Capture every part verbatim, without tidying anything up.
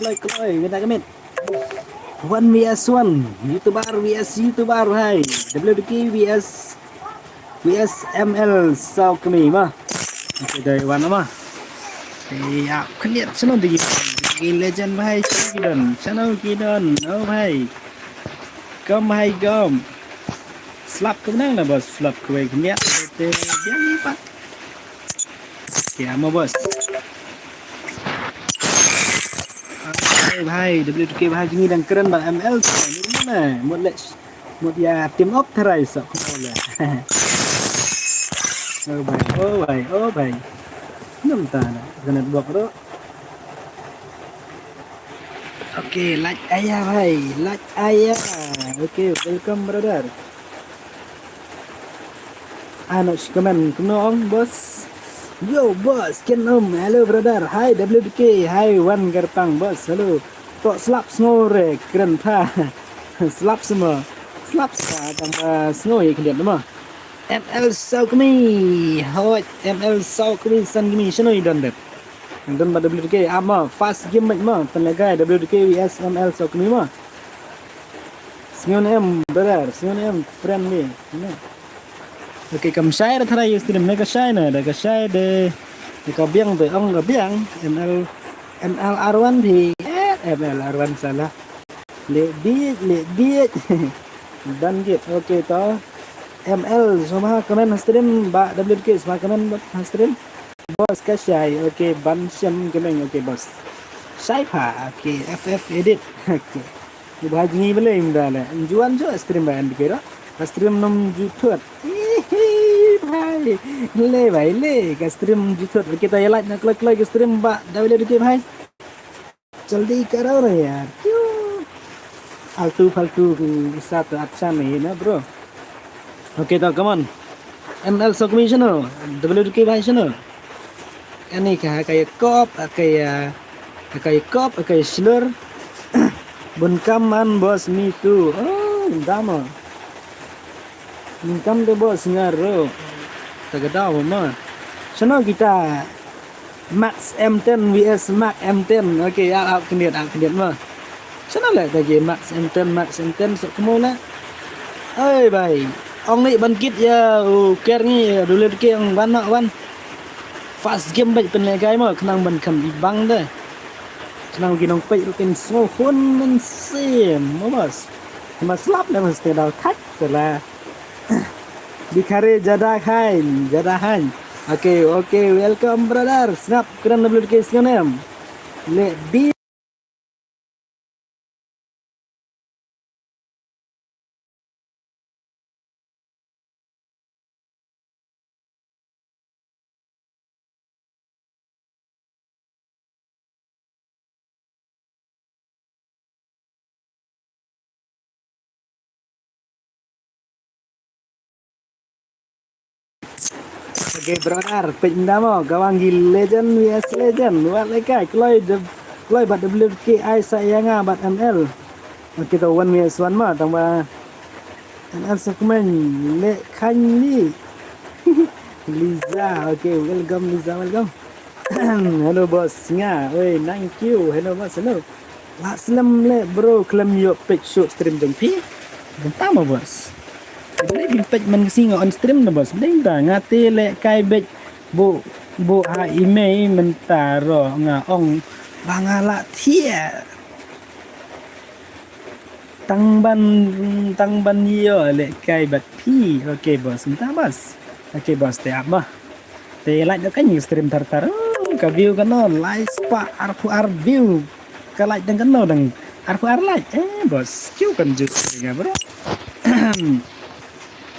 Kloi kloi, kita kemit. One V S one, YouTuber V S YouTuber, hai. W D K V S V S M L Saw Kmie ma. Kita dei wan ma. Ïa, khyndiat channel di. Di legend bhai, channel ki don. Channel ki don, oh bhai. Kam bhai kam. Slap ka nang na boss, slap ka wei khyndiat. Te biang pat. Ïa ma boss. Hai bhai, W D K bhai, jingïadang kren ba M L. Ni na, mut leh. Mut ïa team up tharai sok khmau la. Oh bhai, oh bhai, oh bhai. Namta na, kena buak ro. Okay, like aya bhai, like aya. Okay, welcome brother. Ano comment kumno ong boss. Yo boss, ken um, hello brother. Hi W D K, hi Wan Gerpang boss. Hello. To slap sngew re kren tha. Slap sma. Slap sma tang ba sngew ïa khyndiat ma. M L Saw Kmie. Hoi, M L Saw Kmie san kmie shano i don dep. Don ba W D K ama first game ma. Pynlehkai W D K V S M L Saw Kmie ma. Sngew ne em brother, sngew ne em friendly. Okay, kam shai ra tharai ïa stream ne ka shai ne, da ka shai de, da ka biang de, ong ka biang, M L, M L R one phi, eh, M L R one salah. Leh biet, leh biet. Dan git, okay to. M L, sma comment ha stream, ba W D K, sma comment ha stream. Boss ka shai, okay, ban shem kemeng, okay, boss. Shai pha, okay, F F edit, okay. Ni ba jngi bele im da le. Juan jo stream ba N D K ro. Ka stream num ju thut. Hihi, bhai. Le bhai le. Ka stream ju thut. Kita ïa like na kloi kloi ka stream ba W D K bhai. Jaldi karo na yaar. Kyun? Altu faltu ki isa to acha nahi na bro. Okay to come on. M L Saw Kmie shano. W D K bhai shano. Ani ka ka ya kop, ka ya ka ya kop, ka ya slur. Bun kam man boss me too. Oh, dama. Bun kam de boss ngar ro. Ta ka daw ma. Shano kita Max M ten V S Max M ten. Okay, ap ap khyndiat, ap khyndiat ma. Shano le ta ki Max M ten, Max M ten sok kmo le. Oi bai. Ong ni ban kit ya u ker ngi ya dule ke ong ban ma wan. First game bad pynlehkai mo khnang ban kham i bang de. Khnang ki nongpeit ruh kin sngew hun mynsiem mo boss. Ma slap le mas te dau thak sela. Bikhare jada khain, jada khain. Okay, okay, welcome brother. Snap kren W D K sngew ne em. Le bi Okay brother, peit mynta mo, ka wang ki legend V S legend. Wat lehkai, kloi de, kloi bad W K I sa ïa nga bad M L. Okay, to one V S one ma, tang ba M L sa kmen, leh khan ni. Liza, okay, welcome Liza, welcome. Hello boss, nga, oi, nang kiew, hello boss, hello. Lah slem leh bro, khlem ïoh peit shuh stream jong phi. Bynta ma boss. Beli phi peit man ka sngi nga on stream na boss. Beli da nga te lehkai beit bu bu ha email mynta ro nga ong ba nga lah thiah. Tang ban tang ban ïoh lehkai bad phi. Okay boss, mynta boss. Okay boss, te ap ma. Te like da kan ïa stream tar tar. Hmm, ka view kano lai spah arphew ar view. Ka like dang kano dang arphew ar like. Eh boss, kiew kan ju stream bro.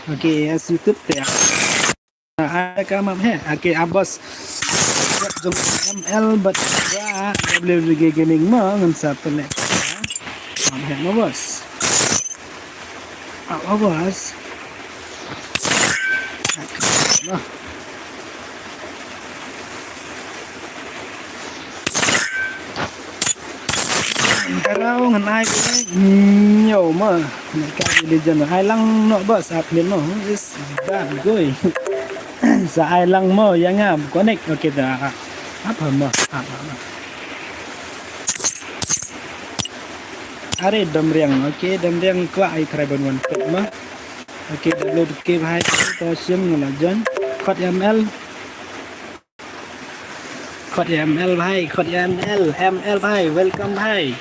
Okay, as YouTube te. Ai ka map he. Okay, ah boss. Jong M L bad W D K Gaming ma ngan sa pynleh. Map he ma boss. Awas. Karaw ngan ai ko nyo ma. Ngan ka di jan ai lang no ba sa pin no. Is that good? Sa ai lang mo yang am connect. Okay da. Apa ma? Apa ma? Are Damriang, okay, Damriang kwah ai try ban wan pet ma. Okay, W D K bhai, to shim nga la join. Khot M L. Khot M L bhai, khot M L, M L bhai, welcome bhai.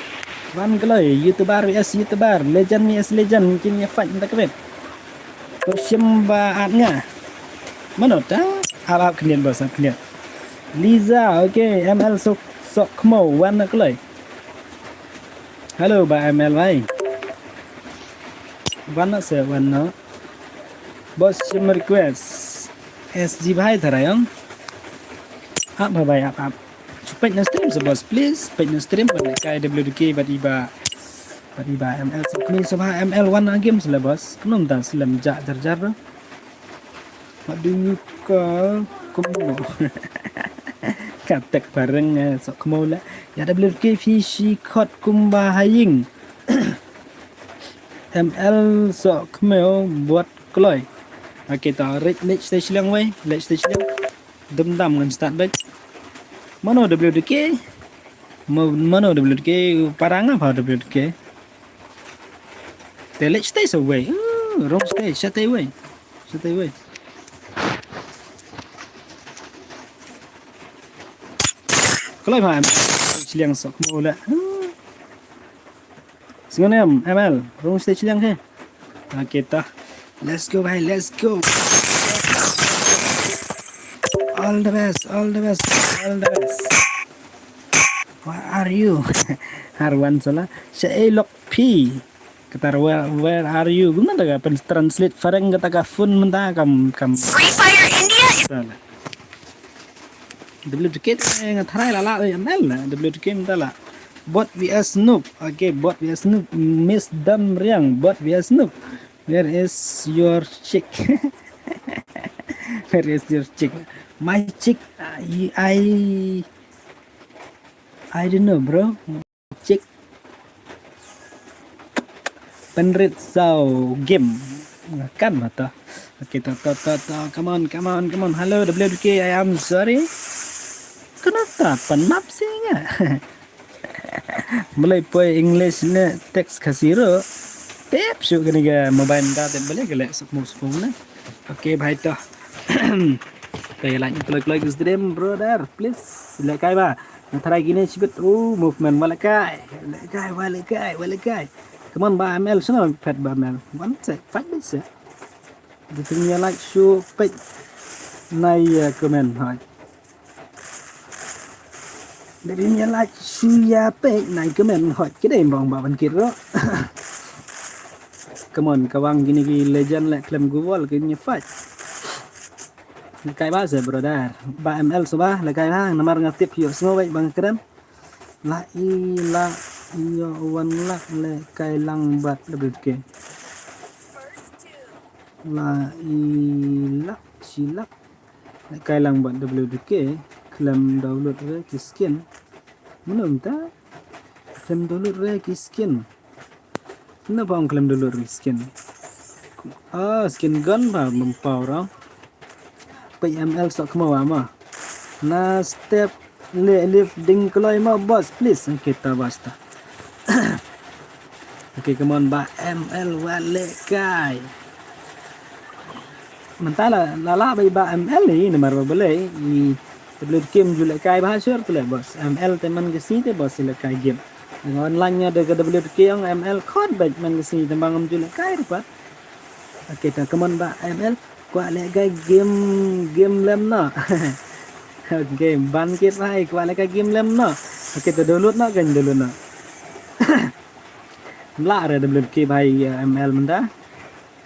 Wan kloi, YouTuber V S YouTuber, legend V S legend, kin ïa fight mynta ka bit. To shim ba at nga. Mano ta? Ap ap khyndiat boss, ap khyndiat. Liza, okay, M L Sok, Sok Khmo, wan na kloi. Hello ba M L bhai. Wan na se, wan na. Boss shim request. S G bhai tharai ong. Ap bhai, ap ap. Peit na stream sa boss, please. Peit na stream ban lehkai W D K bad i ba, bad i ba M L sa. Kmie sa ba M L wan na game sa la boss. Kumno mynta sa lem jak jar jar bro. What do you call kumno? Ka tek pareng, eh, Sok Khmo la. Ïa W D K phi shi khot kumba ha ïing. M L Sok Khmo bad kloi. Okay, ta leit, leit stage liang wei, leit stage liang. Dum dam ngan start beit. Mano W D K? Ma-, mano W D K? Para nga pa W D K. Te leit stage sa wei. Uh, wrong stage, sha te wei. Sha te wei. Kloi ma em. Stage liang Sok Khmo la. Uh. Sngew ne em, M L, rung stage liang he. Okay, ta. Let's go, bhai, let's go. All the best, all the best, all the best. Where are you? Har wan sala. Sha ei lok phi. Kata where, where are you? Kumno ta ka pyn translate phareng kata ka phone mynta kam, kam. Free Fire India is Sala. W D K te nga tharai la la, eh, M L la, W D K mynta la. Bot V S Noob. Okay, Bot V S Noob. Miss Damriang, Bot V S Noob. Where is your chick? Where is your chick? My chick, I, I, I don't know, bro. Chick. Pynrit saw game. Kan ma to. Okay, to, to, to, to. Come on, come on, come on. Hello, W D K, I am sorry. Kano ta pynmap si nga. Mlei poi English ne text Khasi ro. Tep shu kani ga mobile da tep bale ga leh suk mu suk mu na. Okay, bhai to. Te like kloi kloi ki stream, brother, please. Lehkai ba. Nga tharai kine shibit, oh, movement, wa lehkai. Lehkai, wa lehkai, wa lehkai. Come on, ba M L, shano phet ba M L. One sec, five minutes, eh. Dei phim ïa like shu peit. Nai, eh, comment, hoi. Dei phim ïa like shu ïa peit, nai comment, hoi. Ki dei mbong ba ban kit ro. Come on, ka wang kine ki legend leh khlem gu wall, kine fight. Lehkai ba se, brother. Ba M L so ba, lehkai ba, namar nga tip ïoh sngew wei ba nga kren. La i la ïoh wan lak lehkai lang bad W D K. La i lak shi lak lehkai lang bad W D K. Khlem download re ki skin. Mano mynta? Khlem download re ki skin. Na ba ong khlem download re skin. Ah, skin gun ba mem power ah. Peit M L sok kmo ama. Na step le lift ding kloi ma boss, please. Okay, ta basta. Okay, come on ba M L wa lehkai. Mynta la la la ba M L ni namar ba balei i W D K ym ju lehkai ba sure te leh boss. M L te man ka sngi te boss i lehkai game. Online nga da ka W D K ong M L khot bad man ka sngi te bang ym ju lehkai ruh pat. Okay, ta come on ba M L kwah lehkai game, game lem no. Okay, ban kit bhai kwah lehkai game lem no. Okay, ta download no kan download no. Mla re W D K bhai, eh, M L mynta.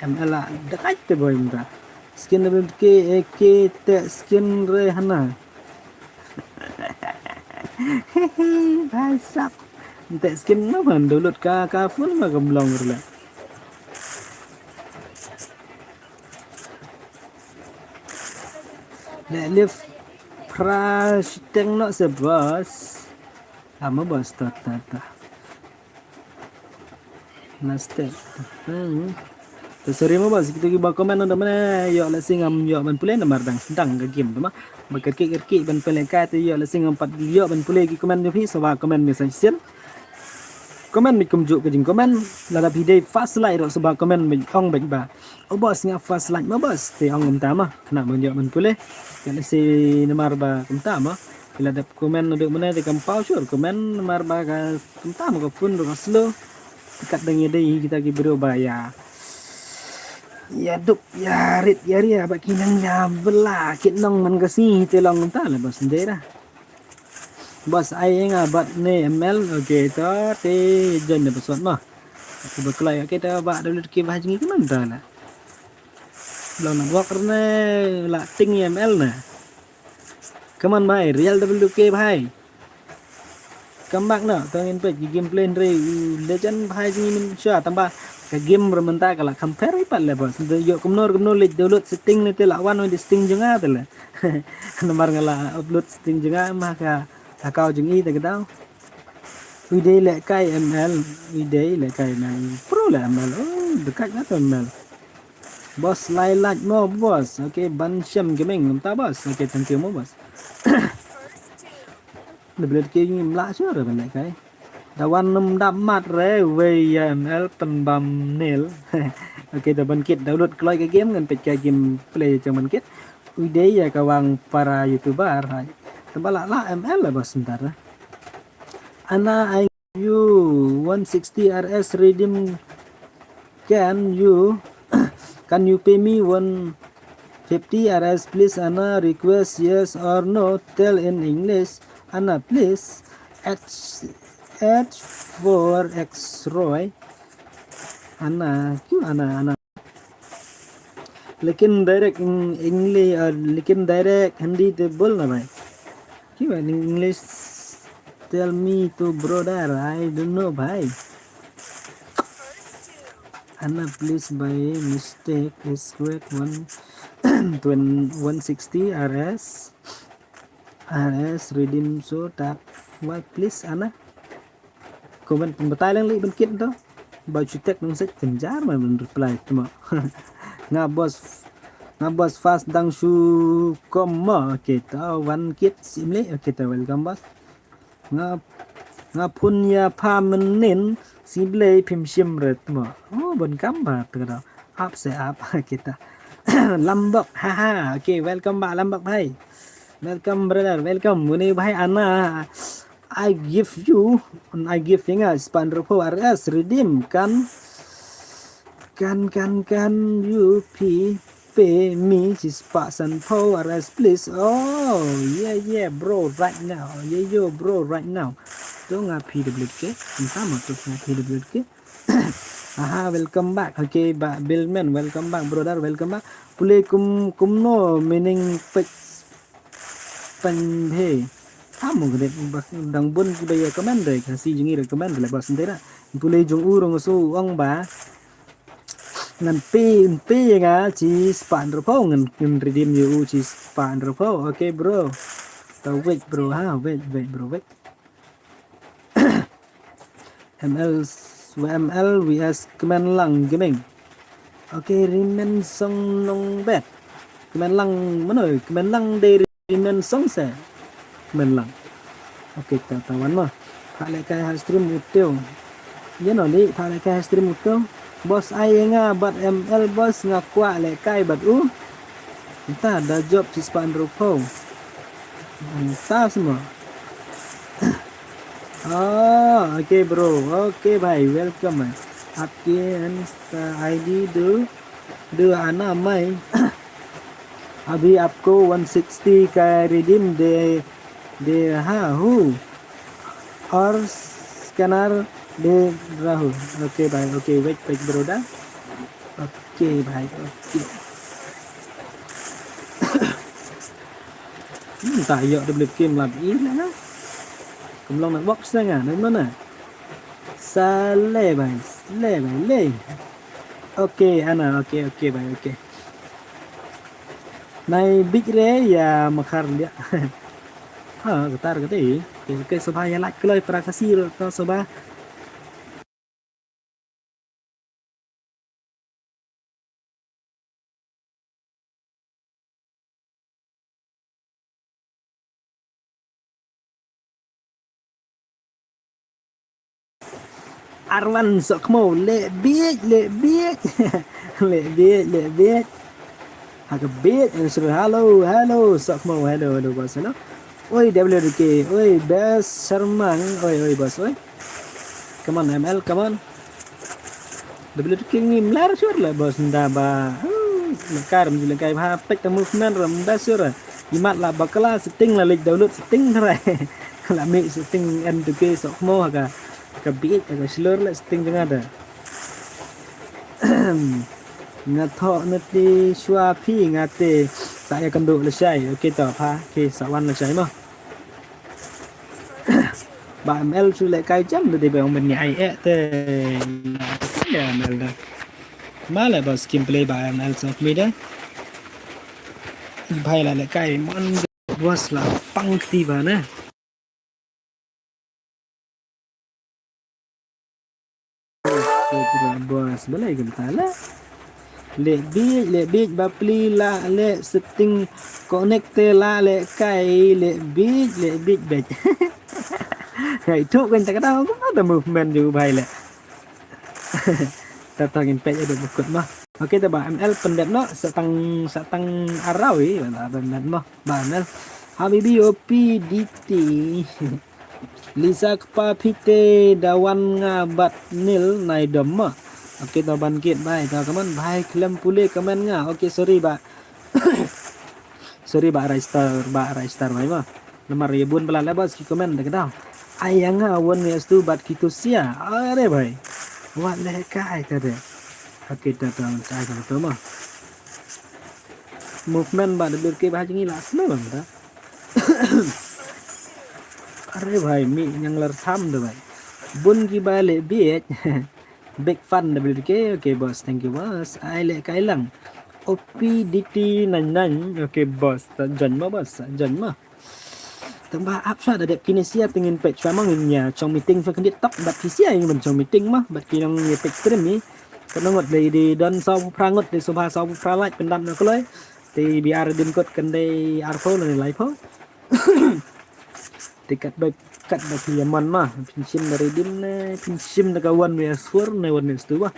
M L la dekat te boy mynta. Skin W D K A K te skin re hana. Bhai sap. Te skin na ban download ka ka phone ma kam long re la. Le live pra shiteng no se boss. Ama boss ta ta ta. Last step. Hmm. Te sorry mo ba, sa kito kiba comment, nda mane ïoh lehse ngam ïoh ban pule namar dang sdang ka game te ma. Ba kyrkieh kyrkieh ban pule ka te ïoh lehse ngam pat ïoh ban pule ki comment jong phi, so ba comment me sa shisien. comment bad kumjuh ka jingcomment. Lada phi dei first like ruh sngewbha comment bad ong bad ba, "O boss, nga first like ma boss." Te ong kumta ma, kane ban ïoh ban pule. Ka lehse namar ba kumta ma, ki la dep comment naduh mynne te kam paw shuh comment namar ba ka kumta ma, ka phone ruh ka slow. Te katba dang ïadei hi kita ki briew ba ïa, ïa duk ïa rit ïa ria ba ki nang ïa bylla kit nong man ka sngi, te long kumta leh boss, ym dei ra. Boss, ai ïa nga bad ne M L. Okay, to te join ne password noh. Aku ba kloi. Okay, to ba da lut ki ba jngi ki man ta la. Long na bok ne la ting ïa M L na. Come on bhai, real W K bhai. Come back noh, to ngin peit ki gameplay hynrei u legend bhai jngi mynshwa, tangba ka game ruh mynta ka la compare pat leh boss. Ynda ïoh kumno kumno leit download setting ne te la wan ïa u setting jong nga te leh. Namar nga la upload setting jong nga ma ka account jong i te ka daw. Ui dei leh kai M L, ui dei leh kai M L. Pro leh M L. Oh, dekat nga to M L. Boss, lai lait mo boss. Okay, ban shem gaming mynta boss. Okay, thank you mo boss. Double K ngim lah shuh re ban leh kai. Da wan nym dap mat re wei ïa M L pynbam nil. Okay, da ban kit download kloi ka game ngan peit ka gameplay jong ban kit. Ui dei ïa ka wang para YouTuber hai. Tangba la la M L la boss mynta re. Ana ai you one sixty R S redeem. Can you, can you pay me one fifty R S please, Ana? Request yes or no, tell in English, Ana, please. H, H for X-ray. Ana, क्यों Ana, Ana? लेकिन direct English, लेकिन direct हिंदी ते बोलना भाई। क्यों भाई English? Tell me to brother, I don't know भाई। Ana, please, by mistake scratch one, one sixty R S, R S redeem, so tap why please Ana? Comment pynbatai lang leh ban kit to. Ba shu text nang sek, kynjar ma ban reply te mo. Nga boss, nga boss fast dang shu kom mo. Okay, to wan kit sim leh. Okay, to welcome boss. Nga, nga phone ïa pha mynnin, sngewbha phim shim re te mo. Oh, ban kam ba te ka daw. Ap se ap kita. Lambok, haha. Okay, welcome back Lambok bhai. Welcome brother, welcome. Une bhai Ana, I give you, I give ïa nga spah hynriewphew R S redeem kan, kan, kan, kan you pay, pay me shispah sanphew R S please. Oh, yeah, yeah, bro, right now. Yeah, yo, bro, right now. To nga phi double K. Mynta mo to nga phi double K. Aha, welcome back. Okay, ba Billman, welcome back brother, welcome back. Pule kum, kumno meaning peit pynbhe. Tamo ka dei ba dang bun kiba ïa comment re, Khasi jong ngi re comment re ba sendera. Pule jong u rong su ong ba ngan pay, pay ïa nga shispah hynriewphew, ngan, ngan redeem ïa u shispah hynriewphew. Okay bro. To wait bro ha, wait, wait bro, wait. M L, M L V S Kmenlang Gaming. Okay, Rimen Song Nongbet. Kmenlang mano, Kmenlang dei Rimen Song se. Kmenlang. Okay, ta tawan mo. Phah lehkai ha stream u Teo. Ïa no li, phah lehkai ha stream u Teo. Boss ai ïa nga bad M L boss, nga kwah lehkai bad u. Mynta da jop shispah hynriewphew. Mynta semua. Oh, okay bro. Okay bhai, welcome bhai. आपके Insta ID दो, दो आना मैं। अभी आपको वन सिक्सटी का रिडीम दे, दे रहा हूँ और स्कैनर दे रहा हूँ। Okay bhai, okay, wait, wait brother. Okay bhai, okay. Hmm, ta ïoh double kim lap i la na. Kum long na box na nga, na mana? Sa le bhai, le bhai, le. Okay, Ana, okay, okay bhai, okay. Nai big re ïa makhar lia. Ha, katar ka dei. Okay, okay, sngewbha ïa like kloi para Khasi ruh to sngewbha. Arwan Sokmo, leh biej, leh biej. Leh biej, leh biej. Ha ka biej, eh, sure. Hello, hello, Sokmo, hello, hello, boss, hello. Oi, W D K, oi, best Sharmang, oi, oi, boss, oi. Come on, M L, come on. W D K ngi mlar sure lah, boss, nda ba. Hmm, lengkai ram ju lengkai ba, pek ta movement ram da sure. Imat la bakla setting la lek download setting trai. La mih setting N two K Sokmo ha ka. Ka biej ha ka shlur la setting jong nga da. Nga thoh na ti shwa phi nga te ta ïa kynduh lashai. Okay to pha, okay, sa wan lashai mo. Ba M L shu lehkai jam da dei ba ong ban ïa ai eh te. Ya M L da. Ma leh ba skim play ba M L sa pli da. Bhai la lehkai mon was la pang kti ba na. Boss, balei kumta la? Leh biej, leh biej, bapli la leh setting connect te la lehkai, leh biej, leh biej, biej. Hai, thuk kan ta kata, kumta movement ju bhai leh. Ta ta ngin peit ïa dep bukut mah. Okay, ta ba M L pyndep noh, sa tang, sa tang arau i, ba pyndep noh. Ba M L. Habibi O P D T. Lisa kpa phi te da wan nga bad nil nai dom ma. Okay, to ban kit bhai, to comment bhai khlem pule comment nga. Okay, sorry ba. Sorry ba Raistar, ba Raistar bhai ma. Namar ïa bun bala leh ba ski comment da ka dau. Ai ïa nga wan ngi stu bad ki tu sia. Are bhai. Wat lehkai ka de. Okay, to to sa ka to ma. Movement ba da dur ke ba ha jingïalah snow bang ta. Are bhai, mih ñianglar tham da bhai. Bun ki ba leh biej. Big fan W D K. Okay boss, thank you boss. Ai lehkai lang. O P D T nine nine. Okay boss, ta join ma boss, ta join ma. Tang ba ap sha da dep kine sia te ngin peit sha ma ngin ïa shong meeting sha khyndiat tok bad ki sia ngin ban shong meeting ma bad ki nong ïa peit stream ni. Ka nong ngot lei di don saw phew phra ngut, di sngewbha saw phew phra like pyndap na kloi. Te B R dim kot kan dei arphew lane laiphew. Te kat ba, kat ba phi ïa mon ma, phin shim da redeem ne phin shim da ka one way tour ne one way tour ba.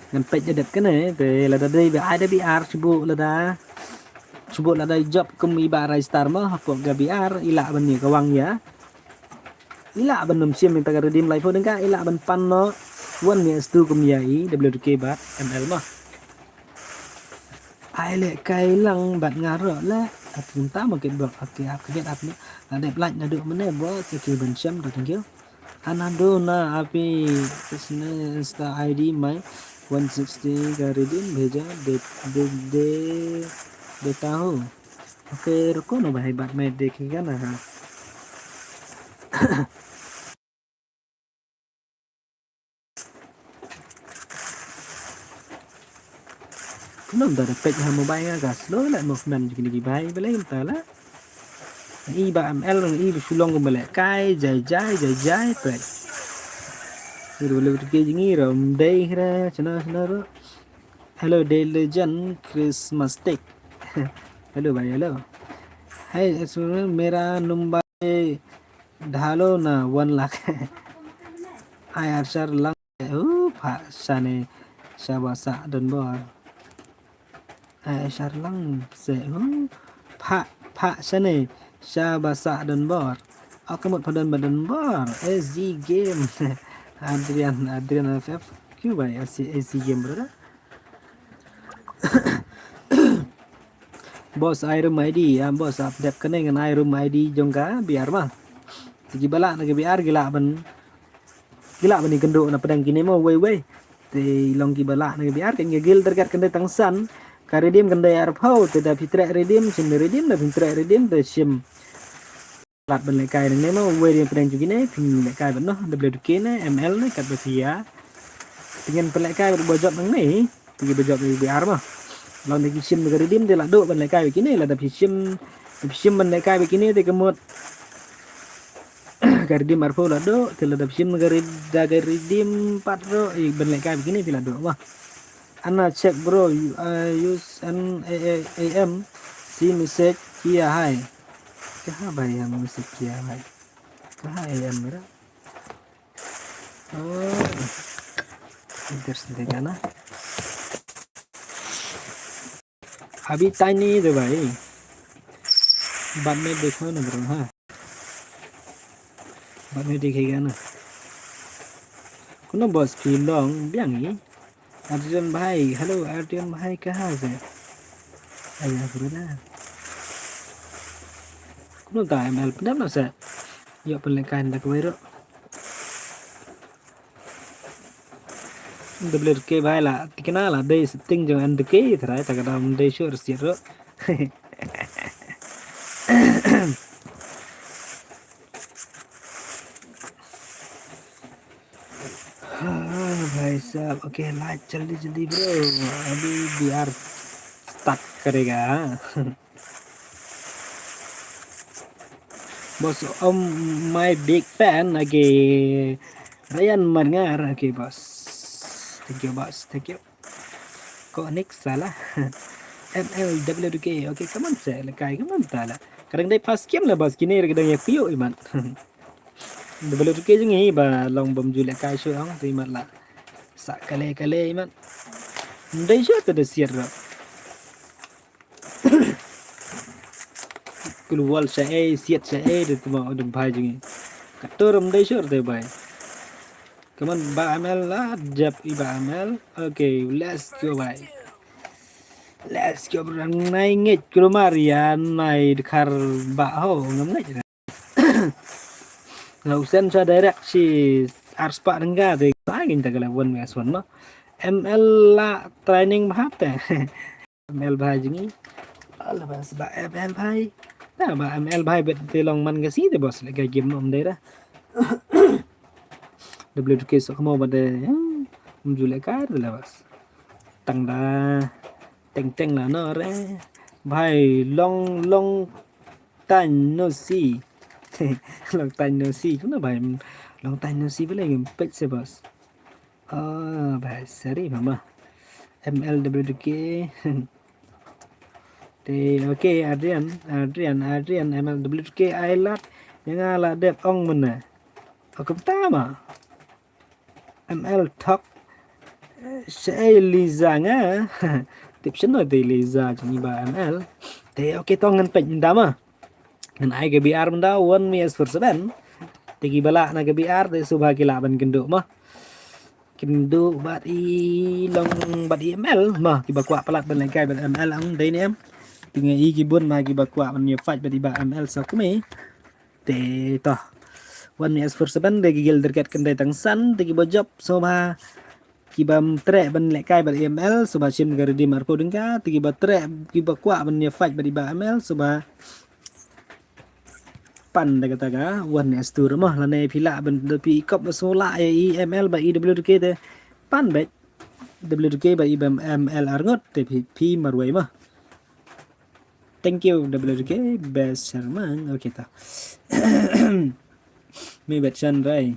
Ngan peit da dep kane, te lada dei ba ai da B R shu buh lada. Shu buh lada job kum i ba Raistar ma, hapoh ka B R, i lah ban ïa ka wang ïa. I lah ban ym shim ïa ta ka redeem laiphew tyngka, i lah ban pan noh. Wan ïa stu kum ïa i, W D K bad M L ma. Ai lehkai lang bad nga ruh leh. Ati kumta ma kit bok, ati ap kit ap leh. La dep like naduh mynne bok, ati ban shem da, thank you. Ana dona api kisne Insta I D mai one sixty ka redeem bheja de, de, de, deta ho. Okay, ruko na bhai, baad mein dekhega na ha. Kumno da peit ha mobile nga ka slow la movement jong kine ki bhai, balei kumta la. Ngi ba M L ngi ba shu long kumba lehkai jai jai jai jai peit. Ngi ruh leh ki jong ngi ruh ym dei hra chana chana ruh. Hello Day Legend Christmas Tech. Hello bhai, hello. Hey, mera number dhalo na one lakh. Ai arshar lang. Uh, phah shane shaba sah donbor. Ai arshar lang se. Uh, phah, phah shane shaba sah donbor. Ak mut pha don ba donbor. A Z game. Adrian, Adrian F F. Kyu bhai, A Z, A Z game brother. Boss, ai room I D, ah, boss, ap dep kane ngan ai room I D jong ka B R ma. Te ki ba lah na ka B R ki lah ban, ki lah ban ïakynduh na pdeng kine ma wei wei. Te long ki ba lah na ka B R kan ka guild target kan dei tang san. Ka redeem kan dei arphew, te da phi treh redeem, shim redeem, da phi treh redeem, te shim. Lad ban lehkai nangne ma, wei dei pdeng jong kine, phin lehkai bad noh, W D K ne, M L ne, katba phi ïa. Te ngin pynlehkai bad ba jop nangne, te ki ba jop ïa B R ma. Lada ki shim da ka redeem te la duh ban lehkai bad kine, lada phi shim, phi shim ban lehkai bad kine te ka mut. Ka redeem arphew la duh, te lada phi shim da ka re-, da ka redeem pat ruh, ïa ban lehkai bad kine phi la duh ma. Ana check bro, you, uh, use an A M, see message kiya hai. Kya bhai, hum message kiya hai. Kaha ya mera. Oh. Ider sendiri na. अभी टाइम नहीं है भाई, बाद में देखो ना ब्रो। हाँ, बाद में देखेगा ना। Kuno boss phi long biang i. Arjun bhai, hello Arjun bhai, kaha se? Aya brother. Kuno ta M L pynap na se. Yo pynlehkai da kwai ro. W K bhai la tikna la dei setting jong N D K trai ta ka dam dei sure siat ro. हाँ भाई साहब, ओके, लाइट जल्दी जल्दी ब्रो, अभी B R स्टार्ट करेगा। बस, ओ माय बिग फैन, ओके, Ryan Marngar, ओके बस, thank you बस, thank you। Ko nik salah. M L W D K, okay, come on se, lehkai, come on ta la. Ka dang dei first game la bas, kine re ka dang ïa pio imat. W D K jong ngi ba long bym ju lehkai shuh ong, te imat la sah kale kale imat. Ndei shuh te da siat ro. Kul wal sha ei, siat sha ei, de tuma o dum bhai jong ngi. Katur ndei shuh te bhai. Come on, Bah M L la, jap i Bah M L. Okay, let's go, bhai. Let's go, bro. Nai ngeit kulmar ïa nai dkhar ba ho ngam ngeit. Nga usen sa direct shi arspah dengka te. Ai ngin ta kala one vs one no. M L la training bha te. M L bhai jong ngi. Ala bas ba M L bhai. Na ba M L bhai bet te long man ka si te bos le ka game nom dei da. W D K sok mo ba de. Hmm, um ju lehkai de la bas. Tang da. Teng teng la no re. Bhai long long time no see. Long time no see. Kumno bhai? Long time no see bele ngim peit se bos. Oh, bhai, sorry mama. M L W D K. Te, okay, Adrian, Adrian, Adrian, M L W D K, ai lad. Ïa nga la dep ong mynne. O kumta ma. M L talk. Shaei Liza nga. Tip shano te Liza jong i Bah M L. Te, okay, to ngan peit mynta ma. Ngan ai ka B R mynta one vs four seven. Te kiba lah na ka B R te sngewbha ki lah ban kynduh ma. Kynduh bad i long bad i M L ma, kiba kwah palat ban lehkai bad M L ang dei ne em. Te nga i ki bun ma kiba kwah ban ïa fight bad i Bah M L sa kmie. Te to. One vs four seven de ki gil derket kyndai tang san, te kiba jop sngewbha. Kiba treh ban lehkai bad M L, sngewbha shim ka redeem arphew dengka, te kiba treh, kiba kwah ban ïa fight bad i Bah M L, sngewbha pan da kata ka one vs two ruh mo, lane phi lah ban da phi kop ba sngewlah ïa i M L bad i W D K te pan bad W D K bad i Bah M L arngut te phi, phi marwei mo. Thank you W D K best sharmang. Okay ta. Me bet shan rai.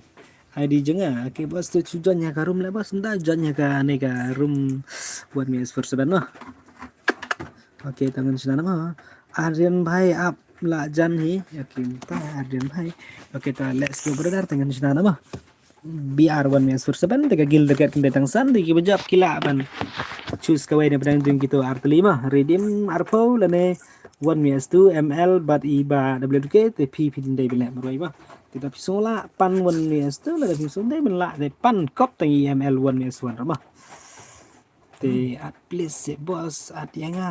I D jong nga. Okay bos, tu chu join ïa ka room le bos, nda join ïa ka ne ka room one vs four seven no. Okay, tangan shna nama. Aryan bhai ap la jan hi. Okay, ta Aryan bhai. Okay, ta let's go brother, tangan shna nama. B R one vs four seven, te ka gil derket kyndai tang san, te kiba jop ki lah ban choose kawei na pdeng jong kito ar tylli ma. Redeem arphew lane one vs two, M L bad i Bah W D K, te phi phi dei ban leh marwei ma. Te da phi sngewlah pan one vs two, lada phi sngewdei ban lah te pan kop tang i M L one vs one ruh ma. Te at please se bos at ïa nga.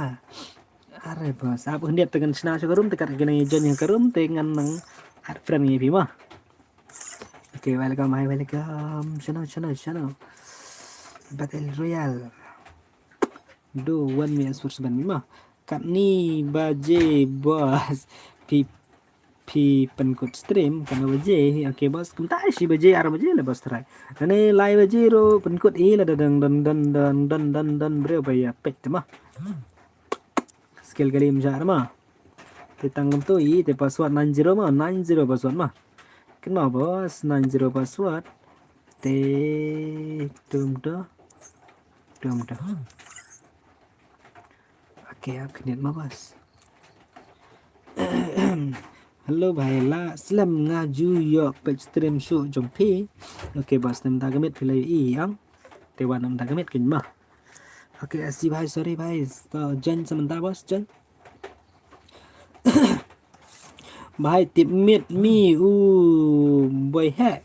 Are bos, ap khyndiat te ngan shna sha ka room, te kat ka nang join ïa ka room, te ngan nang at friend ngi phi ma. Okay, welcome, hi, welcome. Shano, shano, shano. Battle Royale. Do one vs four seven ma. Katni baje bos. Phi, phi pynkut stream katno baje. Okay bos, kumta shi baje, ar baje la bos try. Kane lai baje ruh pynkut i la da dang dang dang dang dang dang dang briew ba ïa peit te ma. Skill kali mja ma. Te tang kumto i te password nine zero ma, nine zero password ma. Kynmaw bos, nine zero password. Te tum to. Tum to. Okay, ap khyndiat ma bos. Hello bhai, la slem, nga ju ïoh peit stream show jong phi. Okay boss, namar ka miet phi la ïohi ang. Te wan namar ka miet kin ma. Okay, asi bhai, sorry bhai. To join sa mynta boss, join. Bhai tip miet mi u boi he.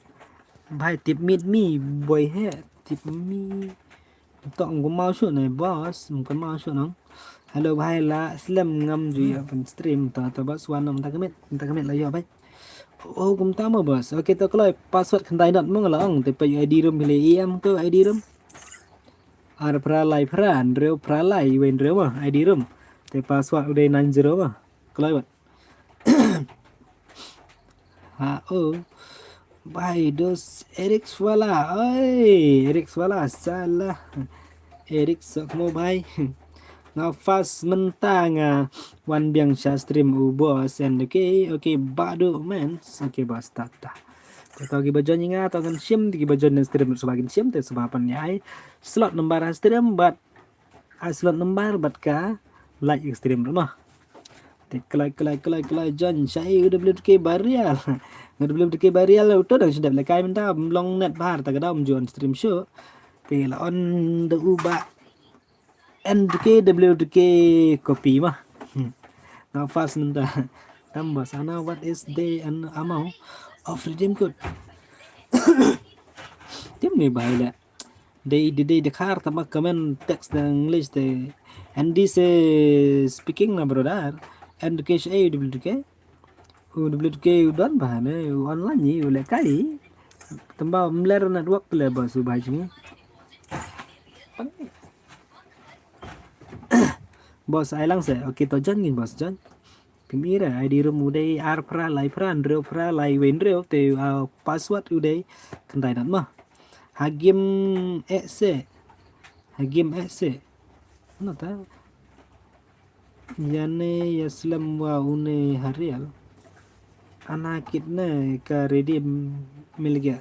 Bhai tip miet mi boi he. Tip mi. To ngam kynmaw shuh ne boss, ngam kynmaw shuh nong. Hello bhai, la slem, ngam ju ïoh peit stream, to to boss wan namar ka miet, namar ka miet la ïoh bhai. Oh, kumta mo boss. Okay, to kloi password khyndai not mo nga la ong, te peit ID room phi la ïohi em, to ID room. Ar phra lai phra, hynriew phra lai, wei hynriew mo, ID room. Te password u dei nine zero mo. Kloi wat. Ha, oh. Bhai, dos Eric Swala. Oi, Eric Swala, salah. Eric sok mo bhai. Nga fast mynta nga wan biang sha stream u boss and okay, okay, badu man. Okay, boss, ta ta. Te to kiba join nga to kan shim, te kiba join stream shuwa kin shim, te shuwa pan ïai slot number ha stream, bad ai slot number bad ka like ka stream ruh noh. Te kloi kloi kloi kloi join sha i U W T K Barial. U W T K Barial uto dang shu dep lehkai mynta, ym long net bha, ta ka daw ym ju on stream show. Te la on da u ba N T K W T K copy ma. Hmm. Now fast mynta. Tam boss, Ana, what is the an amount of redeem code? Tim ni bhai le. Dei dei dei Dkhar, tama comment text da English te. And this is speaking na brother. And K H A W T K. U W T K u don bha ne, u online ni, u lehkai. Tamba mler network le boss u bhai jing. Boss ai lang se. Okay, to join ngin boss join. Pim ira ID room u dei ar phra lai phra hynriew phra lai wei hynriew, te, uh, password u dei khyndai not ma. Ha game ese. Ha game ese. Nata. Ïa ne ïa slem wa une Harial. Ana kitne ka redeem mil gaya.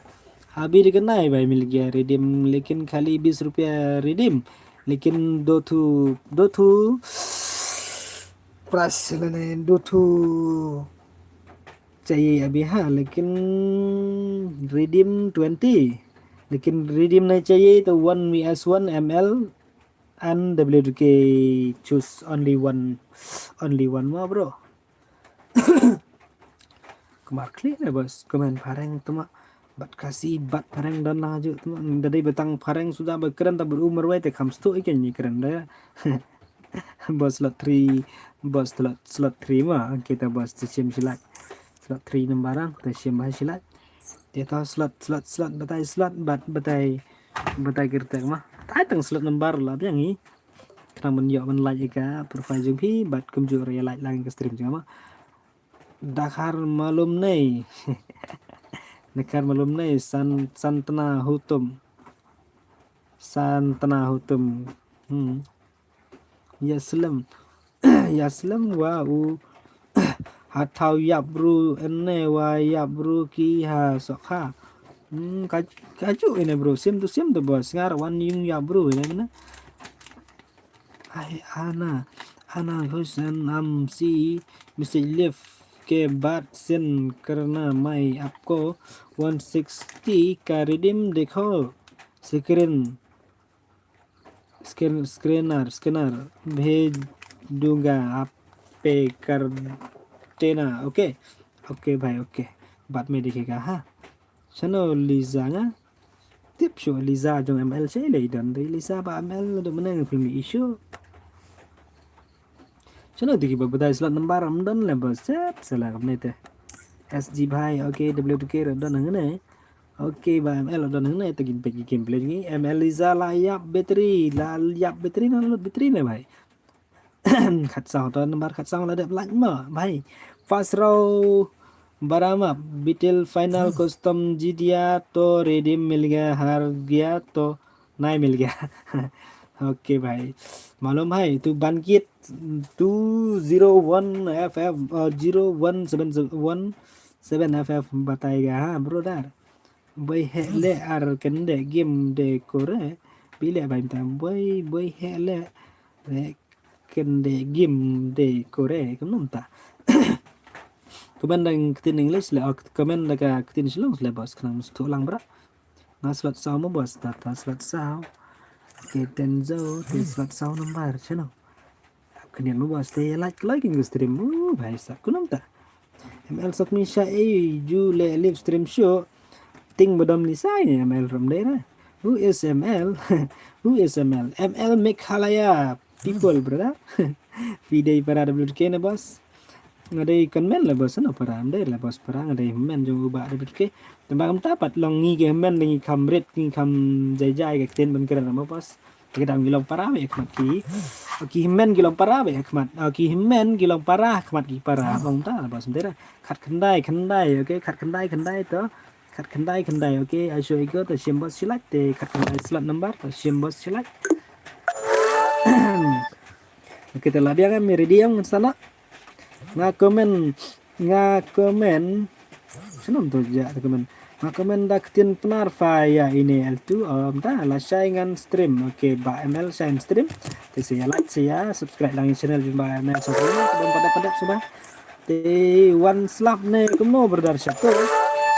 Abhi kitna hai bhai mil gaya redeem, lekin khali bis rupiah redeem. Lekin do thu, do thu price lane do thu chahiye abhi ha, lekin redeem twenty. Lekin redeem nahi chahiye to one V S one M L and W T K, choose only one, only one ma bro. Kumar klik ne boss, comment phareng tuma. Bad Khasi, bad phareng don la ju tuma. Da dei ba tang phareng suda ba kren ta bad u marwei te kham stu i ken ni kren da. Boss slot three, boss slot, slot three ma. Kita boss te shim shilat. Slot three number ang, te shim bha shilat. Te to slot, slot, slot, batai slot, bat, batai, batai kyrtek ma. Tai tang slot number la biang i. Khnang ban ïoh ban like ïa ka profile jong phi, bad kumjuh ruh ïa like lang ïa ka stream jong nga ma. Dakhar malum nei. Dakhar malum nei, San, Santana Hutum. Santana Hutum. Hmm. Ïa slem. Ïa slem wa u. Hathaw ïap bru ene wa ïap bru ki ha sokha. Hmm, ka, ka ju ene bru. Sim tu sim tu bos. Ngar wan yung ïap bru ene ene. Ai, Ana, Ana Hussein, am si message live ke baat send karna main aapko one sixty ka redeem dekho screen, screen, screener, screener bhej dunga aap pe kar dena. Okay, okay bhai, okay, baad mein dikhega, ha. Shano Liza nga? Tip shuh Liza jong M L sha i lei don dei Liza ba M L da mynne nga film issue. Shano dei kiba batai slot number am don le ba set sala kam ne te. S G bhai, okay, W T K ra don hangne. Okay ba M L don hangne, te ngin peit ki gameplay ngi. M L Liza la ïap battery, la ïap battery na lut battery ne bhai. Khatsaw to number khatsaw la dep lait ma bhai. First round baram ap, Beetle final custom jeet gaya to redeem mil gaya, har gaya to nahi mil gaya. Okay bhai. Malum hai, tu ban kit two zero one F F, uh, zero one seven one seven F F batayega, ha brother. Boi heh leh ar kynde game de kore. Bi leh bhai mynta boi, boi heh leh, leh kynde game de kore. Kumno mynta? Comment da ka ktien English le, oh, comment da ka ktien Shillong le boss, khnang sngewthuh lang bro. Nga slot saw mo boss, ta ta slot saw. Okay, Tenzo, te slot saw number, chano. Khnang mo boss, te like, like in stream. Uh, bhai sa, kunam ta. M L sok mi sha e, ju le live stream show. Ting badom li sai ni M L from dei ra. Who is M L? Who is M L? M L Meghalaya people, brother. Phi dei para W K ne boss. Nga dei comment le boss, no para, em dei le boss para, nga dei hynmen jong u bah W K. Tang ba kumta pat long ngi ki hynmen ngi kham rit, ngi kham jai jai ka ktien ban kren mo boss. Te ka dang ngi long para bad khmat ki. Ki hynmen ki long para bad khmat. Ki hynmen ki long para khmat ki para. Long ta le boss, em dei ra. Khat khyndai khyndai, okay, khat khyndai khyndai to. Khat khyndai khyndai, okay, ai shu ego, ta shim boss shi like, te khat khyndai slot number, ta shim boss shi like. Okay, te la biang em, ready em, ngan start noh. Nga comment, nga comment. Shnong to ja ta comment. Nga comment da ktien Pnar pha ïa ine L two, um, da la shai ngan stream. Okay, bah M L shai ngan stream. Te sa ïa like, sa ïa subscribe lang ïa channel jong bah M L sa. Dang padap padap suba. Te wan slap ne kumno brother shato.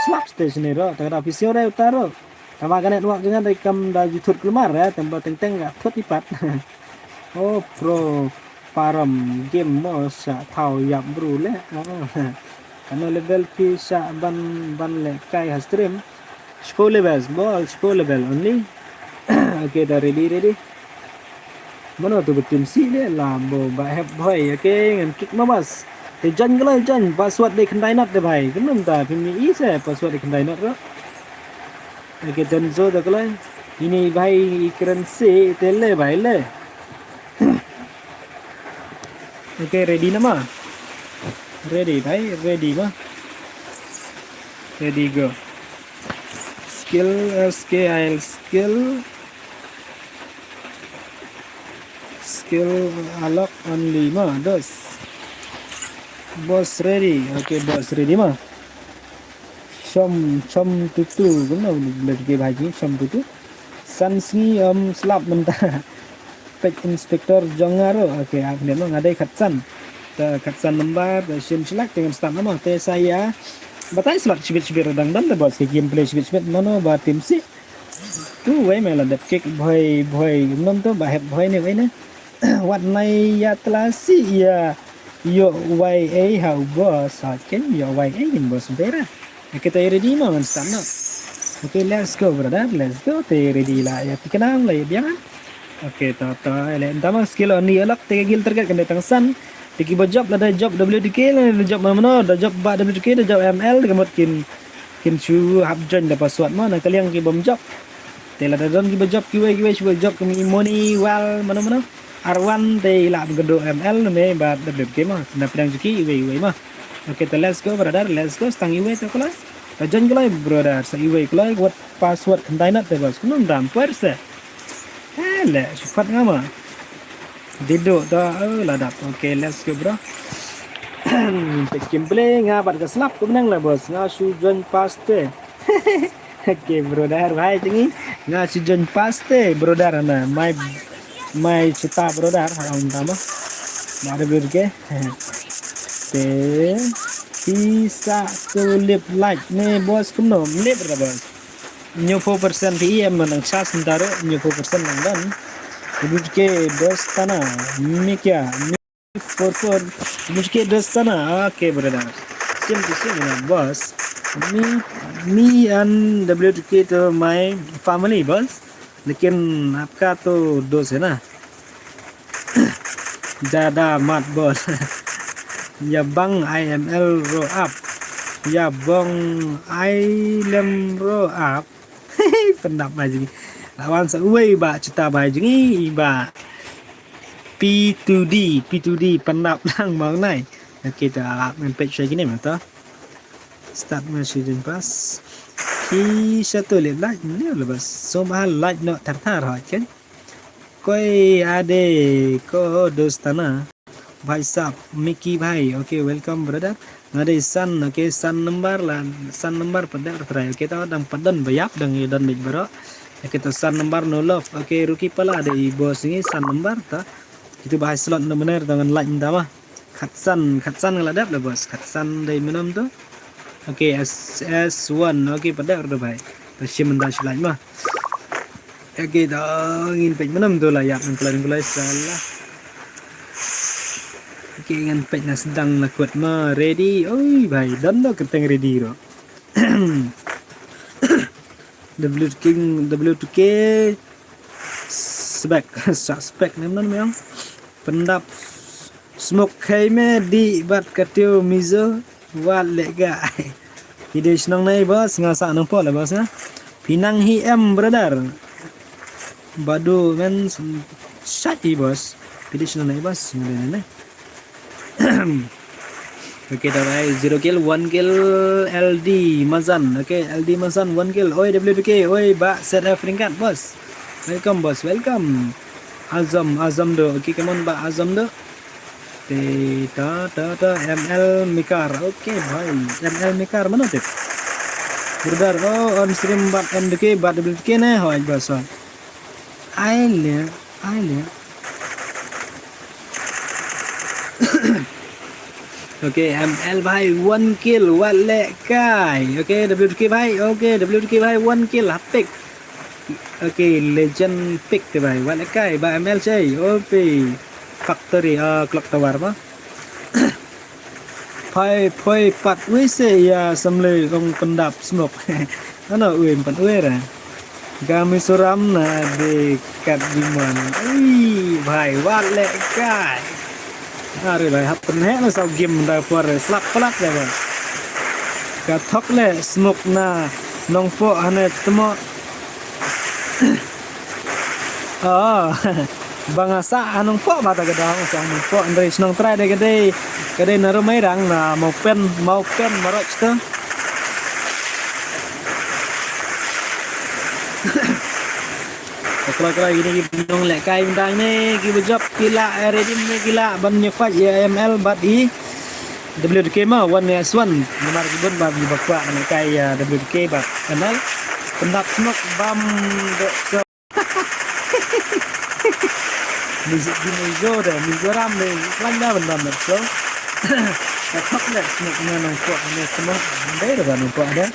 Slap station ne ro, ta da phi sio dei uta ro. Tama ka network jong nga dei kam da ju thut kulmar eh, tang ba teng teng ka thut ipat. Oh, pro param game mo sa thaw ïap bru le. Ah. Kano level phi sa ban ban le kai ha stream. Shiphew level, bol shiphew level only. Okay, ta ready, ready. Mano tu betim si le la bo ba hep bhoi, okay, ngan kick ma bas. Te jan galai jan, password dei khyndai not dei bhai. Kynum ta phi mi i se password dei khyndai not ro. Okay, jan so da galai. Ini bhai i kren si te le bhai le. Okay, ready na ma? Ready bhai, ready ma? Ready go. Skill, S K I L skill. Skill unlock only ma, dos. Boss ready. Okay, boss ready ma. Chom, chom tutu, kumno le ke bhaji, chom tutu. San sngi, um, slap mynta. Page inspector jong nga ro. Okay, ap ne ma nga dei khatsan. Ta khatsan number, ta shim select, te ngan start na ma. Te sa ïa batai slot shibit shibit dang dang, te boss ki gameplay shibit shibit, mano ba tim si. Tu wei me la dep kick bhoi bhoi, nom tu ba hep bhoi ne wei ne. Wat nai ïa tla si ïa ïoh Y A ha u boss, ha ken ïoh Y A kin boss bera. Okay, ta ready ma ngan start noh. Okay, let's go brother, let's go. Te ready la ïa tiknang la ïa biang. Okay, ta ta le entama skill on ni alak te gil target kan datang san. Te ki ba job lada job W T K lada job mano, da job ba W T K, da job M L, da ka mut kin kin shu hap join da password mo, na ka liang ki bym job. Te lada don ki ba job kiwei kiwei shu ba job kum i Money Well mano mano. Arwan te i lah bym kynduh M L ne ba W T K mo. Na pdeng jong ki iwei iwei mo. Okay, te let's go brother, let's go, stang iwei te kulai. Ta join kulai brother, sa iwei kulai, wat password khyndai not te bas. Kunum dam puar se. Eh, le, shu pat nga ma. Dido ta, oh, la dap. Okay, let's go, bro. Te kim ble nga bad ka slap kumnang la, boss. Nga shu join pass te. Okay, brother, bhai, tingi. Nga shu join pass te, brother, na. My, my chita, brother, ha, um, tama. Mari bir ke. Te, isa tu lip like. Ne, boss, kumno? Lip ra, boss. Hynñiewphew percent phi em, nang chas nta ruh, hynñiewphew percent nang don. W T K Dostana, Mikia, Mi four four, W T K Dostana. Okay, brother. Same to same na, boss. Me, me and W T K to my family, boss. Lekin aapka to dost hai na. Jada mat bol. Ya bang I M L ro ap. Ya bong I lem ro ap. Pyndap bai jngi. Lawan sa uwei ba chita bai jngi ba P two D, P two D pyndap lang bang nai. Okay, ta ap ngan peit shai kine ma ta. Start ma shi jin pas. Ki sha to le like ne le bas. So ma like no thar thar ha ken. Koi ade ko Dostana. Bhai sahab, Mickey bhai. Okay, welcome brother. Nga dei san, okay, san number la, san number pada try. Okay, ta dang padan bayap dang i don bit baro. Okay, ta san number no love. Okay, Ruki pala dei boss ngi san number ta. Itu bhai slot no bener ta ngan like nda ma. Khatsan, khatsan nga la dep la boss. Khatsan dei mynno to. Okay, S S one. Okay, pat dep ruh bhai. Ta shim mynta shu lait ma. Okay, ta ngin peit mynno to la ïap nang kloi nang kloi salah. Okay, ngan peit na sdang na kut ma. Ready. Oi bhai, don da kyrteng ready ruh. W T K, W T K spec, sa spec ne mynno mynno. Pyndap smoke khai me di bad katiew mizo wat leh kai. Phi dei shnong nei boss, nga sah Nongpoh la boss na. Phi nang hi em brother. Badu men shait hi boss. Phi dei shnong nei boss, nga dei nei. Okay, ta bhai, zero kill, one kill, L D Mazan. Okay, L D Mazan, one kill. Oi, W T K, oi, Bah Z F Ringkat, boss. Welcome, boss, welcome. Azam, Azam do. Okay, come on, Bah Azam do. Te, ta, ta, ta, M L Mikar. Okay, bhai, M L Mikar, mynno tip? Brother, oh, on stream bad M D K, bad W T K ne, hoi, boss, hoi. Ai le, ai le. Okay, M L bhai, one kill, wat leh kai. Okay, W T K bhai, okay, W T K bhai, one kill, hapik. Okay, legend pick te bhai, wat leh kai, ba M L sei, ope. Factory, ah, clock tower ma. Phai phai pat wei se ïa samle ong pyndap smoke. Ano wei pat wei ra. Ga Mizoram na de kat di man. Ui bhai wat leh kai. Are bhai hap pynheh na saw game da por slap palat le bhai. Ka thok le smoke na Nongpoh hane tmo. Oh, ba nga sah ha Nongpoh ba ta ka dang sah ha Nongpoh, hynrei shnong trai dei ka dei, ka dei na Rumairang na Mawpen, Mawpen Marot ta. Kloi kloi kine ki nongleh kai bynta ne ki ba jop ki lah, eh, ready ne ki lah ban ïa fight ïa M L bad i W T K ma one S one. Namar ki bun ba ki ba kwah ban leh kai ïa W T K bad M L. Pyndap smoke bam dok so. Mizo-, di Mizo de, Mizoram de, khlaiñ da ban dam so. Ka thok leh smoke ne Nongpoh ne tmo. Dei da Nongpoh de.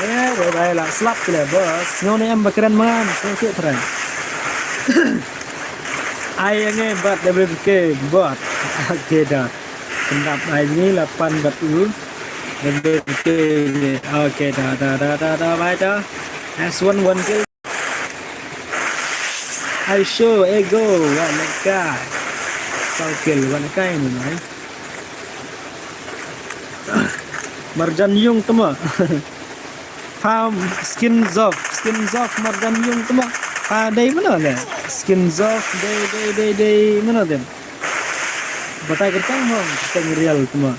Eh, dei da la slap ki le boss. Sngew ne em ba kren ma nga, sngew shu trai. Ai nge bad W T K bot. Okay da. Pyndap ai ni la pan bad u. W T K. Okay da da da da da bye da. S one one kill. Ai show ego wat leh kai. Saw kill wat leh kai ni mai. Marjan yung tmo. Pha skin zof, skin zof marjan yung tmo. Pha dei mynno le. Skin zof dei dei dei dei mynno de. Batai kyrteng mo, kyrteng real tmo.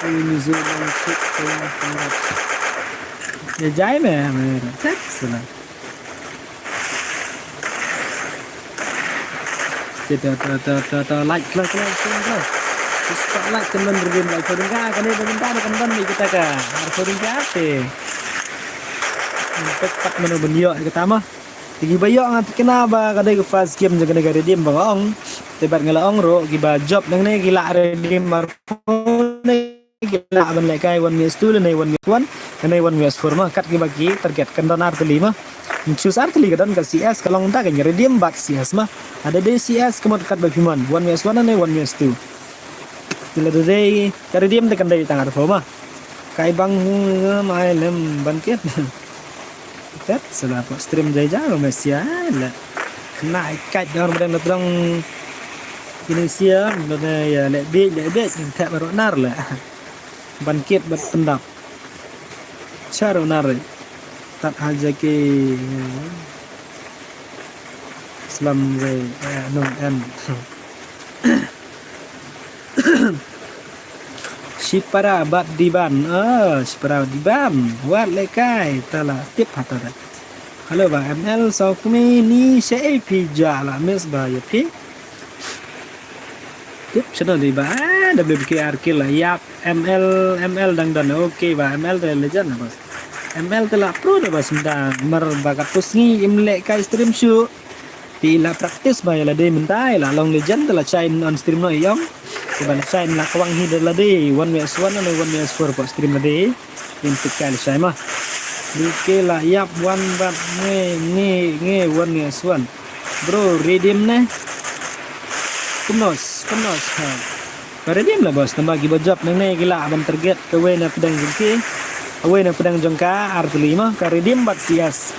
Ini zul bang kit kit. Ya jai me me. Tet sala. Kita ta ta ta ta like like like like like. Kita like kan ban rim like photo ka kan ban ban kan ban ni kita ka. Photo ka te. Tek tak mano ban ïoh kita mah. Te kiba ïoh nga thikna ba ka dei ka first game jong kane ka redeem ba nga ong. Te bad nga la ong ruh kiba jop nangne ki lah redeem arphew ne ki lah ban leh kai one V S two lane one V S one lane one V S four ma kat kiba ki target kan don ar tylli ma. Choose ar tylli ka don ka C S ka long da ka redeem bad C S ma. Ada dei C S ka mut kat ba phi mon one V S one lane one V S two. Te lada dei ka redeem te kan dei tang arphew ma. Kai bang mai lem ban kit. Tet sala pok stream jai jai ba mesia le. Kena ikat dor badang dong. Ini sia lo ne ya le bej le bej tak baru nar le. Ban kit bat pendap. Charo nar. Tat haja ki. Slam jai, eh, nung en. Shipara bad Diban. Ah, Shipara Diban. Wat leh kai. Tala tip hata da. Hello ba M L saw kmi ni sha A P ja la miss ba ya pi. Tip channel di ba. Ah, W K R kill la. Yap, M L, M L dang don. Okay ba M L de legend ba. M L te la pro de ba sendang. Mer ba ka tus ngi im leh kai stream shu. Te i la practice ba i la dei mynta, i la long legend, te la shine on stream noh i ong. Te ban shine la kwang hi da lade one versus one ne one versus four hapoh stream lade. Ym peit kai la shine ma. Te ki la ïap wan bad nge nge nge one versus one. Bro, redeem ne. Kumno, kumno ha. Ka redeem la boss, tang ba kiba jop nangne ki lah ban target kawei na pdeng jong ki. Kawei na pdeng jong ka ar tylli ma, ka redeem bad C S.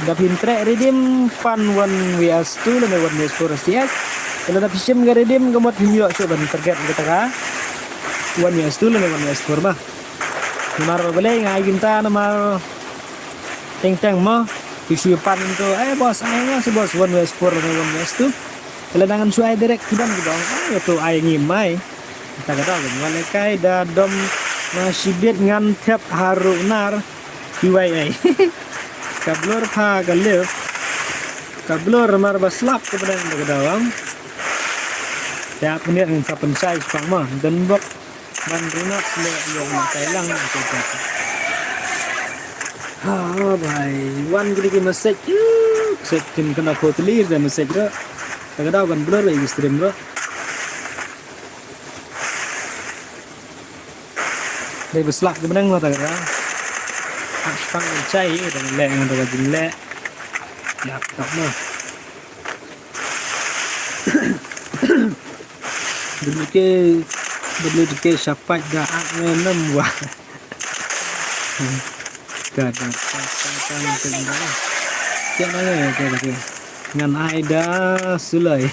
Da phin treh redeem pan one versus two lane one versus four C S. Lada phi shim ka redeem ka mut phi ïoh shuh ban target kata ka one versus two lane one versus four ma. Namar ba balei nga ai kumta namar teng teng ma. Phi shu pan to, eh boss, ai nga shu boss one versus four lane one versus two. Lada ngan shu ai direct ki ban ki dong, ai to ai ngi mai. Kata ka dong, wat lehkai da dom na shibit ngan thep haru nar. P Y A. Ka blur pha ka live. Ka blur mar ba slap ka bneng da ka dawang. Te ap ngan sa pynshai shipang ma. Don bok ban rinat le ïong ma kai lang. Ha bhai. Wan gidi ki message. Hmm, message kin kena ko teli da message ro. Da ka daw kan blur i stream ro. Dei ba slap ka bneng ma ta ka. Ak spang kan chai, dang leh ngan da ka jin leh. Ïa, tak ma. W K, W K shapat da ak ne nam wa. Ka da, ka da, ka da, ka da. Ka da, ka da, ka da. Ngan ai da suloi.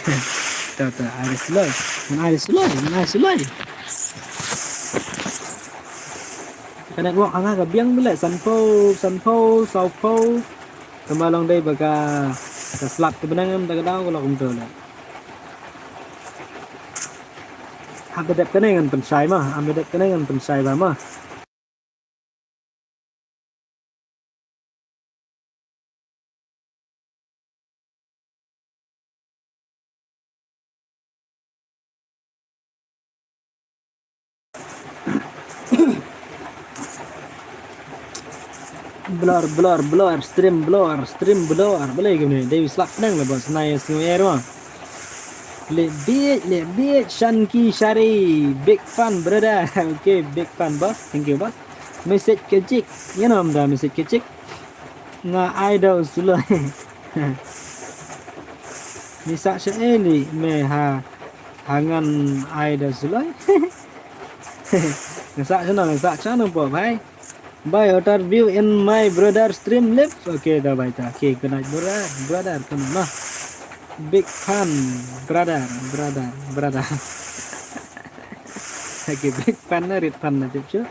Ta, ta, ai da suloi. Ngan ai da suloi, ngan ai suloi. Ka network hanga ka biang bile, sanphew, sanphew, sawphew. Tangba long dei ba ka, ka slap ka bneng em, ta ka daw ka la kumto le. Hap da dep kane ngan pynshai ma, hap da dep kane ngan pynshai ba ma. Blur, blur, blur, stream blur, stream blur. Balei kumne, dei slap nang le boss, nai sngew air ma. Le bit, le bit, Shanki Shari, big fan brother. Okay, big fan boss. Thank you boss. Message ka jik. Ïa nam da message ka jik. Nga ai da u suloi. Ni sa sha eli me ha, ha ngan ai da suloi. Nga sa sha na, nga sa sha na po bhai. Bye, hotter view in my brother stream live. Okay, da bye ta. Okay, good night brother, brother, come on. Big fan, brother, brother, brother. Okay, big fan na, rit fan na tip shu.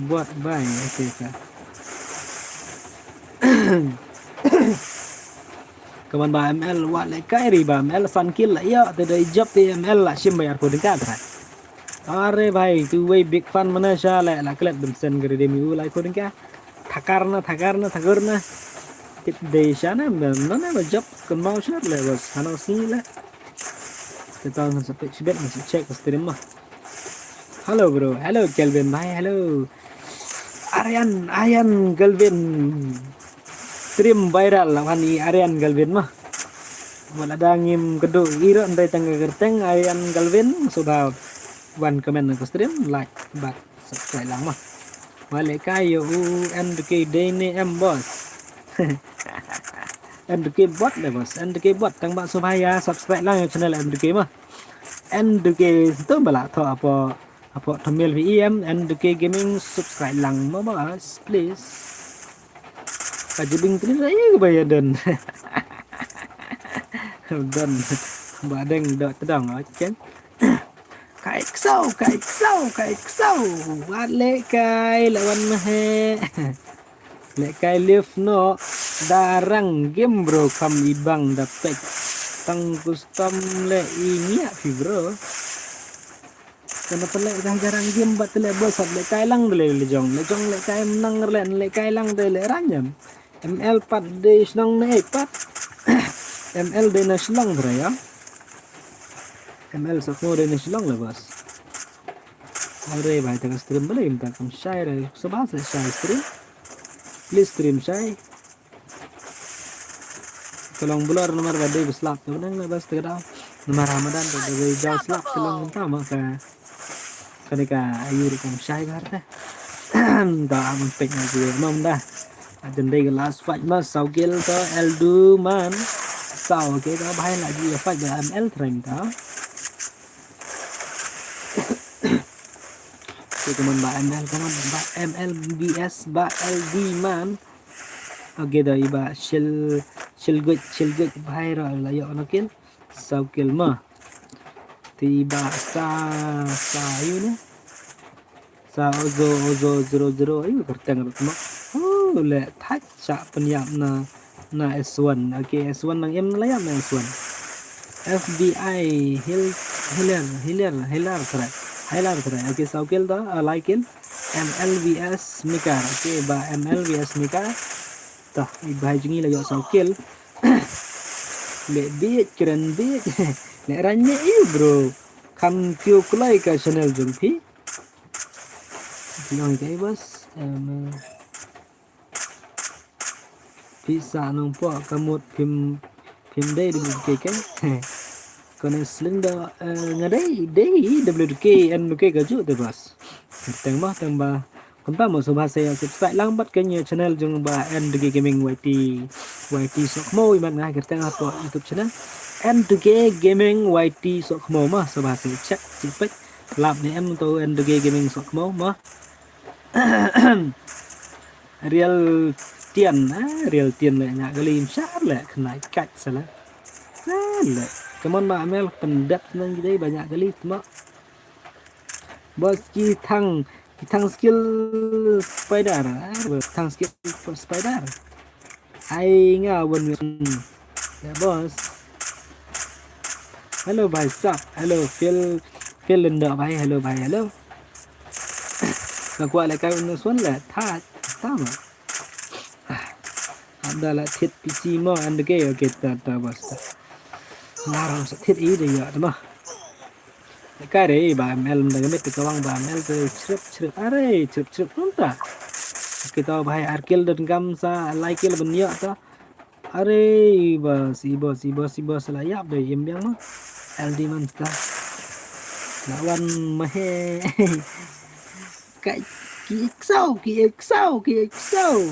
Buat bai, okay ka. Kaman ba M L wat lehkai ri ba M L san kill la ïa te dei jop te M L la shim ba arphew tyngka trai. Are bhai, tu wei big fan mana sha le la klet ben sen gari demi u lai phew tyngka. Thakar na, thakar na, thakar na. Tip dei sha na, na na ba jop kan mau sha le bas hano si le. Kita ngan sa pek sibet ngan sa check stream mah. Hello bro, hello Kelvin bhai, hello. Aryan, Aryan Kelvin. Stream viral lah wan i Aryan Kelvin mah. Wala da ngim kedu iro ndai tang kerteng Aryan Kelvin sudah wan komen ke stream, like bad subscribe lang mah. Balik kayu N D K dei ne em boss. N D K bot le boss, N D K bot tang ba subhaya subscribe lang channel N D K mah. N D K tu bala tho apo apo thumbnail V E M N D K gaming subscribe lang mo boss please. Ka jibing tri ra ye ba ya don. Don ba deng do tedang kan. Kai ksau, kai ksau, kai ksau. Wat le kai la wan mahe. Le kai live no darang game bro kam ibang da pek. Tang custom le i ngiak phi bro. Kana pele kai darang game bat le bos le kai lang le le jong. Le jong le kai menang le le kai lang de le ranyam. M L pat de shnong ne pat. M L de na shnong bro ya. M L sa ko de na shnong le bos. Ore bhai ta stream bale im ta kam shai re. Sabha se shai stream. Please stream shai. Ka long blur namar ba dei ba slap te ba dang na bas te ka dau. Namar Ramadan te ba dei jaw slap ka long kumta ma ka. Kane ka ayu rukom shai bar te. Da man pek na ji nom da. Ajan dei ka last fight ma saw kill to Eldu man. Saw ke da bhai la ji fight da M L tren ta. Ke kaman ba M L kaman ba M L V S ba L D man. Okay da iba shil shil guj shil guj bhai ro la yok na kill. Saw kill ma. Ti ba sa sa ayu ne. Sa ozo ozo zero zero ayu kerteng ro ma. Oh le thach sa penyap na na S one. Okay S one nang em na la yap na S one. F B I hil hiler hiler hiler kre hiler kre. Okay saw kill da lai kill. M L V S Mika. Okay ba M L V S Mika. Tah i bhai jingi la yok saw kill. Le bit kren bit. Le rang ne iu bro. Kam kiew kloi ka channel jong phi. Phi ong kai bas. Em, phi sa nong po ka mut phim phim dei di ke ke. Kone sling da eh, nga dei dei W K N W K ka ju te bas. Teng ma teng ba. Kumta mo subha se subscribe lang bat kane channel jong ba N D K Gaming Y T Y T Sokmo i mat ngai kerteng hapo YouTube channel N D K Gaming Y T Sokmo ma subha se check si pek lap ne em to N D K Gaming Sokmo ma. Real tian ah real tian le nya kali im shar le kena kat sala. Ah, le. Come on ma amel pendat nang gidei banyak kali ma. Bos ki thang ki thang skill spider ah, thang skill spider. Ai nga wan wan. Ya bos. Hello bhai sap. Hello Phil Phil Linda bhai. Hello bhai. Hello. Ka kwah le kai wan wan le thaj. Tama. Abda la thit P C mo and ke okay ta ta bos ta. Ngarang sa thit i de ya tama. Kare ba mel mda gamit ka wang ba mel te chrip chrip are chrip chrip nunta. Kita bhai arkil dan gam sa laikil ban ya ta. Are ibas ibas ibas ibas la yap de yem biang ma. L D man ta. Lawan mahe. Kai ki eksau ki eksau ki eksau.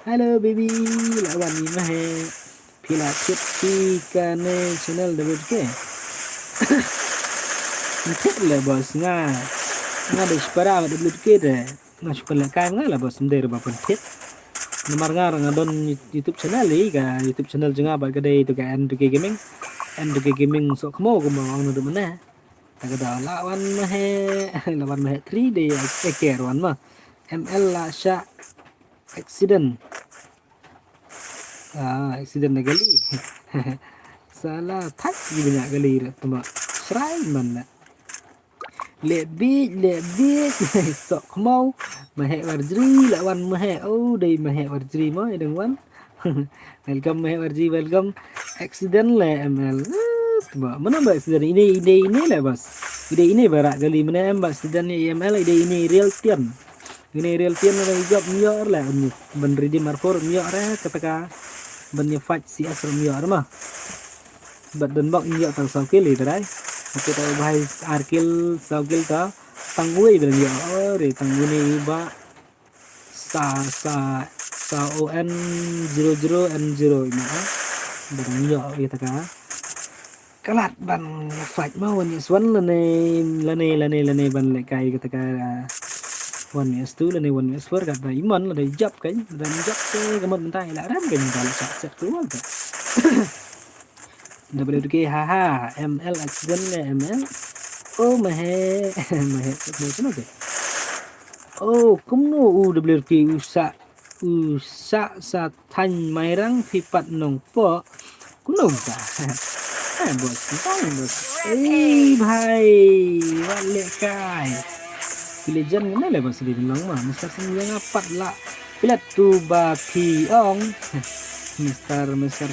Hello baby lawan ni mahe. Pila tip ki kane channel W K. Tip le bos nga. Nga de spara W K de. Nga shu pynleh kai nga la ba sendiri ba pynthit. Namar nga nga don YouTube channel i ka YouTube channel jong nga ba ka dei tu ka N D K Gaming. N D K Gaming Sokmo kumba ong na dumne. Ta ka da la wan mahe la wan mahe three day eker wan ma. M L la sha accident. Ah, accident na gali. Sala thak gi banyak gali re tuma. Srai man na. Lebit lebit sok mau mahek warjri lawan mahek oh dei mahek warjri mo ideng wan. Welcome mahek warjri welcome. Accident le M L. Ba mana ba accident ini ini ini le bas. Ini ini barak kali mana em ba accident ni M L ini ini real tian. Ini real tian na job nyor le ban redeem arpor nyor re kataka ban ni fight C S nyor ma. Bat dan bok injak tang saw kill i tadai. Okey tau bahai ar kill saw kill ta tang wei bel injak. Oh re tang wei ni ba sa sa sa O N zero zero N zero i ma. Bel injak i taka. Kalat ban fight ma wan yes one lane lane lane lane ban lekai kataka one yes two lane one yes four kat ba iman lada jap kan lada jap ke gamot mentai la ram kan ba la set keluar kan. W K haha M L accident le M L. Oh mahe mahe mahe mahe. Oh kumno u W K u sa u sa sa than mai rang phi pat nong po. Kumno ta. Eh bos, tang bos. Eh bhai, wat le kai. Pile jan ngam le bos di nong ma. Mister Sing yang apat la. Pilat tu ba phi ong. Mister Mister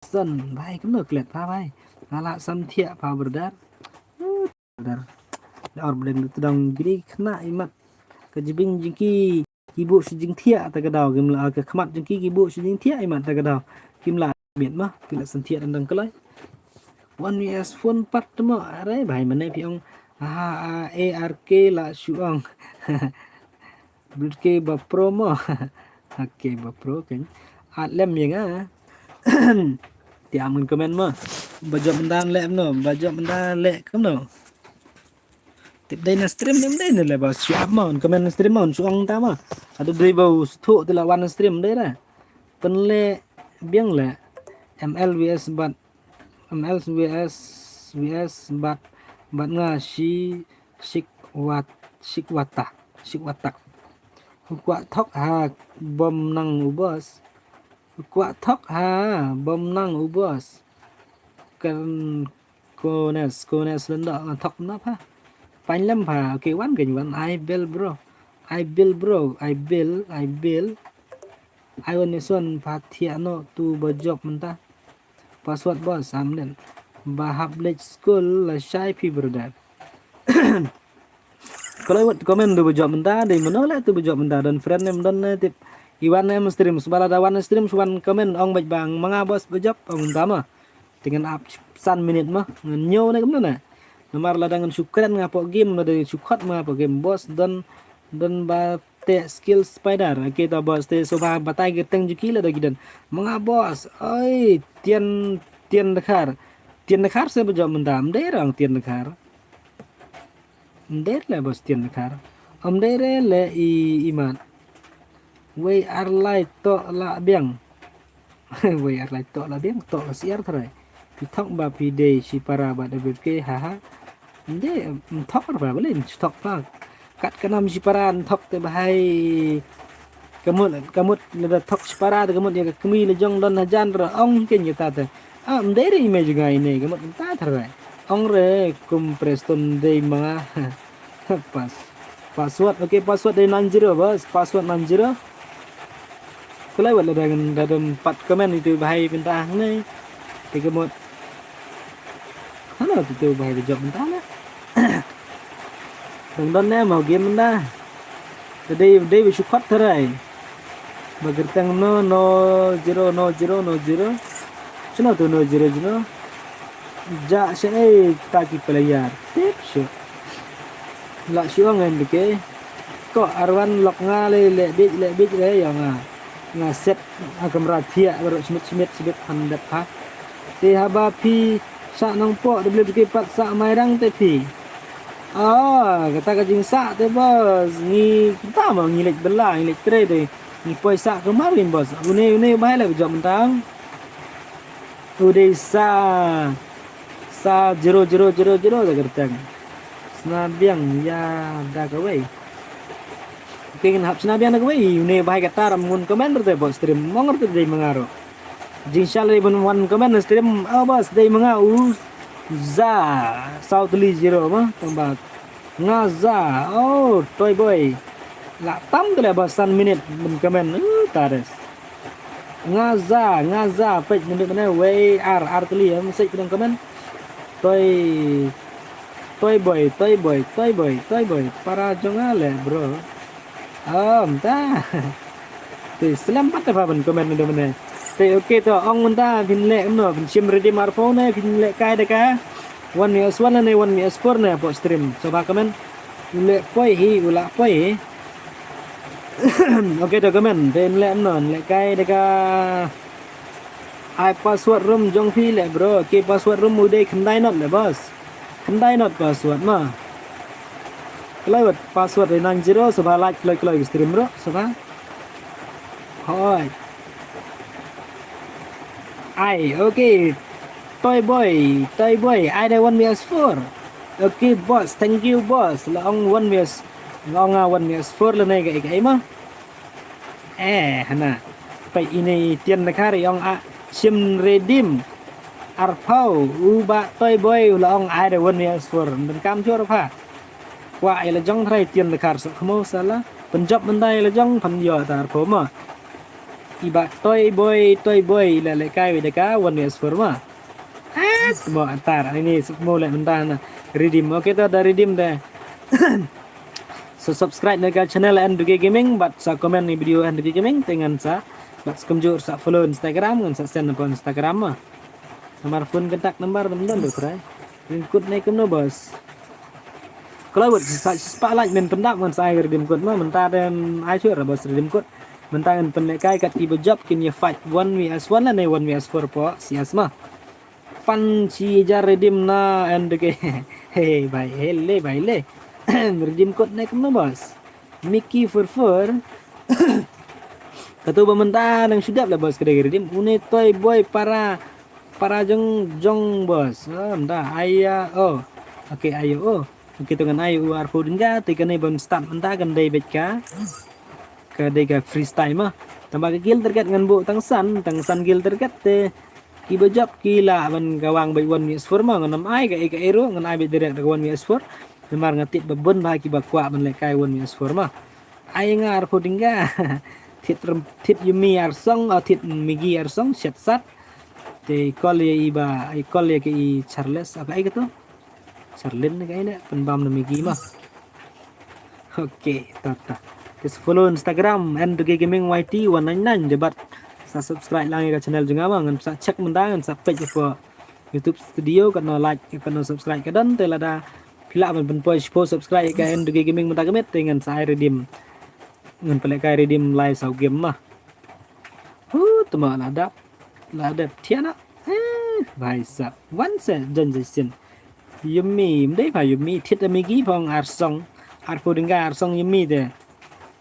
Son bhai kumno klet pha bhai. Ala sam thiah pha berdar. Berdar. Da or berdeng tu dang gri khna imat. Ka jibing jingki ki bu shi jingthiah ta ka daw kim la ka khmat jingki ki bu shi jingthiah imat ta ka daw. Kim la Miet ma, phi la san thiah dang dang kloi. One V S phone pat mo, are bhai mane phi ong. Ha, A R K la shu ong. Blut ke ba pro mo. Ha ke ba pro kan. At lem ye nga. Tiam ngan comment mo. Ba jop mynta leh no, ba jop mynta leh kumno. Tip dei na stream ym dei ne le ba shu ap mo, comment na stream mo, shu ong ta mo. Ada dei ba u sthu te la wan na stream dei da. Pynleh biang le M L V S bad M L V S V S bad bad nga shi shik wat shik watak shik watak. U kwah thok ha bom nang u boss. U kwah thok ha bom nang u boss. Kan kones kones lenda thok na pha. Pain lem pha. Okay, wan kan wan. I bill bro. I bill bro. I bill. I bill. I wan ne son pha thiah no tu ba jop mynta. Password boss, hamnen. Ba hap leit school la shai phi brother. Kalau wat comment tu ba jop mynta, dei mano la tu ba jop mynta, don friend em don ne tip. Iwan em stream, sbala da wan stream, swan comment ong baj bang, manga boss ba jop, ong mynta ma. Te ngan ap san minit ma, ngan ñiew ne kumno ne. Namar lada ngan shu kren nga pok game, lada ngan shu khot nga pok game boss, don, don ba te skill spider. Okay, ta boss te soba batai ke teng juki lada gidan. Manga boss, oi, tian, tian dekhar. Tian dekhar se ba jop mynta, mdei rang tian dekhar. Mdei le boss tian dekhar. Mdei re le i imat. Wei ar lai to la biang. Wei ar lai to la biang to la siar trai. Pi thok ba pi dei si para ba de ke ha ha. Nde thok ba bele thok ta. Kat kanam si para thok te bahai. Kamut kamut le da thok si para te kamut ya kami le jong don hajan ra ong ken ya ta te. Ah, mdei re ime juga ine kamut ta trai. Ong re kum Preston dei manga. Pas. Password. Okay, password dei nine zero boss. Password nine zero. Kulai wat la dang dang pat comment itu bahai pinta hangne. Tiga mod. Hana itu bahai jawab pinta na. Dang don ne mau game da. Dei dei bi sukot terai. Ba kyrteng no no zero no zero no zero. Chino tu no zero zero. Ja sha ei ta ki player. Tip shu. La shu ong em ke. Ko arwan lok nga le le bit le bit le ya nga. Nga set a kamra thiah baru smit smit smit han dep ha. Te haba phi sa nang po de beli pat sa mai rang te phi. Ah, kata ka jingsa te bos ngi kita ma ngi lek bela ngi lek tre te ngi poi sa ke marin bos. Une une bai le jom tang. Udei sa sa zero zero zero zero da kerteng. Sna biang ya da kawei. Oke ngin hap sna biang da kawei. Une bai kata ram ngun comment te bos stream mong te dei mangaro. Jingshal dei ban wan comment stream awas dei manga u za South Lee zero ma tamba. Nga za, oh, Toy Boy. La tam te le ba san minit ban comment. Uh, tares. Nga za, nga za, peit mynta mynta wei ar ar teli ya message pidang comment. Toy Toy Boy, Toy Boy, Toy Boy, Toy Boy. Para jong nga le bro. Am ta. Te slem pat te ba ban comment mynta mynta. Te okay to ong mynta phin le no phin shim redeem arphew ne phin le kai da ka. One V S one ne one V S four ne hapoh stream. So ba comment. U le poi hi, u la poi hi. Okay to comment. Te le no le kai da ka. Ai password room jong phi le bro. Ki password room u dei khyndai not le boss. Khyndai not password ma. Kloi wat password dei nine zero so ba like kloi kloi stream bro so ba. Hoi. Ai, okay. Toy boy, toy boy, ai dei one V S four. Okay boss, thank you boss. La ong one V S, la ong ah one V S four la nei ka ik ai ma. Eh, hana. Pai ine tian na kari ong a shim redeem. Arpau, u ba toy boy, la ong ai dei one V S four. Dan kam jor pha. Wa ai la jong thrai tian na kar sa khmo sala. Penjop mendai la jong pan yo ta arpau ma. Iba toy boy, toy boy la le kai we deka one V S four ma. Ah, mo antar ini mo le mendana redeem. Okay to da redeem da. So subscribe na ka channel N two K Gaming bad sa comment ni video N two K Gaming tengan sa Bad kumjuh sa follow Instagram, ngan sa send na Instagram ma. Namar phone contact number dam don tu trai. Redeem code ne kumno boss? Kalau buat sa spotlight men pendap ngan sa ai redeem code ma, mynta dem ai sure boss redeem code. Mynta ngan pynlehkai kat kiba jop kin ïa fight one versus one la ne one versus four po sias ma. Pan shi hajar redeem na and ke. Hey bhai, hele bhai le. Redeem code ne kumno boss? Mickey four four. Katu ba mynta nang shu dep la boss ka dei redeem. Une toy boy para, para jong jong boss. Ah, mynta aya oh. Okay, ayo oh. Okay, to ngan ai u arphew dynga te kane ban start mynta kan dei beit ka. Ka dei ka freestyle ma. Tangba ka kill target ngan buh tang san, tang san kill target te kiba jop ki lah ban kawang beit one versus four ma, ngan ym ai ka ei ka ei ruh, ngan ai beit direct da ka one versus four. Namar nga tip ba bun bha kiba kwah ban lehkai one versus four ma. Ai nga arphew dynga. Thied rem, thied Yumi arsong, ah, thied Migi arsong, shet sat. Te call ïa i ba, i call ïa ka i Charles, ah, ka ei katu. Charlene ne ka ei ne, pynbam na Migi ma. Okay, ta ta. Te sa follow Instagram N two K Gaming Y T one nine nine, te bad sa subscribe lang ïa ka channel jong nga ma, ngan sa check mynta, ngan sa peit ïa ka YouTube Studio, katno like, katno subscribe ka don, te lada phi lah ban pynpoi shiphew subscribe ïa ka N two K Gaming mynta ka miet, te ngan sa ai redeem. Ngan pynlehkai redeem lai saw game ma. Hu, tuma la dap. La dap thiah na. Eh, bhai sab. Wan se jan jai sin. Yumi, mdei bha Yumi, thied Migi phong arsong. Arphew dynga arsong Yumi te.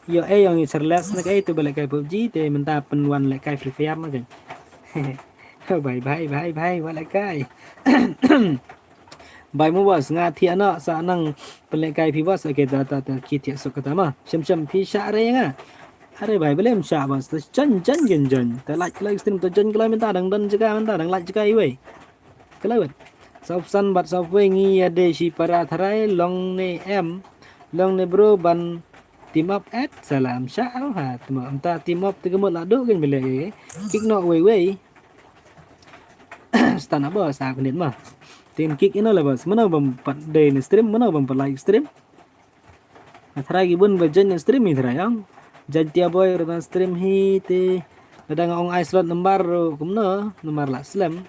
Ïoh ei ong i Charles na ka ei tu ba lehkai PUBG te mynta pynwan lehkai Free Fire ma te. Bhai, bhai, bhai, bhai, wat lehkai. Bye mo boss, nga thiah noh sa nang pynlehkai phi boss. Okay, ta ta ta, ki thiah suk kata ma. Shem shem phi shah re nga. Are bhai, balei ym shah boss, ta jan jan gen jan. Ta like like stream, ta jan kloi mynta dang don jaka mynta dang like jaka iwei. Kloi wet. Saw phew san bad saw phew wei ngi ïa dei shi para tharai long ne em. Long ne bro ban team up et salam shah ha. Tuma mynta team up te ka mut la duh gen bele. Kick noh wei wei. Stan abo sa khnit ma. Tin kick ino le bas. Mano bam pat dei ne stream, mano bam pat like stream. Nga tharai ki bun ba join ne stream hi tharai ang. Join tia boy rana stream hi te. Lada nga ong ai slot number ru kumno, number la slem.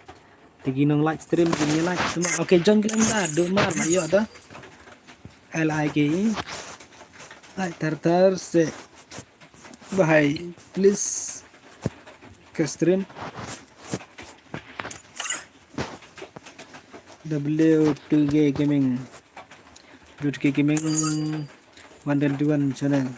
Te ki nong like stream ki ni like. Tuma, okay, join ki number du mar ma ïoh ta. L I K E. Ai tar tar se. Bahai, please. Ka stream. W two K Gaming. W two K Gaming one twenty-one channel.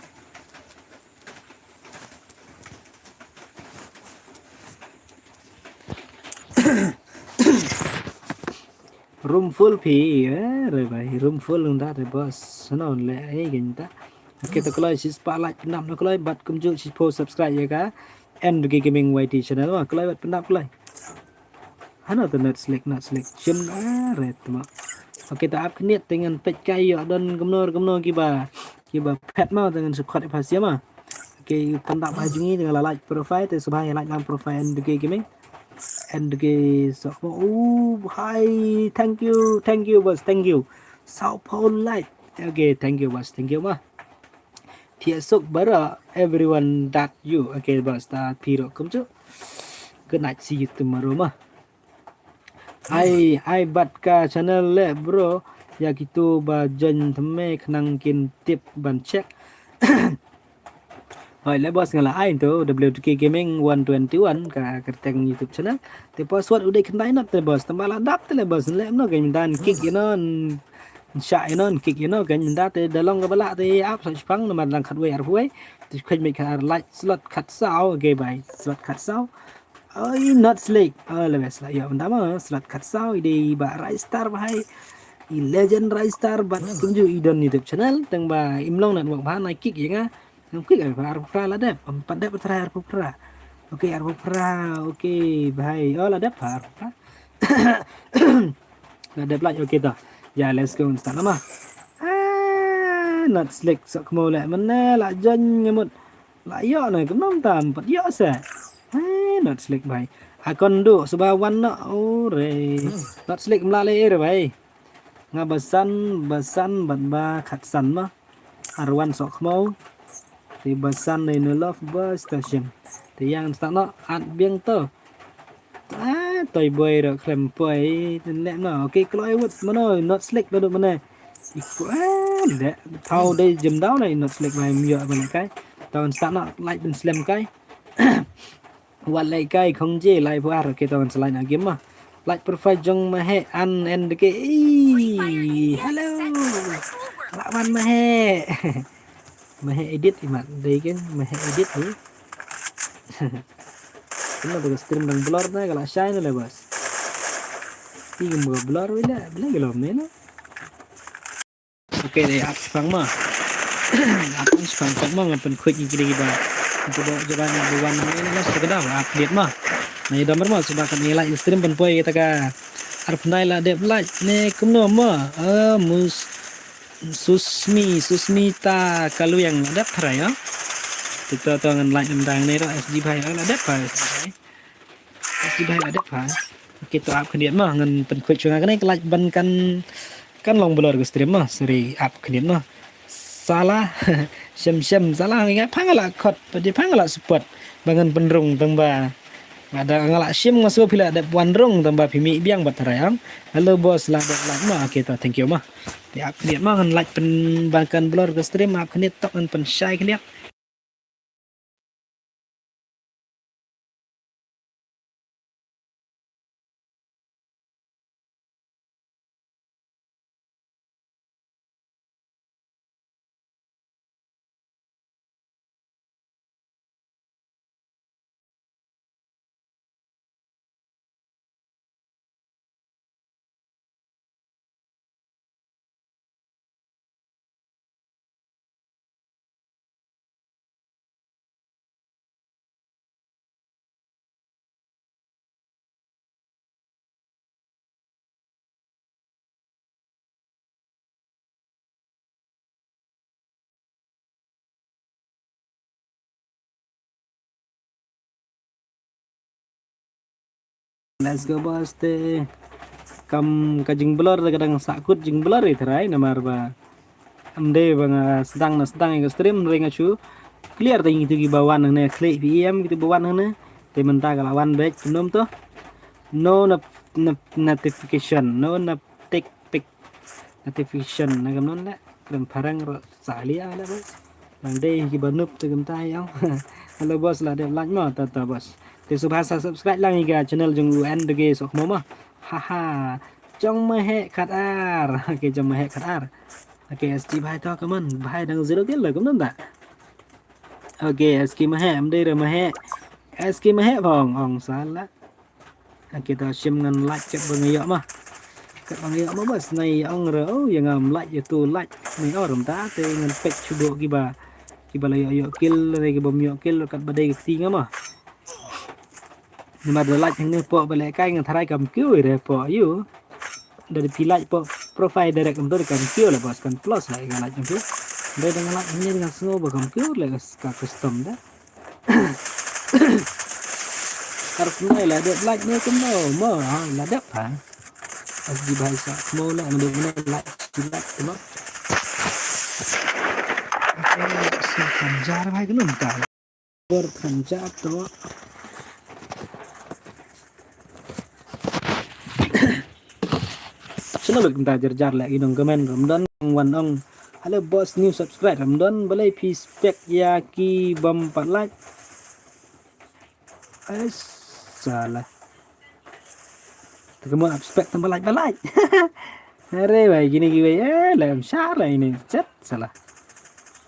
Room full phi, eh, re bhai, room full nda re boss. Sano le, eh, genta. Okay, to kloi shi spotlight pynap na kloi, bad kumjuh shiphew subscribe ïa ka N two K Gaming Y T channel ma, kloi bad pynap kloi. Hano to not slick, not slick. Shim, ah, re tuma. Okay, to ap khnit te ngan peit kai ïoh don kumno kumno kiba, kiba phet ma, te ngan shu khot ïa pha sia ma. Okay, pynap ha jong ngi te ngan la like profile, te sngewbha ïa like lang profile N two K Gaming. N two K so, oh, hi, thank you, thank you boss, thank you. Saw phew like. Okay, thank you boss, thank you ma. Thiah suk baroh everyone that you. Okay boss, ta phi ruh kumjuh. Good night, see you tomorrow ma. Ai, ai bad ka channel le bro. Ïa kitu ba join thymmai khnang kin tip ban check. Hoi le boss nga la ai to W two K Gaming one twenty-one ka kyrteng YouTube channel. Te password u dei khyndai nat te boss. Tangba la dap te le boss, le mno ka mynta kick ïa no, shah ïa no, kick ïa no ka mynta te da long kaba lah te ap sa shipang namar dang khatwei arphew wei. Te khwai mei khat ar like slot khatsaw, okay bye, slot khatsaw. Oi, not slick. Oh, le best la ïoh mynta ma slot khatsaw i dei ba Rai Star bhai. I legend Rai Star bad kumjuh i don YouTube channel tangba im long network bha, nai kick ïa nga. Ngam kick ai pha arphew phra la dep, em pat dep try arphew phra. Okay, arphew phra, okay bhai. Oh, la dep pha arphew phra. La dep like, okay ta. Ya, let's go, start nama. Ah, not slick, sok mo le mane la join ngamut. La ïoh na kumno tam pat ïoh se. Ah, not slick bhai. Akon du seba wan no. Oh, re. Not slick mla le re bhai. Nga ba san, ba san bad ba khatsan ma. Arwan sok khmau. Te ba san ne no love ba station. Te ïa ngan start noh at biang to. Ah, Toy Boy ruh khlem poi, te leh noh. Okay, kloi wut mano, not slick ba duk mane. Iku, ah, deh, thaw dei jem daw na not slick ba ym ïoh ba leh kai. To ngan start noh, light ban slem kai. Wat leh kai khong je, light puar, okay, to ngan slide na game ma. Light profile jong Maheh an en deke. Ih, hello. Lah wan Maheh. Maheh edit imat, dei ken Maheh edit ni. Kena tu stream dang blur na, ka la shine le bas. Ih, ka blur wei la, bila ka lom ne na. Okay, dei ap shipang ma. Ap shipang ma, ngan pynkhuid ïa ki dei ki ba. Ngan pyndok jaban ba wan ne na, mas ka dei ap update ma. Na ïa dam ma, suba kan ïa like stream pynpoi ïa ta ka. Arphew khyndai la dep like ne kumno ma. Ah, mus Susmi, Susmita Kalwiang la dep tharai, ah. Kita to ngan like ngan dang ne ro S G Bhai, ah, la dep tharai S G Bhai. S G Bhai la dep tharai. Okay, to ap khyndiat ma ngan pynkhuid shuwa kane ka like ban kan, kan long blur ka stream ma, sorry, ap khyndiat ma. Salah, shem shem, salah nga phang la khot, pa di phang la support. Ba ngan pynrung tang ba Nga da nga la shim nga sngewbha phi la dep wan rung tang ba phi mih biang bad tharai ang. Hello boss, la dep like ma. Okay, to, thank you ma. Te ap khyndiat ma ngan like pyn ba kan blur ka stream, ap khyndiat tok ngan pynshai khyndiat. Let's go boss te. Kam ka jingblur da ka dang sahkut jingblur ïa tharai namar ba ym dei ba nga sdang na sdang ïa ka stream, hynrei nga shu clear te ïa kitu kiba wan hangne, khleh P M kitu ba wan hangne. Te mynta ka la wan beit kumno to. No na, na, notification, no na tick pick notification na kumno le. Kren phareng ro sa lia le boss. Lang dei kiba noob te kumta ïa. Hello boss, la dep like ma, ta ta boss. Te sngewbha sa subscribe lang ïa ka channel jong u N D K Sohmo ma. Haha. Jong Maheh khat ar. Okay, jong Maheh khat ar. Okay, S T Bhai to, come on. Bhai dang zero kill la kumno ta. Okay, S K Maheh, ym dei re Maheh. S K Maheh phong, ong salah. Okay, to shim ngan like kat ba nga ïoh ma. Kat ba nga ïoh ma boss, nai ong re, oh, ïa ngam like, ïa tu like. Nai ong rem ta, te ngan pek shuh kiba, kiba la ïoh ïoh kill, ne kiba ym ïoh kill, kat ba dei ka kti nga ma. Namar da like hangne pok ba leh kai ngan tharai kam kiew re pok ïu. Da phi like pok profile direct em to da kam kiew le boss, kan plus le ka like em to. Da da nga like hangne ngan sngew ba kam kiew le ka custom da. Ar kumno la dep like ne kumno mo ha la dep ha. As di bai sa mo le mo dep mo like di like mo. Sa kan jar bai kumno ta. Bor kan jar to. Sino bel kumta jar jar le inong kemen Ramadan wan ong. Hello boss, new subscribe Ramadan, balei phi spek ïa ki bym pat like. Ai salah. Te kemon ap spek tang ba like ba like. Are bai kine ki bai eh lem shar la ini chat salah.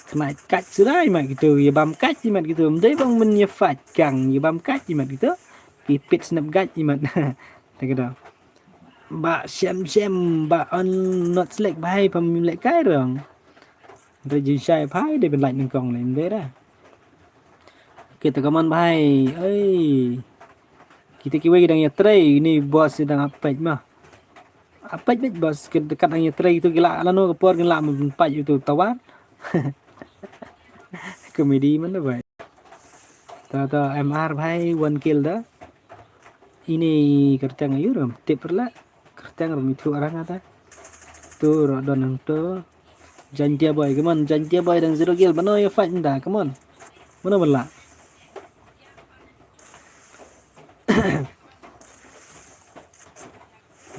Kena kat surai mat gitu, ïa bam kat mat gitu. Mdei bang men ïa fight kang ïa bam kat mat gitu. Ki pit snap gat imat. Te ka dong. Ba shem shem ba on not select bai pam lek kai rong. Re jin shai pai de ben like nang kong le mdei ra. Kita kaman bai. Oi. Kita kiwei dang ïa trei ni boss dang apet ma. Apet bit boss ke dekat dang ïa trei tu gila lano ka por gila men pat itu tawar. Komedi mana bai. Ta ta M R bhai one kill da. Ini kerteng ayu ram tip rela. Kerteng ram itu orang ata. Tu ro don nang tu. Jantia boy, come on, Jantia boy dang zero kill. Mano ïa fight nda, come on. Mano bala.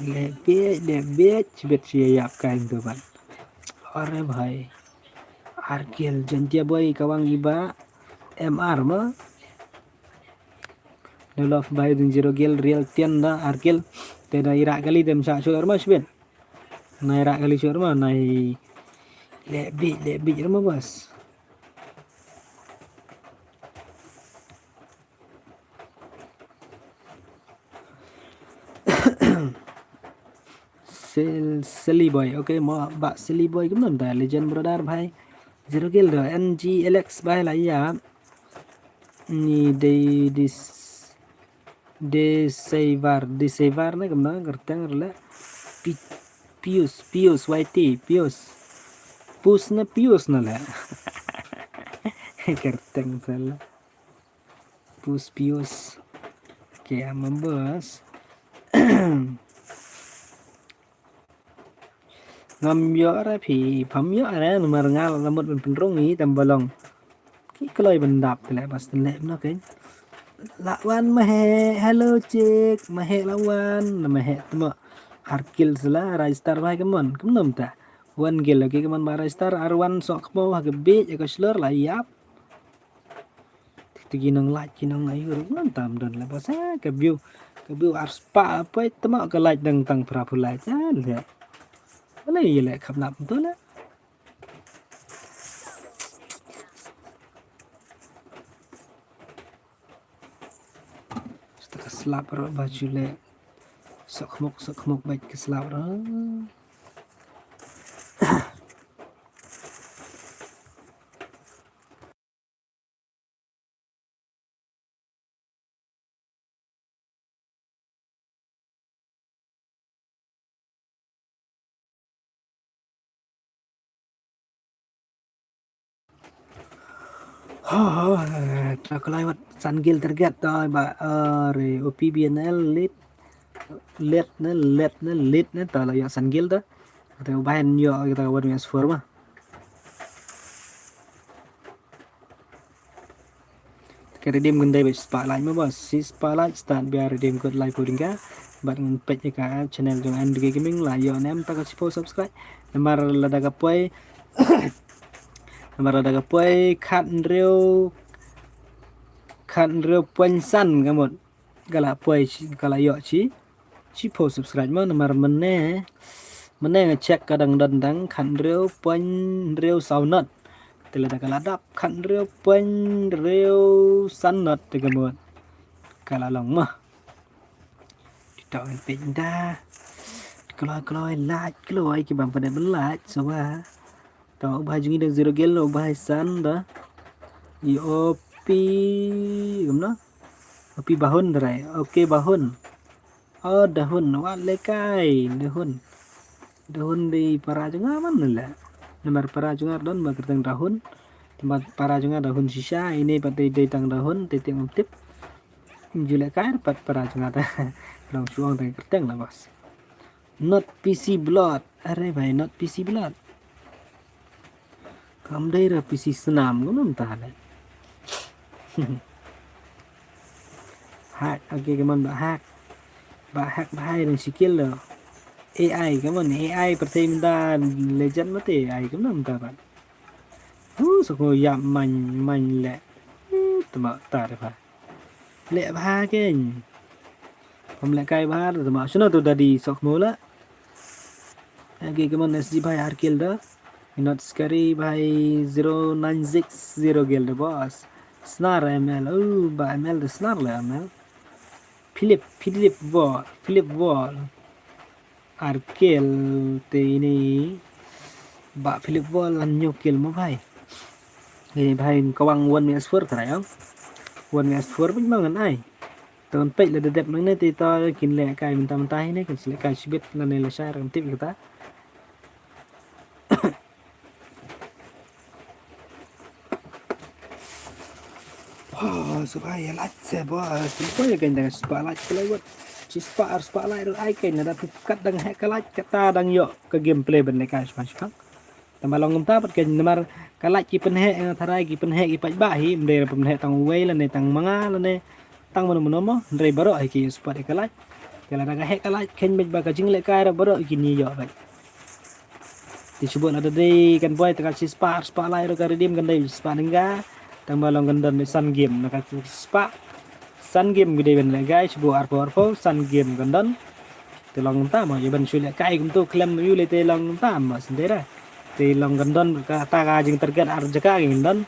Leh biej, leh biej, shibit shi ïap kain tu ban. Are bhai. Arkil Jaintia boy kawang iba M R ma. No love bhai ding zero gel real tian da Arkil. Te da ira kali dem sa shur ma shibit. Na ira kali shur ma na i leh biej, leh biej ma bas. Sel-, Silly Boy. Okay, mo ba Silly Boy kumno da legend brother bhai. Zero kill da N G Alex bhai la ya. Ni de dis de Seivar, de Seivar ne kumno kerteng rle. Pi-, Pius, Pius Y T, Pius. Pus ne Pius ne le. Kerteng sel. Pus Pius. Okay, ama bas. Ngam ïoh re phi, pham ïoh re, namar nga la mut ban pynrung i tam ba long. Ki kloi ban dap te leh bas te leh no kein. Lawan Mahek, hello chick, Mahek Lawan, na Mahek tmo. Ar kill sela, Rai Star bhai kemon, kemon ta. Wan kill, okay, kemon ba Rai Star, ar wan sok kmo, ha ke biej, ha ke shlur, la ïap. Ti ki nong lait ki nong ayu ruh ngan tam don la bas, eh, ka view, ka view ar spah poi tma ka lait dang tang phra phew lait, eh, le. Wala ye le khap nap tu le. Sta ka slap ruh ba ju le. Sok khmuk, sok khmuk bait ka slap ruh. Ho, ho, eh, ta kalai wat san gel target ta ba, eh, re, O P B N L lead, lead ne, lead ne, lead ne, ta la ïa san gel ta. Ta ba hen ïa kita wan S four ma. Ka redeem ngan dei ba spah like ma ba, shi spah like start bia redeem kut lai puding ka. Bad ngan peit ïa ka channel jong N D K Gaming la ïoh nem ta ka shiphew subscribe. Namar lada ka poi, namar lada ka poi khat hynriew, khat hynriew point san ka mut. Ka la poi shi, ka la ïoh shi, shiphew subscribe ma namar mynne, mynne nga check ka dang don dang khat hynriew point hynriew saw not. Te lada ka la dap khat hynriew point hynriew san not te ka mut. Ka la long ma. Ti tau en peit da. Kloi kloi like kloi ki bam pada like so ba. Tau u bhai jong ngi da zero gel u bhai san da. I O P kumno? O P Bahun da rai. Okay Bahun. Oh Dahun wat lekai Dahun. Dahun di para jong nga man la. Namar para jong nga don ba kyrteng Dahun. Tempat para jong nga Dahun shisha ini pat dei dei tang Dahun te te ngam tip. Ju lekai pat para jong nga ta. Long shuang ta kyrteng la bas. Not P C blood. Are bhai not P C blood. Kam dei ra P C snam ko nam ta le. Hack, okay, kemon ba hack. Ba hack ba hai dang sikil lo. A I, kemon A I pertei mynta legend mate A I kemon mynta ba. Hu, soko yap main, main le. Hu, tama tar ba. Le bha kein. Pom le kai bha, tama shino tu dadi sok mo la. Agi kemon S G bhai ar kill da. Not scary bhai zero nine six zero kill da boss. Snar M L. Oh, ba M L da snar la M L. Philip, Philip Wall, Philip Wall. Ar kill te ini ba Philip Wall lan hynñiew kill mo bhai. Ni bhai kawang one V S four trai ong. One V S four pun mangan ai. Ton pek la dedep nang ne te to kin le kai mynta mynta hi ne kin le kai shibit la ne la shai ram tip kita. Oh, so bhai, ïa like se bos. Pynpoi ïa ka ïa spah like ka lawat. Shi spah ar spah like ruh ai ka ïa da phi kat dang hek ka like kata dang ïoh ka gameplay ban leh ka shpang shpang. Tang ba long kumta pat ka namar ka light ki pynheh, eh, tharai ki pynheh ki paidbah hi, ym dei ra pynheh tang uwei lane tang manga lane tang mano mano mo, hynrei baroh hi ki support ïa ka light. Te lada ka heh ka light, kheiñ beit ba ka jinglehkai ruh baroh kin ïoh beit. Te shu bun lada dei kan buaid tang ka shispah arspah lai ruh ka redeem kan dei shispah tynga. Tang ba long kan don san game na ka shispah. San game ki dei ban lehkai, shu bun arphew arphew, san game kan don. Te long kumta mo, ïa ban shu lehkai kumto khlem ïoh leh te long kumta mo, sngewbha. Te long kan don kata ka jingtarget ar jaka ki kan don.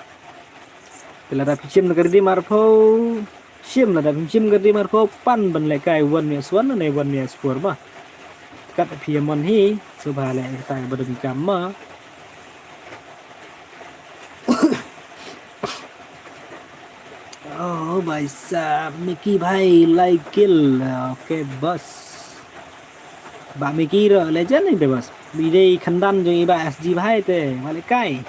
Te lada phi shim na ka redeem arphew, shim, lada phim shim ka redeem arphew, pan ban lehkai One Vs One ne One Vs Four mo. Kat phi ïa mon hi, sngewbha leh kata ka ba donkam mo. Oh, bhai sahab, Mickey bhai, lai kill. Okay, boss. Bah Mickey ruh legend ni te, boss. Bi dei khandan jong i Bah S G bhai te. Wat lehkai.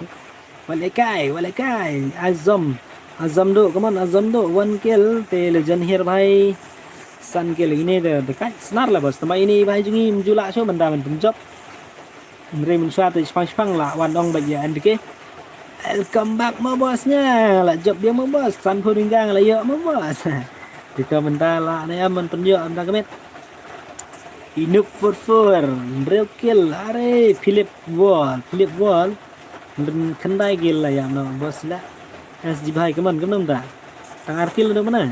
Wat lehkai, wat lehkai. Azom. Azom duh, come on, Azom duh. One kill, te legend here bhai. San kill ine te, te kai snar la, boss. Tang ba ine bhai jong i ym ju lah shuh ban da ban pynjop. Hynrei mynshuwa te shipang shipang la wan ong bad ïa N D K. Welcome back mo boss nga. La jop biang mo boss. Sanphew rynga la ïoh mo boss. Te to mynta la ne am man pynïoh mynta ka met. Inuk four four, hynriew kill, are Philip Wall, Philip Wall. Hynriew khyndai kill la ïa no boss la. S G bhai, come on, come on ta. Tang ar kill do mana.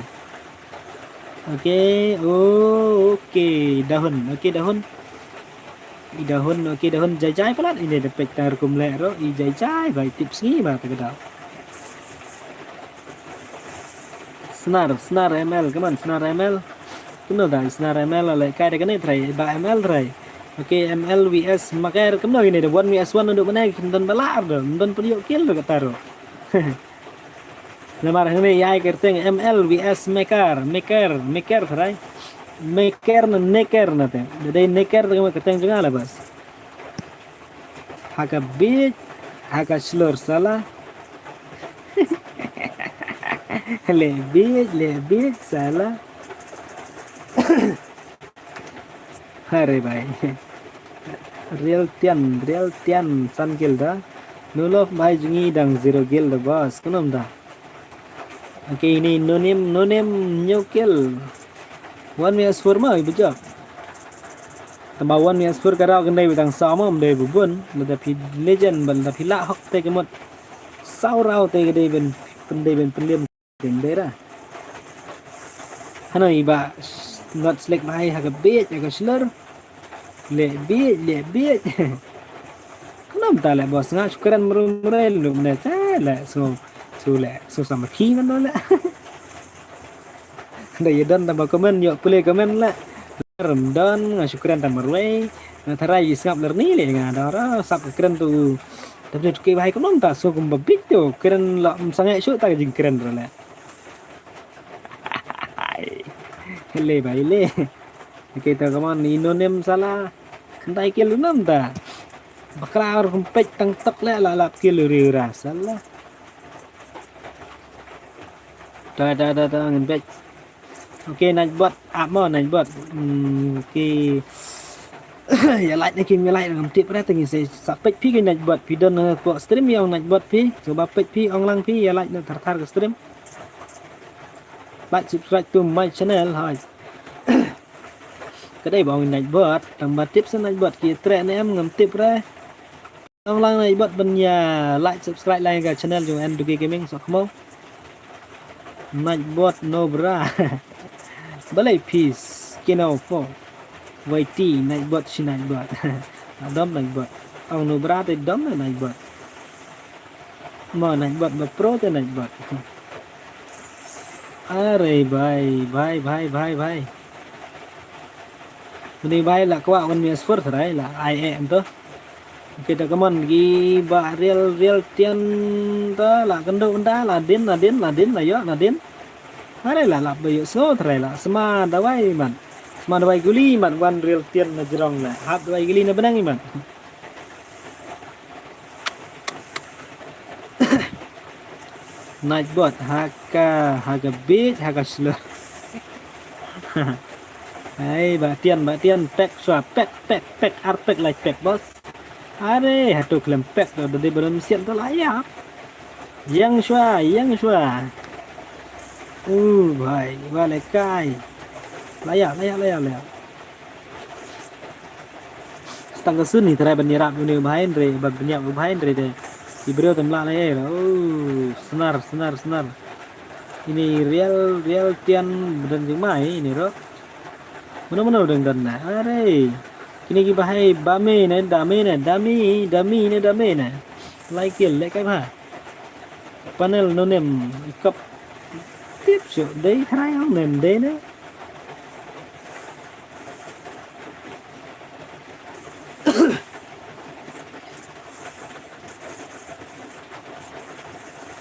Okay, oh, okay, Dahun, okay, Dahun. I Dahun, okay, Dahun jai jai palat, ine da peit tang rukom leh ruh, i jai jai, bhai, tip sngi ba ta ka daw. Snar, Snar M L, come on, Snar M L. Kumno da, Snar M L, lehkai da kane trai, ba M L trai. Okay, M L V S Maker, kumno ine da One V S One ndu mana, kin don balar do, don pynïoh kill do kata ruh. Namar hangne ïa ka kyrteng M L V S Maker, Maker, Maker trai. Maker na Neker na te. Da dei Neker te ka kyrteng jong nga la bas. Ha ka biej, ha ka shlur sala. Le biej, le biej sala. Hare bhai. Real Tian, Real Tian, san kill da. Nulok bhai jong ngi dang zero kill da boss. Kumno da. Okay, ini Nunim, Nunim new kill. One V S four ma, ibu jop. Tang ba One V S four ka raw kan dei ba dang saw ma, ym dei ba bun. Lada phi legend, ba lada phi lah hok te ka mut. Saw raw te ka dei ban, pyndei ban pynlem. Ding dei ra. Hano i Bah Not Slick bhai ha ka biej, ha ka shlur. Le biej, le biej. Kumno mynta le boss nga shu kren mru mru lu ne te le so so le so sama ki man le. Da ïa don tang ba comment ïoh pule comment le. Rem don nga shu kren tang marwei. Nga tharai i sngap ler ni le nga da ra sap ka kren tu. Tapi tu ki bhai kumno mynta so kumba bit tu kren la ym sangeh shu ta ka jingkren ra le. Hele bhai le. Kita kaman inonim sala. Khyndai kill unam ta. Bakla ruh peit tang tok le la lap kill uri ura sala. Da da da da ngin peit. Okay, Nightbot, ap mo Nightbot. Hmm, okay. Ïa like na kim ïa like ngam tip re, te ngin sa peit phi ki Nightbot phi don ha ka stream ïa ong Nightbot phi. Cuba peit phi ong lang phi ïa like na thar thar ka stream. Like, subscribe to my channel, hai. Ka dei ba ong Nightbot, tang ba tip sa Nightbot ki treh ne em ngam tip re. Ong lang Nightbot ban ïa like, subscribe lang ka channel jong N two K Gaming, sok mo. Nightbot no bra. Balei peace kino fo. Wai ti Nightbot shi Nightbot. Adom Nightbot. Ong no bra te dom Nightbot. Mo Nightbot ba pro te Nightbot. Are bhai, bhai, bhai, bhai, bhai. Mani bhai la kwah wan mi asfur tharai la ai e em to. Kita kaman gi ba real real tian ta la kendu unda la din la din la din la yo la din. Are la la ba yo so tharai la sma dawai man. Sma dawai guli man wan real tian na jrong la. Hap dawai guli na benang man. Nightbot ha ka ha ka beach ha ka slur. Hai ba tian ba tian pek sua pek pek pek ar pek lai pek bos. Are, hato khlem pek da dei ba don siat da la ïap. Ïeng shuwa, ïeng shuwa. U bhai, wa le kai. La ïap, la ïap, la ïap, la ïap. Tang ka sun ni trai ban ïarap une u bhai hynrei, ban ïap u bhai hynrei de. I briew tam la la ïap. U snar, snar, snar. Ini real, real tian bedan jingmai ini ro. Mano mano dang dan na. Are. Kini ki bahai bame ne, dame ne, dami, dami ne, dame ne. Lai kil le kai bha. Panel no nem ikop. Tip shu dei trai ang nem dei ne.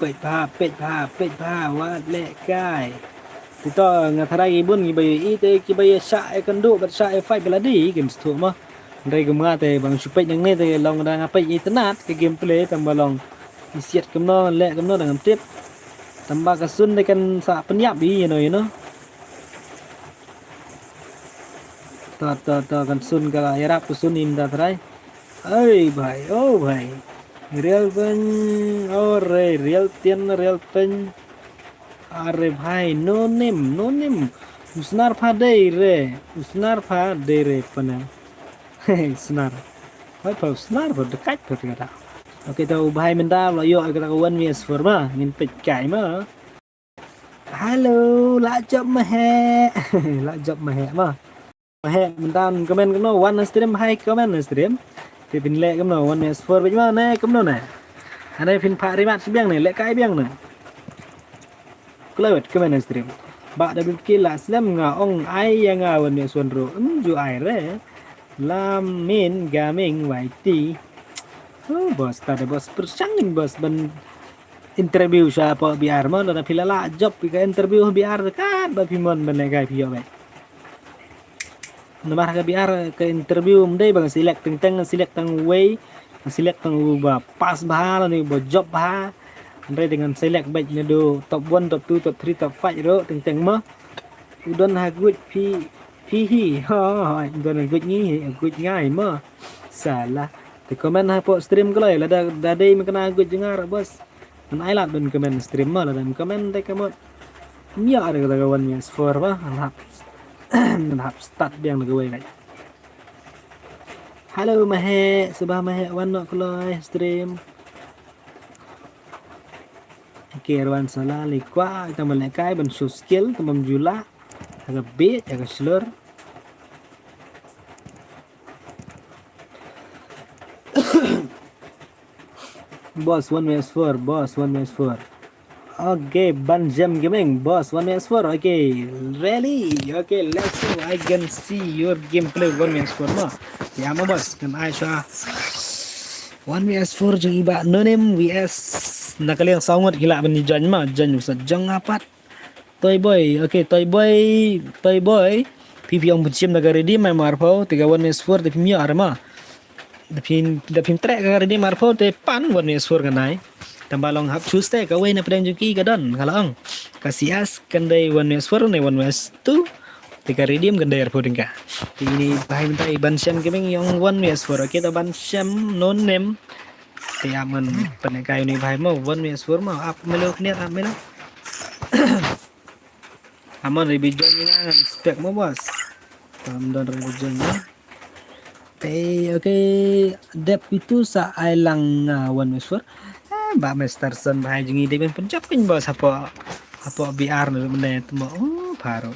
Peit bha, peit bha, peit bha, wat leh kai. Te to nga tharai ki bun kiba ïohi te kiba ïa shah ïa kynduh bad shah ïa fight ba la dei kim sngewthuh mo. Hynrei kum nga te ba nga shu peit nangne te long da nga peit itynnat ka gameplay tang ba long i siat kumno leh kumno da ngam tip. Tang ba ka sun te kan sa pynïap i ïa no ïa no. To to to kan sun ka la ïarap ka sun im da trai. Oi bhai, oh bhai. Real pyn, oh re, real tian, real pyn. Are bhai, no name, no name. U snar pha dei re, u snar pha dei re pana. Hey, snar. Bhai pha u snar pha dekat pha kata. Okay, to u bhai mynta lo ïoh kata ka one vs four ma, ngin peit kai ma. Hello, la jop ma he. La jop ma he ma. He, mynta comment kumno, wan na stream, hai comment na stream. Te phin leh kumno, one vs four bad ma ne kumno ne. Hane phin phah rimat biang ne, leh kai biang ne. Kloi wat comment na stream. Ba da bit ki la slem nga ong ai ïa nga one vs one ro. Em ju ai re. Lamin gaming Y T. Oh, boss, ta da boss persang boss ban interview sha po B R mo, na phi la la jop ka interview B R kat ba phi mon ban leh kai phi ïoh bad. Namar ka B R ka interview ym dei ba nga select teng teng, nga select tang uwei, nga select tang uba pass bha lane uba jop bha. Hynrei te ngan select bad naduh top one, top two, top three, top five ruh teng teng mo. U don ha guid phi, phi hi. Ho, ho, u don ha guid ngi, ha guid ngai mo. Salah. Te comment hapoh stream kloi lada da dei mynta ha guid jong nga ruh boss. Ngan ai lad ban comment stream mo, lada comment te ka mut. Ym ïoh re kata ka one vs four ba, ngan hap, ngan hap start biang da kawei kai. Hello Mahek, sngewbha Mahek wan noh kloi stream. Okay, Erwan Salah, lei kwah tang ban leh kai ban show skill, tang bym ju lah ha ka bieit, ha ka shlur. Boss, one vs four, boss, one vs four. Okay, Banjem Gaming, boss, one vs four. Okay, ready. Okay, let's go. I can see your gameplay one vs four mo. Ïa mo boss, kan ai shuwa. One vs four jong i Bah Nonim vs na ka liang saw ngut ki lah ban join mo, join sa jong nga pat. Toy Boy, okay, Toy Boy, Toy Boy. Phi phi ong phi shim da ka redeem ai mo arphew, te ka one vs four te phim ïoh re mo. Da phin, da phin treh ka redeem arphew te pan one vs four kan ai. Tang ba long hap choose te kawei na pdeng jong ki ka don, ka la ong. Ka C S kan dei one vs four ne one vs two. Te ka redeem kan dei arphew tyngka. Te ini bhai mynta i Banjem Gaming i ong one vs four. Okay, to Banjem no name. Te ap ngan pynleh kai uni bhai mo, one vs four mo, ap melo khniat, ap melo. Amon revision ni ngan spek mo boss. Tam don revision ni. Te, okay, dep itu sa ai lang, ah, one vs four. Eh, ba Masterson bhai jong ngi dei ban pynjop kan boss hapoh, hapoh B R na mene tmo. Oh, paro.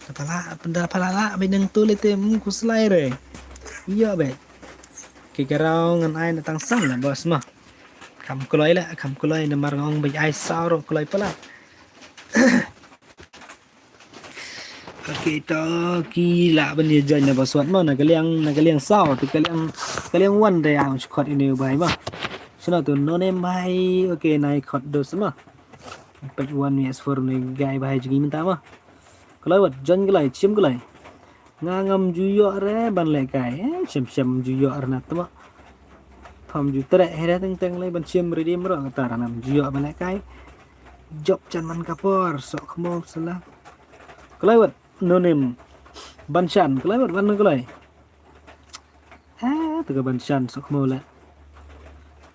Pala, pynda pala la, byneng tu le te, mm, kuslai re. Ïa be. Ki garau ngan ai na tang sang la boss ma. Kam kloi la, kam kloi namar ngong bej ai saw ro kloi pala. Okay, to ki la ban ïa join na boss wat ma, na ka liang, na ka liang saw, te ka liang, ka liang wan de ang shkot ini u bhai ma. Shano tu no name bhai, okay, nai khot dos ma. Peit one vs four ne guy bhai jong ngi mynta ma. Kloi wat, join kloi, shim kloi. Nga ngam ju ïoh re ban leh kai. Eh, shem shem ju ïoh re na tma. Pham ju treh hi re teng teng lei ban shim redeem ruh kata re ngam ju ïoh ban leh kai. Jop jan man ka por, sok khmor sela. Kloi wat, no name. Ban shan, kloi wat, ban kloi. Eh, Te ka ban shan sok mo le.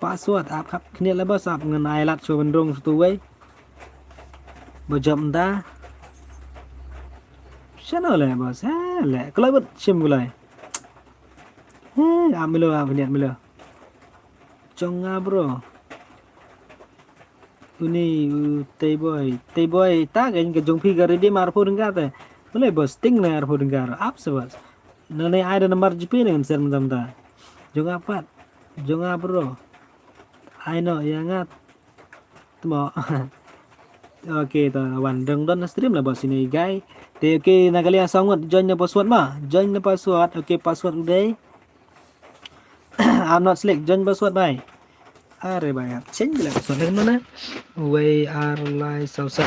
Password ap khap khniat le boss, ap ngan ai lad shu ban rung shu tu wei. Ba jop nda. Shano le boss, ha le. Kloi bot shim kloi. He, ap milo, ap khniat milo. Jong nga bro. Uni u Tei Boy, Tei Boy, ta ka ka jong phi ka redeem arphew tyngka te. Ule boss, ting na arphew tyngka ro. Ap se boss. Nane ai da namar G P ne ngan send mynta mynta. Jong nga pat. Jong nga bro. Ai no ïa nga. Tmo. Okay, to wan dang don stream la boss ini guy. Te okay, na kali asong ngut join na password ma. Join na password. Okay, password u dei. I'm not slick. Join password bhai. Are bhai, change la password mana. Wei ar lai saw san.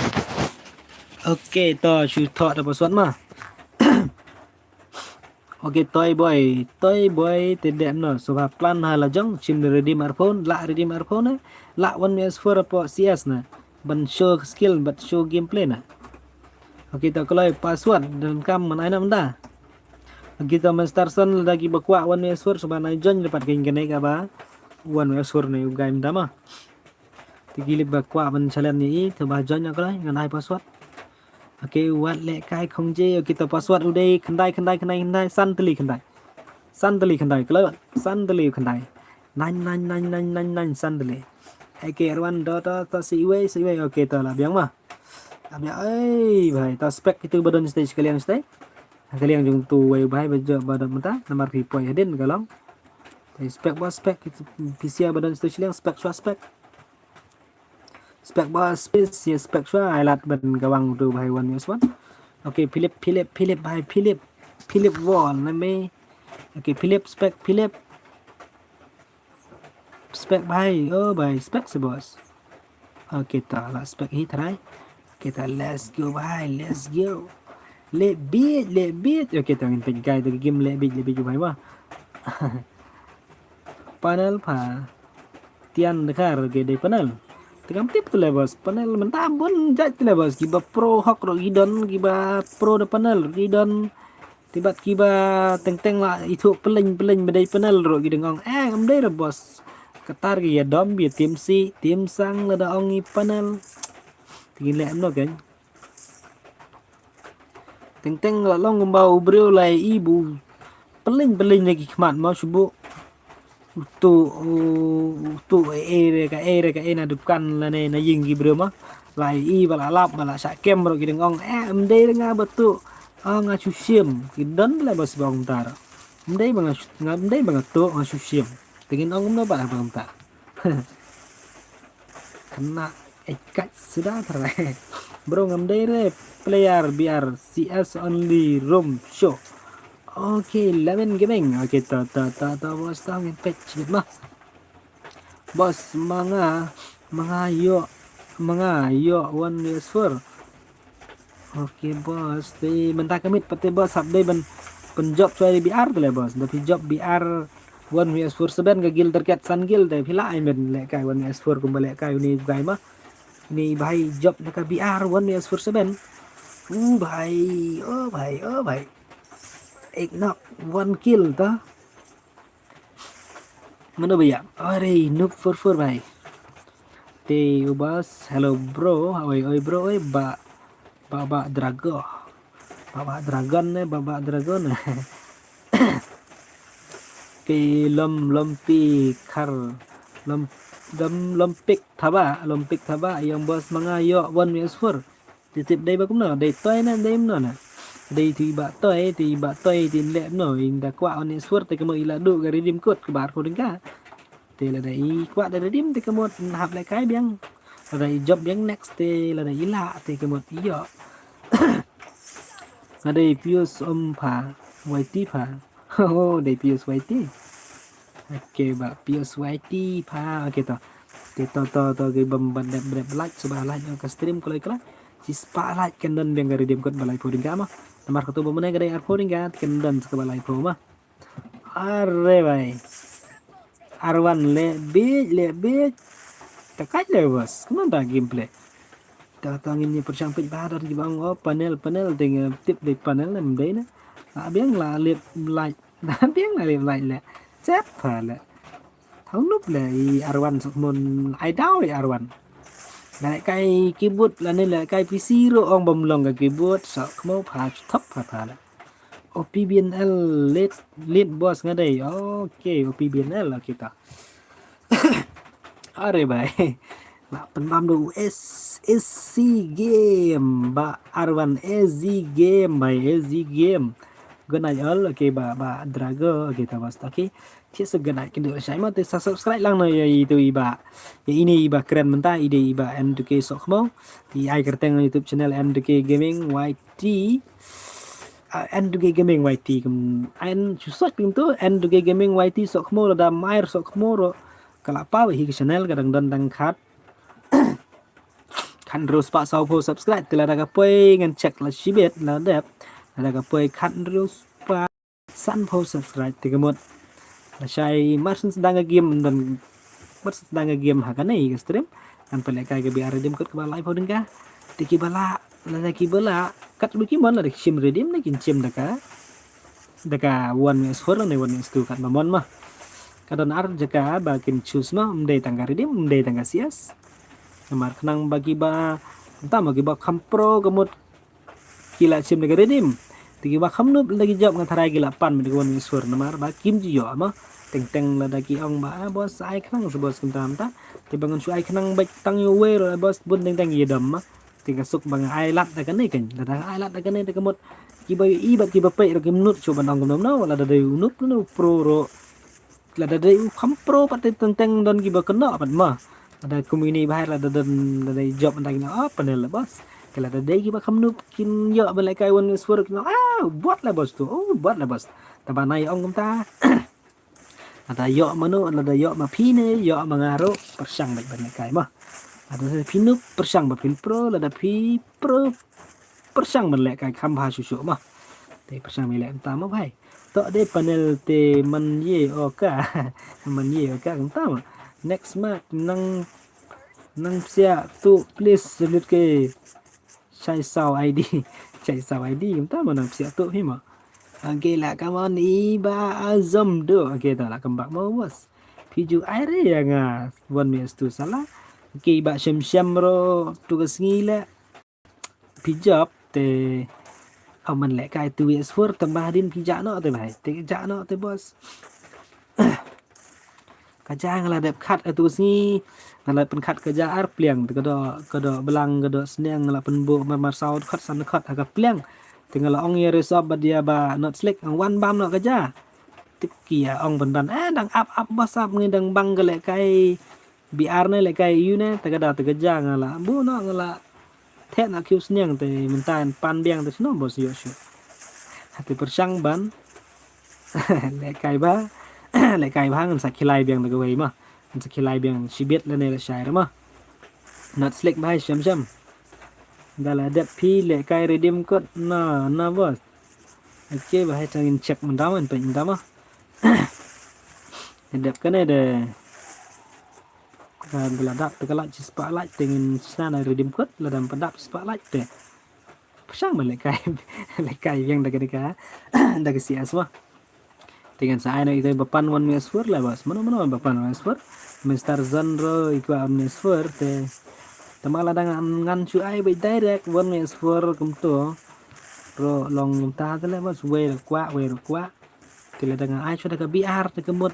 Okay, to shu thoh da password ma. Okay, Toy Boy, Toy Boy, te dep no. So ba plan ha la jong, shim redeem arphew, la redeem arphew na, la one V S four apo C S na. Ban show skill, ban show gameplay na. Okay, to kloi password, dan kam man ai na mda. Okay, to Master Son, lada ki ba kwah one V S four, so ba na join lepat kane kaba one V S four ne u game dama. Te ki lip ba kwah ban challenge ni i, te ba join na kloi, ngan ai password. Okay, wat leh kai khong je, okay, to password u dei khyndai, khyndai, khyndai, khyndai, san tylli khyndai. San tylli khyndai, kloi, san tylli khyndai. Nine, nine, nine, nine, nine, nine, san tylli. Okay, Erwan, do, to, to, si iwei, si iwei, okay, to la biang ma. La biang, ei, bhai, to spec itu ba don stage kaliang stage. Kaliang jong tu wei bhai ba jop ba don mynta, namar phi poi hadien ka long. Te spec ba spec itu pisia ba don stage liang spec sua spec. Spec ba space ya spec sua ai lad ban ka wang tu bhai one yes one. Okay, Philip, Philip, Philip bhai, Philip. Philip wall na me. Okay, Philip spec, Philip. Spec bhai, oh bhai, spec se boss. Okay, ta la spec hi try. Okay, ta let's go bhai, let's go. Lebit, lebit. Okay, ta ngin peit guy ta game lebit, lebit bhai wah. Panel pha. Tian dekar ke dei panel. Te kam tip tu le boss. Panel mynta bun jait tu le boss. Kiba pro hok ro ki don, kiba pro da panel ki don. Te bad kiba teng teng la ithuh peleng peleng ba dei panel ruh ki dang ong, eh, ngam dei re boss. Katar ki ïa dom, ïa tim si tim sang lada ong i panel. Te ki leh em no keng. Teng teng la long kumba u briew la i bu peleng peleng ne ki khmat ma shu bu. Utu, utu, eh, eh, re ka, eh, re ka, eh, na dukan la ne, na ïing ki briew ma. La i, ba la lap, ba la shah kem, bro, ki dang ong, eh, em dei re nga ba tu. Ah, nga shu shim. Ki don le ba sbong tar. Em dei ba nga shu, nga, em dei ba nga tu, nga shu shim. Te ngin ong kumno ba, ba ngam ta. Kena, eh, kat sudah try. Bro, ngam dei re player B R C S only room show. Okay, eleven gaming. Okay, ta, ta, ta, ta, boss, ta, ngin pet chibit mah. Boss, manga, manga yo, manga yo, one is four. Okay, boss, te mynta ka miet pat te, boss, hap dei ban, ban jop shuwa B R te le, boss. Da phi jop B R, one V S four seven ka guild target san guild te, phi la ai men lehkai one V S four kumba lehkai uni guy ma. Ni bhai jop na ka B R one V S four seven. U bhai, oh bhai, oh bhai. Ek knock, one kill ta. Mano ba ïa? Are, Noob four four bhai. Te u boss, hello bro. Oi, oi bro, oi ba, ba, ba Drago. Ba, ba Dragon ne, ba, ba Dragon ne. Ke lom, lom pi khar, lom, lom, lom pik thaba, lom pik thaba, young boss manga yo, one V S four. Te tip dei ba kumno, dei toy na, dei mno na. Dei tu i ba toy, tu i ba toy, tu i leh mno, i da kwah one is four, te ka mut i la duh ka redeem code, ka bar ko dengka. Te lada i kwah da redeem, te ka mut hap lehkai biang. Lada i jop biang next, te lada i lah, te ka mut i ïoh. Nga dei Pius om pha, Y T pha. Oh, dei Pius Y T. Okay, ba Pius Y T pha. Okay, to. Te to, to, to, ke bam ban dep, dep like, suba like ka stream kloi kloi. Chi spah like kan don biang ka redeem code ba laiphew dengka ma. Namar ka tu ba mane ka dei arphew dengka, kan don sa ka ba laiphew ma. Are bhai. Arwan le bit, le bit. Ta kai le boss. Kumno da gameplay. Ta, ta ngin ïa pyrshang peit ba don ki ba ong, oh, panel, panel, te nga tip dei panel ne, em dei ne. La biang la lip light. La biang la lip light le. Chet pha le. Thau nup le i Arwan sok mon ai dau i Arwan. Le kai keyboard la ne le kai P C ro ong bam long ka keyboard sok mo pha thop pha pha le. O P B N L lead, lead boss nga dei. Okay, O P B N L la kita. Are bai. Ba pynbam do S S C game ba Arwan S Z game bai S Z game. Good night all. Okay ba ba Drago. Okay ta bas. Okay. Ti sa good night kindu shai ma te sa subscribe lang no ya itu iba. Ya ini iba kren menta ide iba N two K sok mo. Ti ai kerteng YouTube channel N two K Gaming Y T. N two K Gaming Y T kum an chu sok ping tu N two K Gaming Y T sok mo da mair sok mo ro. Kala pa hi channel ka dang don dang khat. Khan ro spa sau po subscribe te la da ka poi ngan check la shibet la dep. La da ka poi khan ro spa san po subscribe te ka mut. La shai mar sin sedang ka game don mar sin sedang ka game ha ka nei ka stream. Kan pele kai ka biar redeem kot ka ba lai po ding ka. Te ki bala la da ki bala kat lu ki mon la da ki shim redeem na kin shim da ka. Da ka one S four ne one S two kat ba mon ma. Ka don ar jaka ba kin choose ma mdei tang ka redeem mdei tang ka C S. Namar khnang ba ki ba tam ba ki ba kham pro ka mut ki la chim da ka redeem. Te ki ba kham nup da ki job nga tharai ki la pan me da ka one S four namar ba kim ji yo ma. Teng teng la da ki ong ba ah, boss ai khnang sa boss kim tam ta. Te ba ngan shu ai khnang ba tang yo we ro boss bun teng teng ye dam ma. Te ka suk ba nga ai lat da ka ne kan da da ai lat da ka ne da ka mut. Ki ba i ba ki ba pe ro ki mnut shu ban ong kam no la da dei u nup no pro ro. La da dei u kham pro pat te teng teng don ki ba kena pat ma. La da kum ini bahai la da don la dei job da kina ah panel la boss. Ke la da dei ki ba kham nup kin yo ba le kai one S four kina ah buat la boss tu. Oh buat la boss. Ta ba nai ong kum ta. La da yo ma no la da yo ma phi ne yo ma nga ro pershang ba ba le kai ma. La da phi nup pershang ba phi pro la da phi pro pershang ban leh kai kham bha shu shu ma. Te pershang ban leh ta ma bhai. To de panel te man ye o ka. Man ye o ka ta ma. Next ma nang nang sia tu please lut ke. Chai sau I D. Chai sau I D ta ma nang sia tu hi ma. Okay la come on i ba azam do. Okay ta la come back mo boss. Piju ai re ya nga one minute tu sala. Okay ba shem shem ro tu ka sngi le. Phi job te aman leh kai tu S four te bah din phi ja no te bhai te ja no te boss. Ka ja nga la dep khat tu sngi nga la pen khat ka ja ar pliang te ka do ka do blang ka do sniang nga la pen bu mar mar sau khat san khat ha ka pliang te nga la ong ya resop ba dia ba not slick ang wan bam no ka ja. Te ki ya ong ban ban eh dang ap ap boss ap ngi dang bang ka leh kai. B R ne leh kai yu ne te ka da te ka ja nga la bu no nga la. Theh na kiu sniang te mynta pan biang te sno bo sio sio. Hati pershang ban. Leh kai ba. Leh kai ba ngan sa khilai biang te ka wei ma. Ngan sa khilai biang shibit le ne le shai ma. Not slick ba hai sham sham. Da la dep phi leh kai redeem kot na na boss. Okay ba hai tang in check mynta man pe mynta ma. Dep kane de. Ka la dap te ka lait chi spah lait te ngin sna na redeem kot la dam pa dap chi spah lait te. Pashang ba leh kai leh kai yang da ka da ka da ka C S ma. Te ngan sa ai na ita ba pan one S four la bas. Mano mano ba pan one S four. Mister Zan ro ikwa one S four te. Tama la dang ngan chu ai ba direct one S four kum to. Ro long ta te le bas wei ro kwa wei ro kwa. Te la dang ai chu da ka B R te ka mut.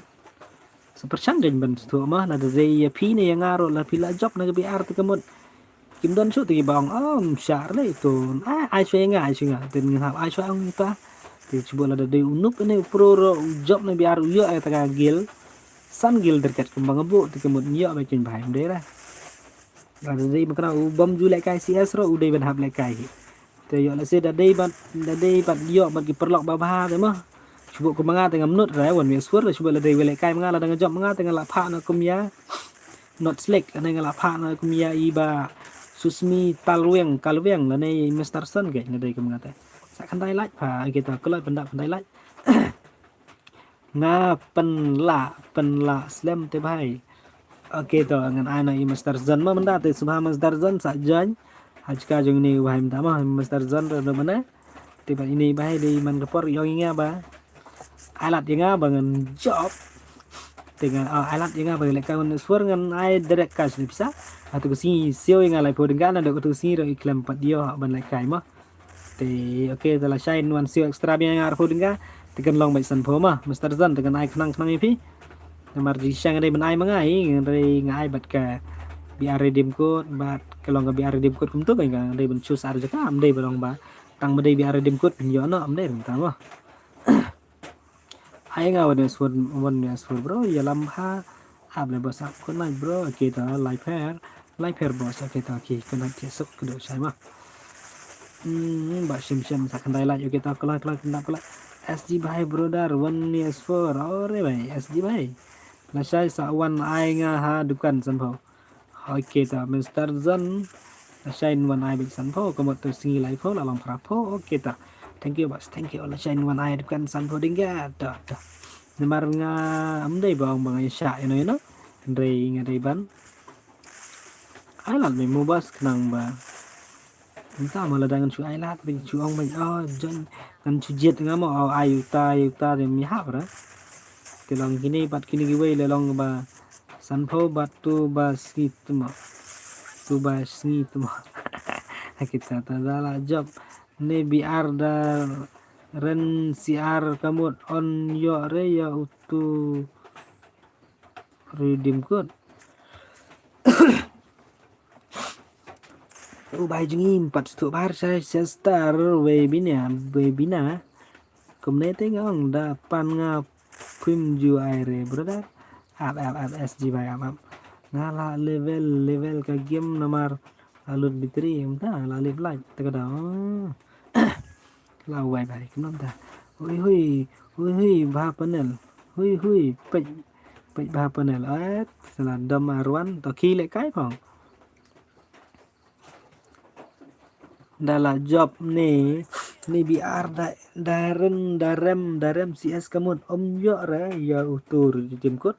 Sa pershang gan ban stu ma la da dei ya phi ne ya nga ro la phi la job na ka B R te ka mut. Kim don shu te ki bang om shar le tu. Ai ai shu ya nga ai shu nga te ngan hap ai shu ang ta. Te chuba la da dei u nup ne u pro ro u job na B R u yo ai ta ka gil. San gil derkat kum bang bu te ka mut yo ba kin bai de ra. La da dei makna u bom ju leh kai C S ro u dei ban hap leh kai. Te yo la se da dei bat da dei bat yo bat ki perlok ba ba te ma. Chuba kum nga te ngam nut ra one S four la chuba la dei leh kai nga la da nga job nga te nga la pha na kum ya. Not slick la ne nga la pha na kum ya i ba Susmi Talweng Kalweng la ne Mister Sun ke na dei kum nga te. Sa khandai lait pha kita keloi penda khandai lait. Nga pynlah pynlah slem te bhai. Okay to ngan ai na i Mister Zon ma mynta te sngewbha Mister Zon sa join. Ha jaka jong ini bhai mynta ma Mister Zon re mana. Te ba ini bhai dei man ka por yong i nga ba. Ai lad i nga ba ngan job. Nga, ah, ai lad ïa nga ban lehkai wan shuwa ngan ai direct cash ne pisa. Hato ka sngi siew ïa nga laiphew tyngka, naduh kato ka sngi ruh i khlem pat ïoh ban lehkai mo. Te, okay, te lashai wan siew extra biang ïa nga arphew tyngka. Te kan long beit sanphew mo. Mister Zan, te kan ai khnang khnang ïa phi. Namar jingshisha nga dei ban ai ma nga hi, nga dei nga ai bad ka B R redeem code, bad ka long ka B R redeem code kumto ka nga dei ban choose ar jaka, ym dei ba long ba tang ba dei B R redeem code phin ïoh noh, ym dei kumta mo. Ai nga wan ïa shuwa, wan ïa shuwa bro, ïalam ha. Ap le boss, ap, good night bro. Okay ta, live here, live here boss. Okay ta, okay, good night, ïa suk kdo shai ma. Hmm, ba shim shim sa khandai live. Okay ta, kelai kelai khandai kelai. S G bhai brother, wan ïa shuwa. Ore bhai, S G bhai. Lashai sa wan ai nga ha dukan sanphew. Okay ta, Mister Zan. Lashai wan ai beit sanphew, ka mut tu sngi laiphew, la long phraphew. Okay ta. Thank you boss, thank you. Lashai wan ai dukan sanphew tyngka. Ta, ta. Namar nga ym dei ba ong ba nga ïa shah ïa no ïa no. Hynrei nga dei ban ai lad beit mo boss khnang ba. Mynta ma lada ngan shu ai lad beit shu ong beit, oh, join, ngan shu jied nga mo, oh, ai uta, ai uta, dei ym ïahap re. Te long kine bad kine kiwei le long ba sanphew bad tu ba sngi tmo. Tu ba sngi tmo. Kita ta da la jop ne B R da ren C R ka mut ym ïoh re ïa utu redeem code. U bai jingim pat stuk bar sa star webinar, webinar. Kumne te nga ong da pan nga phim ju ai re brother. Ap ap ap S G bhai ap ap. Nga la level level ka game namar la lut battery mynta la lip light te ka da. La wai bhai kumno mynta. Hui hui hui hui bha panel. Hui hui peit peit bha panel. At sala dam arwan to ki le kai phong. Da la jop ne ne B R da da ren da rem da rem C S ka mut ym ïoh re ïa utu redeem code.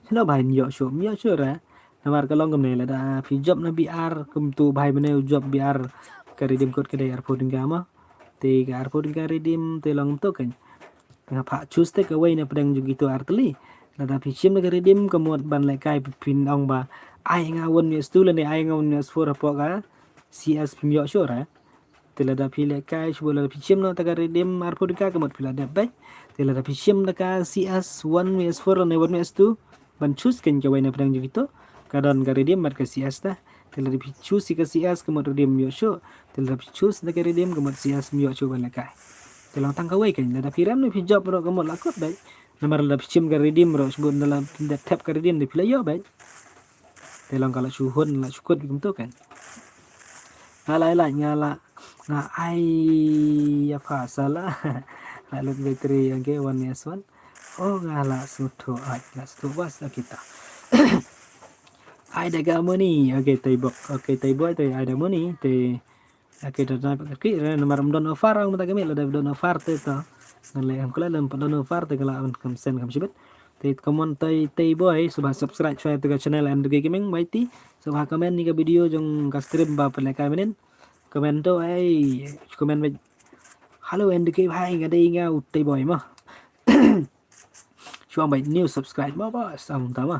Hino bhai ym ïoh shuh ym ïoh shuh re. Namar ka long kumne lada phi jop na B R kumtu bhai mane u jop B R ka redeem code ka dei arphew tyngka mo. Te ka arphew tyngka redeem te long to kan. Nga phah choose te kawei na pdeng jong kito ar tylli. Lada phi shim na ka redeem ka mut ban lehkai phin ong ba ai nga wan ïa stu lane ai nga wan ïa shuwa hapoh ka C S phim ïoh shuh re. Te lada phi lehkai shuwa lada phi shim na ta ka redeem arphew tyngka ka mut phi la dep beit. Te lada phi shim na ka C S wan ïa shuwa lane wan ïa stu ban choose kan kawei na pdeng jong kito. Ka don ka redeem bad ka C S ta. Te lada phi choose ka C S ka mut redeem ym ïoh shuh. Te lada phi choose na ka redeem ka mut C S ym ïoh shuh ban lehkai. Te long tang kawei kan lada phi rem ne phi jop ruh ka mut la kut beit. Namar lada phi shim ka redeem ruh shuwa lada phi thep ka redeem te phi la ïoh beit. Te long ka la shu hun la shu kut kumto kan. Nga la ai lad nga la nga ai ïa pha sala. La lut battery ïa ke wan ïa swan. Oh nga la sngewthuh ai la sngewthuh bas la kita. Ai da ka money. Okay tai bok. Okay tai boy tai ai da money tai. Okay da na ki re namar ym don offer ang mynta ka miet lada don offer te to. Ngan leh kam kala lem don offer te kala an kam sen kam shibit. Te comment tai tai boy sngewbha subscribe shwa ïa ka channel N D K Gaming Y T. Sngewbha comment ïa ka video jong ka stream ba pynlehkai mynnin. Comment to ai comment beit. Hello N D K bhai nga dei nga u tai boy mo. Shu ong beit new subscribe mo boss ong ta mo.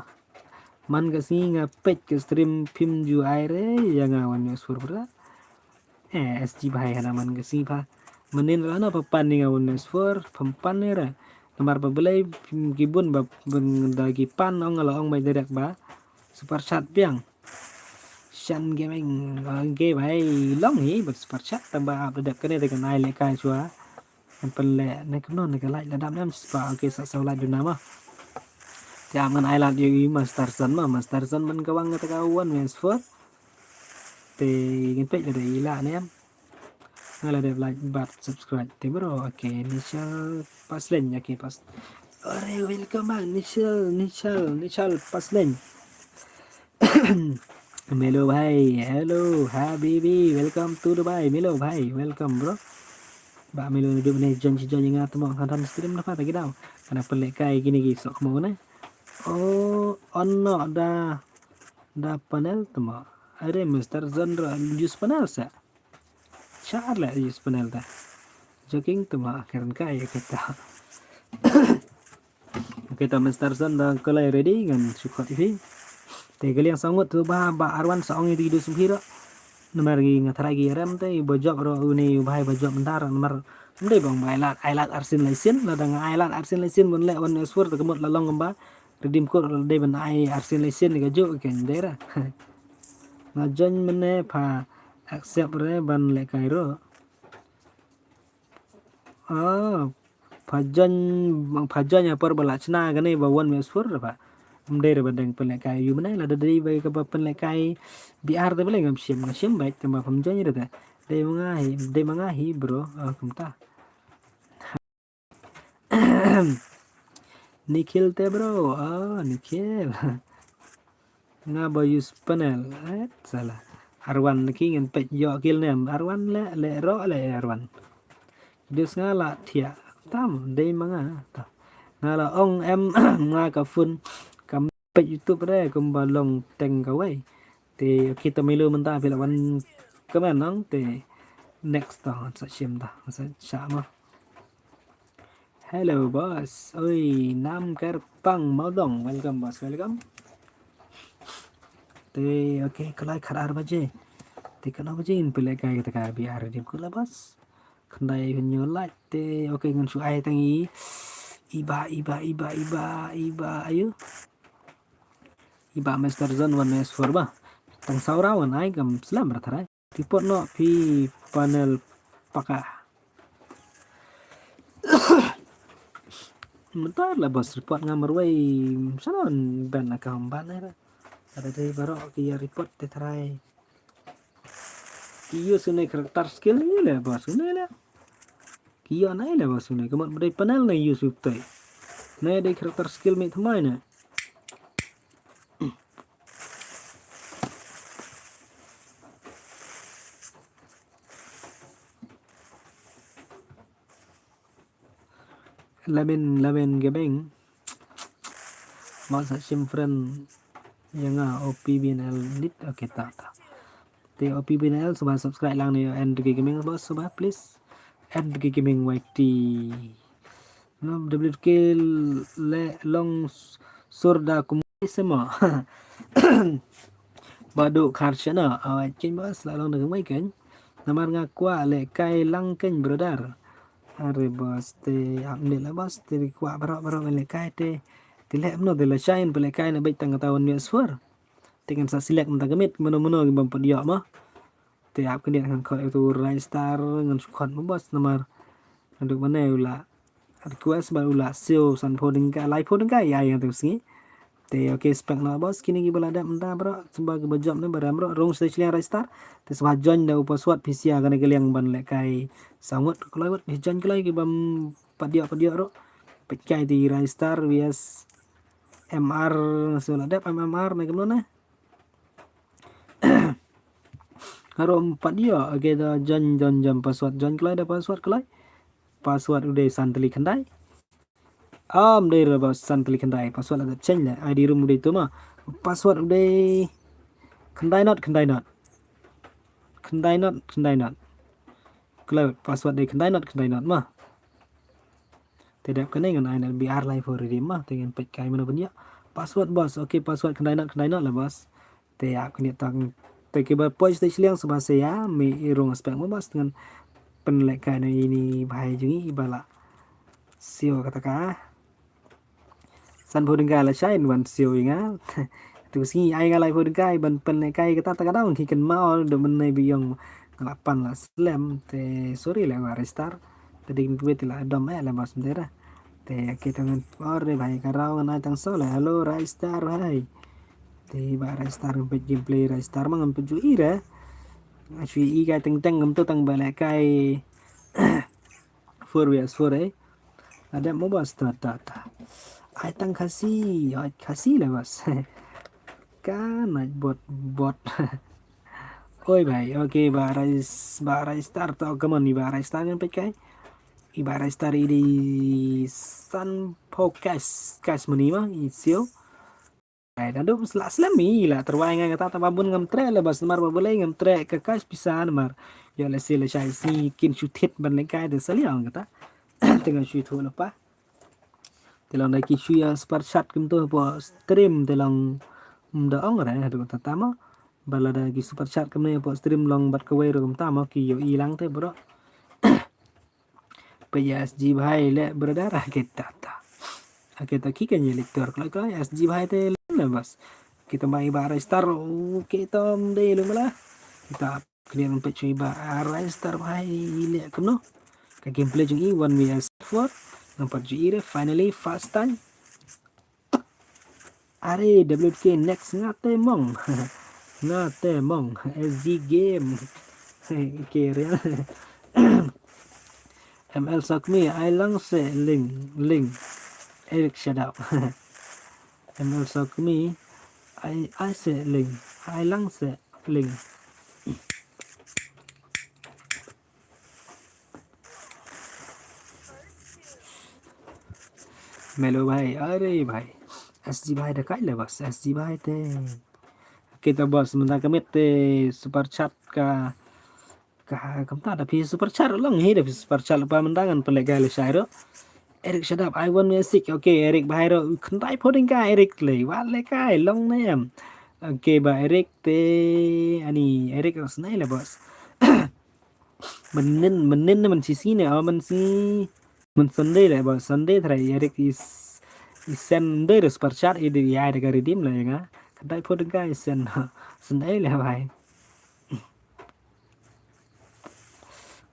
Man ka sngi nga peit ka stream phim ju ai re ïa nga wan ïa shuwa bra. Eh, S G bhai hana man ka sngi pha. Mynnin ra na pha pan ïa nga wan ïa shuwa phim pan ïa ra. Namar ba Blei phim ki bun ba bun da ki pan ong la ong beit direct ba super chat biang. Shan Gaming, okay bhai long hi bad super chat tang ba ap da dep kane te kan ai lehkai shuwa. Kan pynleh ne kumno ne ka light la dam ne em spa. Okay sa sa light duna ma. Te ap ngan ai lad ïa i Master Son ma Master Son man ka wang kata ka wan ïa shuwa. Te ngin peit lada i lah ne em. Nga la dep like bad subscribe te bro. Okay Nishal Pasleng okay pas. Ore welcome back Nishal Nishal Nishal Pasleng. Melo bhai, hello habibi, welcome to Dubai. Melo bhai, welcome bro. Ba Melo ni dum ne join shi join nga tmo nga dam stream na pata ki daw. Kana pynlehkai kine ki sok mo ne. Oh, on no da da panel tmo. Are Mister Zon ro use panel sa. Char le use panel da. Joking tmo karen kai kita. Kita Mister Son da ka lai ready ngan shu khot ïa phi. Te ka liang saw ngut tu ba, ba Arwan sa ong ïa ki dus phi ruh. Namar ki nga tharai ki rem te ba jop ruh une u bhai ba jop mynta ruh namar ym dei ba ong ba ai lad, ai lad arsien laisien, lada nga ai lad arsien laisien ban leh wan ne sur te ka mut la long kumba redeem code la dei ban ai arsien laisien ka juk ka dei ra. Nga join mynne pha accept re ban lehkai ruh. Ah, pha join, pha join ha por ba la chna kane ba wan me sur re ba. Ym dei re ba dang pynlehkai ïa u mynne, lada dei ba kaba pynlehkai B R te ba leh ngam shim, nga shim beit te ba pham join re te. Dei ma nga hi, dei ma nga hi bro. Ah, kumta. Nikhil te bro. Ah, Nikhil. Nga ba use panel. Eh, salah. Arwan ki ngan peit ïoh kill ne em. Arwan leh, leh ruh leh Arwan. Dus nga la thiah. Tam, dei ma nga. Tam. Nga la ong em nga ka phone. Kam peit YouTube re kumba long teng kawei. Te kita milu mynta phi la wan comment nong te next ta ngan sa shim ta, ngan sa shah ma. Hello boss. Oi, Nam Kyrpang Maudong. Welcome boss, welcome. Te okay, ka lai khatar baje. Te katno baje ngin pynlehkai kata ka B R redeem code la boss. Khyndai hynñiew lait te okay ngan shu ai tang i. Iba, iba, iba, iba, iba, ayu. Iba Mister Zone wan me sur ba. Tang saw raw ngan ai kam slem ra tharai. Report noh phi panel paka. Mynta la boss report nga marwei sanon ban account ban era. Ada dei baroh ki ïa report te tharai. Ki use une character skill ne le boss une le. Ki ïa ne le boss une. Ka mut ba dei panel ne use u te. Ne dei character skill me thamai ne. Lamin, Lamin Gaming. Masa shim friend ïa nga O P B N L lit. Okay, ta, ta. Te O P B N L suba subscribe lang ne N D K Gaming boss suba please. N D K Gaming Y T. No, W K le long s-, sur da kumwei sema. Badu khar shana, awai ken boss la long da kumwei ken. Namar nga kwah lehkai lang ken brother. Are boss te ap ne la boss te kwah baroh baroh lehkai te. Te leh mno te la shine pynlehkai na beit tang kata wan me sur. Te ngan sa select mynta ka miet mano mano ki bym pat ïoh ma. Te ap khyndiat ngan khot ïa utu Ristar ngan shu khot ma boss namar. Naduh mynne u la request ba u la siew sanphew tyngka, laiphew tyngka ïa ïa tu sngi. Te okay spek noh boss kine kiba la dep mynta bro, symba kiba jop ne ba rem bro, rung sdei shiliang Ristar. Te sba join da u password phi sia kane ka liang ban lehkai saw ngut kloi wat phi join kloi ki bym pat ïoh pat ïoh ruh. Peit kai te Ristar V S M R, shu la dep M M R ne kumno ne. Harum pat ïoh, okay da join, join, join password, join kloi da password kloi. Password u dei san tylli khyndai. Am dei re ba san tylli khyndai, password la dep change le, I D room u dei tu ma. Password u dei khyndai not, khyndai not. Khyndai not, khyndai not. Kloi password dei khyndai not, khyndai not ma. Te dep kane ngan ai na B R lai for redeem ma, te ngan peit kai mano ban ïa. Password boss, okay password khyndai not, khyndai not la boss. Te ap kane tang. Te kiba poi sdei shiliang sba sia, me i rung spek ma boss ngan pynlehkai na ini bhai jong ngi iba la siew kata ka. Sanphew tyngka la shine wan siew ïa nga. Tu sngi ai nga laiphew tyngka ban pynlehkai kata ta ka dang ki kynmaw da mynne ba ïong nga la pan la slem te sorry la ba Ristar. Te dei kin kwet la dom eh la boss mynta ra. Te ki tang ngan por de bhai ka raw ngan ai tang so la hello Ristar bhai. Te ba Ristar ngan peit gameplay Ristar ma ngam peit ju i re. Shu i kai teng teng ngam tu tang ba lehkai. Four versus four eh. Ada mo boss ta ta ta. Ai tang Khasi, ai Khasi la boss. Ka nai bot bot. Oi bhai, okay ba Rais, ba Ristar to come on ni ba Ristar ngan peit kai. I ba Ristar i dei sanphew cash, cash money ma i siew. Ai, naduh la slem i la tyrwa nga kata ta ba bun ngam treh le boss namar ba balei ngam treh ka cash pisa namar. Ïoh lehse lashai sngi kin shu thied ban lehkai te sa liang kata. Te ngan shu ithuh lypa. Te long da ki shu ïa super chat kumto hapoh stream te long, mm, da ong re haduh katta mo. Ba lada ki super chat kumne hapoh stream long bad kawei ruh kumta mo, ki ïohi lang te bro. Peit ïa S G Bhai leh brother, ha kita ta. Ha kita ki kan ïa lecture kloi kloi, S G Bhai te leh bas. Kita mai ba register, okay, tom dei lum lah. Kita clear peit shuwa ba register Bhai leh kumno. Ka gameplay jong i one vs four. Nampak ju i re finally first time. Are W K next nga te mong. Nga te mong. S G game. Okay, real. M L Sokmi, ai lang se ling, ling. Eric, shut up. M L Sokmi, ai, ai se ling, ai lang se ling. Melo Bhai, are Bhai. S G Bhai da kai le bas, S G Bhai te. Kita bas, mynta ka miet te super chat ka, ka, kumta da phi super chat long hi, da phi super chat lypa mynta ngan pynlehkai lashai ruh. Eric, shut up, I want me a six. Okay, Eric Bhai ruh, khyndai phew tyngka Eric le, wat lehkai long ne em. Okay, ba Eric te, ani Eric ruh snei le bas. Mynnin, mynnin ne mynshisngi ne, oh, mynsi, myn Sunday le, ba Sunday trai, Eric is, i send de res perchat, i de, ïa, de ka redeem le nga. Khyndai phew tyngka i send, Sunday le, Bhai.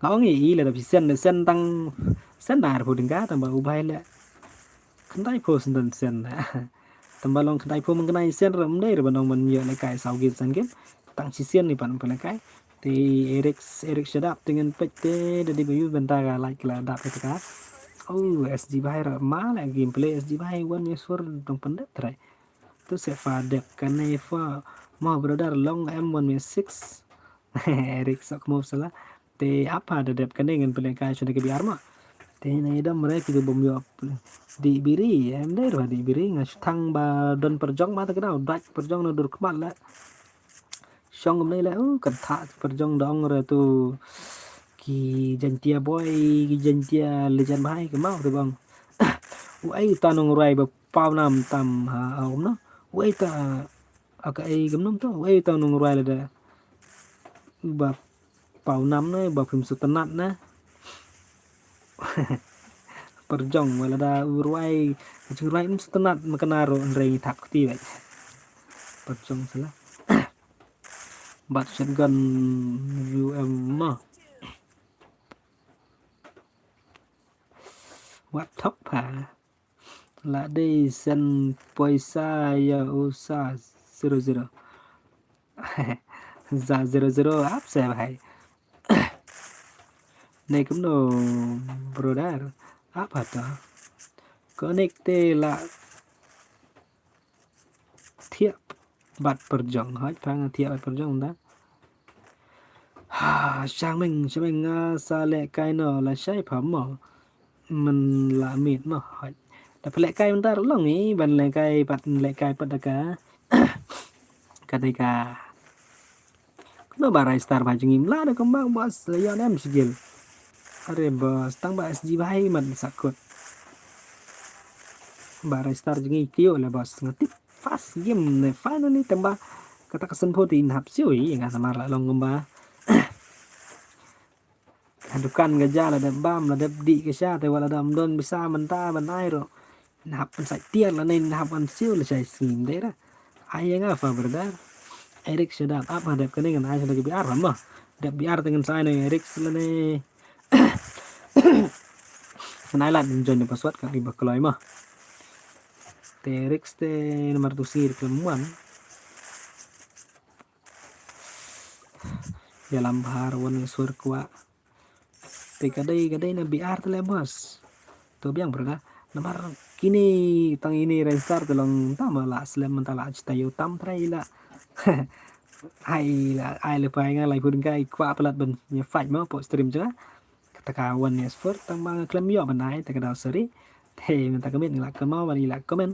Nga ong i, i le da phi send, send tang, send tang ar phew tyngka, tang ba u Bhai le. Khyndai phew send, send. Tang ba long khyndai phew mynkyndai send ruh ym dei ruh ban ong ban ïoh lehkai saw game san game. Tang shisien i pan pynlehkai. Te Eric, Eric shut up, te ngan peit te da dei ba ïoh bynta ka like la dap ïa ka. Oh, S G Bhai ruh ma leh gameplay S G Bhai one vs four dang pyndep trai. Tu se fa dep kane fa mo brother long em one vs six. Eric sok mo sala. Te apa da dep kane ngan pynlehkai shane ka B R ma. Te na idam re ki bym ïoh dih biri, em dei ruh dih biri nga shu thang ba don pyrjong ma te ka dau, dait pyrjong na dur khmat le. Shong kumne le, uh, kan thah pyrjong da ong re tu ki Jaintia boy, ki Jaintia legend Bhai ka mau te bang. U ai ta nong ruai ba paw nam tam ha, um no. U ai ta, aka ai gam nam to, u ai ta nong ruai le da. Ba paw nam ne, ba phim sngewtynnat ne. Pyrjong, wala da u ruai, jingruai um sngewtynnat, ma kane ruh hynrei ngi thap kti bad. Pyrjong sala. Bad shotgun U M ma. Wat thok pha. La dei send poisa ïa u sa zero zero. Za zero zero ap se bhai. Ne kumno brother ap hata. Connect te la thiah bad pyrjong, hoi pha nga thiah bad pyrjong da. Ha, shang meng, shang meng nga sa lehkai no la shai pha mo. Myn la miet mo, hoi. Da pha lehkai mynta long i, ban lehkai pat, lehkai pat da ka. Ka dei ka. Kano ba rai star ba jingim la da kembang bas, la yon em sigil. Are bas, tang ba S G Bhai mat sakut. Ba rai star jingim kyo le bas, ngatip. First game ne finally tang ba kata ka sien pho te in hap siu i nga namar la long kumba. Ka dukan ka ja la dep bam la dep dih ka sha te wala dam don bisa mynta ban ai ro. In hap ban sai tiar la ne in hap ban siu la sai sngim de ra. Ai nga fa brother. Eric sedap ap ha dep kane ngan ai sa lagi B R ma. Dep B R te ngan sai ne Eric la ne. Ngan ai lad join password ka iba kloi ma. Te Rix te namar tu sir klemwan. Ïalam bhar wan sur kwah. Te ka dei ka dei na B R te le bos. To biang brother. Namar kine tang ine register te long tam la slem mynta la chita yu tam trai la. Ai la ai le pai nga lai pun kai kwah palat ban ïa fight ma po stream jong nga. Kata ka one S four tang ba nga klem ïoh ban ai te ka daw sari. Te mynta ka miet ngi la kynmaw ban ngi la comment.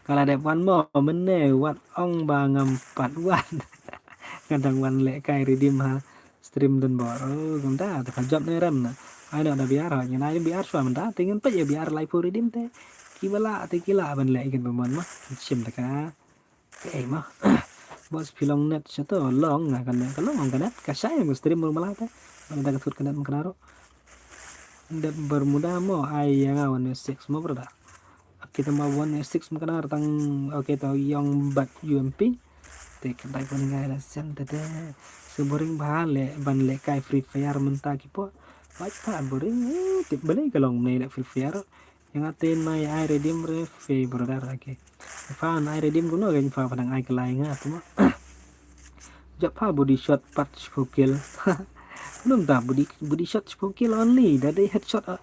Ka la dep wan mo mynne wat ong ba ngam pat wan. Nga dang wan lehkai redeem ha stream don bor. Oh, kumta te ka jop ne rem na. Ai no da biar ha, ngan ai biar shuwa mynta, te ngan peit ïa biar lai pho redeem te. Ki ba lah te ki lah ban leh ïa kane ba mon ma. Shim da ka. Te ei ma. Boss phi long net shato long nga kan ka long ka net ka shai mo stream mo mala te. Ban da ka thut ka net mo kana ro. Dep Bermuda mo ai ïa nga one six mo brother. Okay, tama one six mo kana tang, okay, to yong bat U M P. Te ka dai pon ngai la sen te te. Se boring ba le ban le kai Free Fire mynta ki po. Bai pa boring, eh, tip bele ka long ne le Free Fire. Yang ate mai ai redeem re fe brother, okay. Fa ai redeem kuno gen fa padang ai kelai nga tu ma. Jap ha body shot pat shiphew kill. Belum ta body, body shot shiphew kill only. Da dei headshot, uh,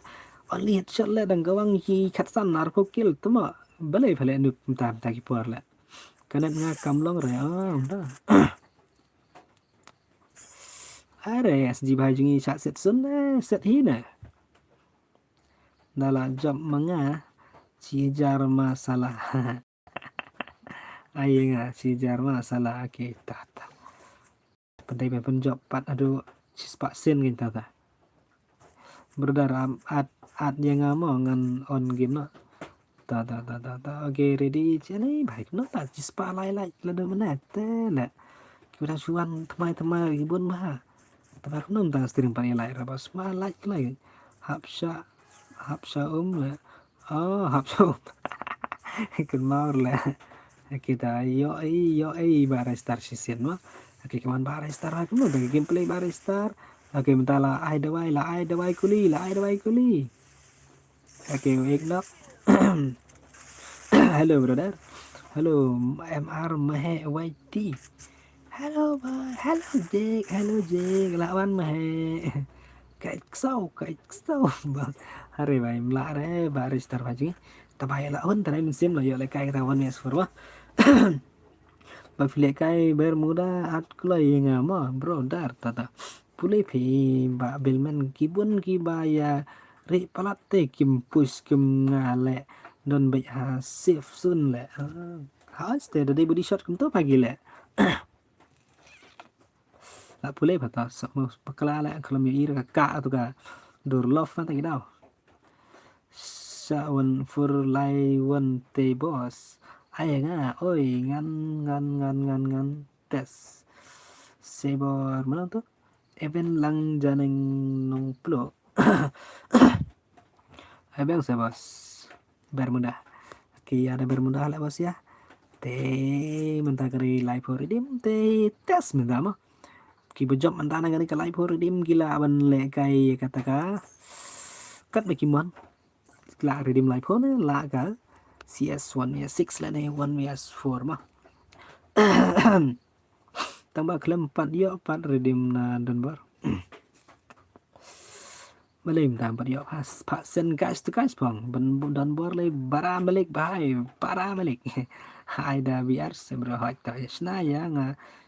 only headshot le dang gawang hi khatsan arphew kill tu ma. Bele pale nuk mta mta ki por le. Kanet nga kam long re, ah, mta. Are, S G bhai jong ngi shah set sun, eh, set hi ne. Da la jop ma nga, shi hajar masala. Ai nga, shi hajar masala, okay, ta, ta. Pyntai ba pynjop pat haduh shispah sen ngin ta, ta. Brother, am, at, at ïa nga mo ngan on game no. Ta, ta, ta, ta, ta. Okay, ready. Chale, bhai, kumno ta shispah lai lai la dum ne te le. Ki ba shuwan thymmai thymmai ki bun bha. Te ba kumno ta stream pan lai ra ba sma lai lai. Hap sha, hap sha um le. Oh, hap sha um. Kan mau le. Okay, ta ïoh ei, ïoh ei ba register shisien ma. Okay, kaman ba register ha kumno ba gameplay ba register. Okay, mynta la ai dawai, la ai dawai kuli, la ai dawai kuli. Okay, wait nok. Hello brother. Hello M R Mahe Y T. Hello boy. Hello Jake. Hello Jake. Lawan Mahe. Kai ksau, kai ksau. Bang. Hari bai mla re ba register ba jing. Tabai la on tare min sim lo yo le kai ta wan mes fur wa. Ba phi lehkai Bermuda at kloi ïa nga mo brother, tata. Pule phi ba bilmen ki bun ki ba ïa ri palat te kim push kim nga leh don beit ha safe zone leh. Ha ste da dei body shot kumto pagi leh. La pule pha ta sak mo pakla leh khlem ïa ir ka ka tu ka dur lof na ta ki dau. Sa wan fur lai wan te boss. Ai nga oi ngan ngan ngan ngan ngan tes. Sebor mana tu? Even lang janeng nong plo. Ai bang se boss. Bermuda. Ki ada Bermuda lah boss ya. Te mynta kari lai pho redeem te tes mynta mo. Ki ba jop mynta na kani ka lai pho redeem ki la ban lehkai kata ka. Kat ba ki mon. La redeem lai pho ne la ka C S one V six la ne one V four ma. Tang ba khlem pat ïoh pat redeem na Don Bor. Balei mynta pat ïoh pas pa sen guys to guys pong ban Don Bor lei bara malik bai bara malik. Ai da biar se bro hot ta shna ïa nga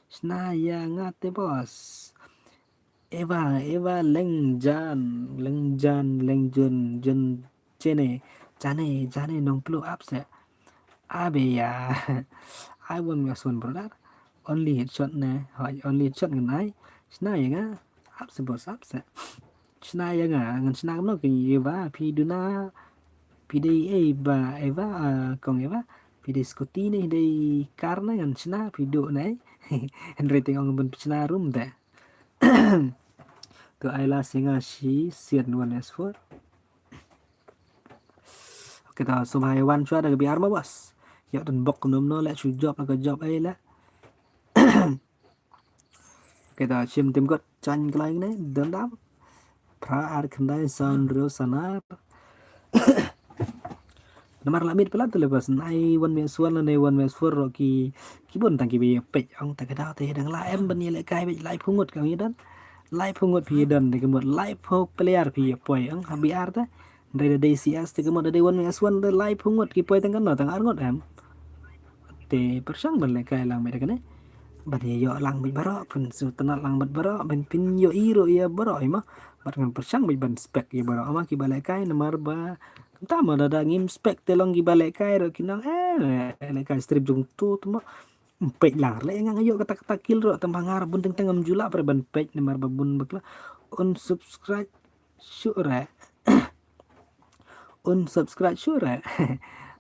shna ïa nga te boss. Eva, Eva, leng jan, leng jan, leng jun, jun, chene, jane, jane, nong plu ap se. Abe ya. Ai wan me sun brother. Only headshot ne. Hoi, only headshot ngan ai. Shna ïa nga. Ap se boss, ap se. Shna ïa nga. Ngan shna kumno ke Eva. Phi duna. Phi dei Eva, Eva, ah, kong Eva. Phi dei scooty ne, dei car ne, ngan shna, phi duh ne. Hynrei teng ong ban shna rum de. Tu ai la singa shi sian one S four. Okay, ta sum hai wan shwa da ka B R ma bas. Yak dan bok num no lek shu job na ka job ai lek. Okay, ta shim tim kot chan klai ne dam dam. Pra ar khandai sound rio sanar. Namar la mit pala tu le bas nai one me suan la ne one me suan ro ki ki bun tang ki be pech ong ta ka dau te dang la em ban ye le kai be lai phungut ka mi dan. Lai phungut phi dan de ka mut lai phu player phi ye poi ong ha B R ta. Dei dei C S te ka mut dei one me suan de lai phungut ki poi tang kan no tang ar ngut em. Te pyrshang ban le kai lang me de ka ne. Ban ye yo lang be baro pun su tanat lang bat baro ban pin yo i ro ye baro i ma. Bat ngan pyrshang bad ban spek ïa baroh ama ki ba lehkai namar ba kumta ma da da ngim spek te long ki ba lehkai ro ki nang eh lehkai strip jong tu tu ma. Peit lang le ngang ïoh kata kata kill ro tang ba ngar bun teng teng am jula pre ban peit namar ba bun bakla unsubscribe. Sure. Unsubscribe sure.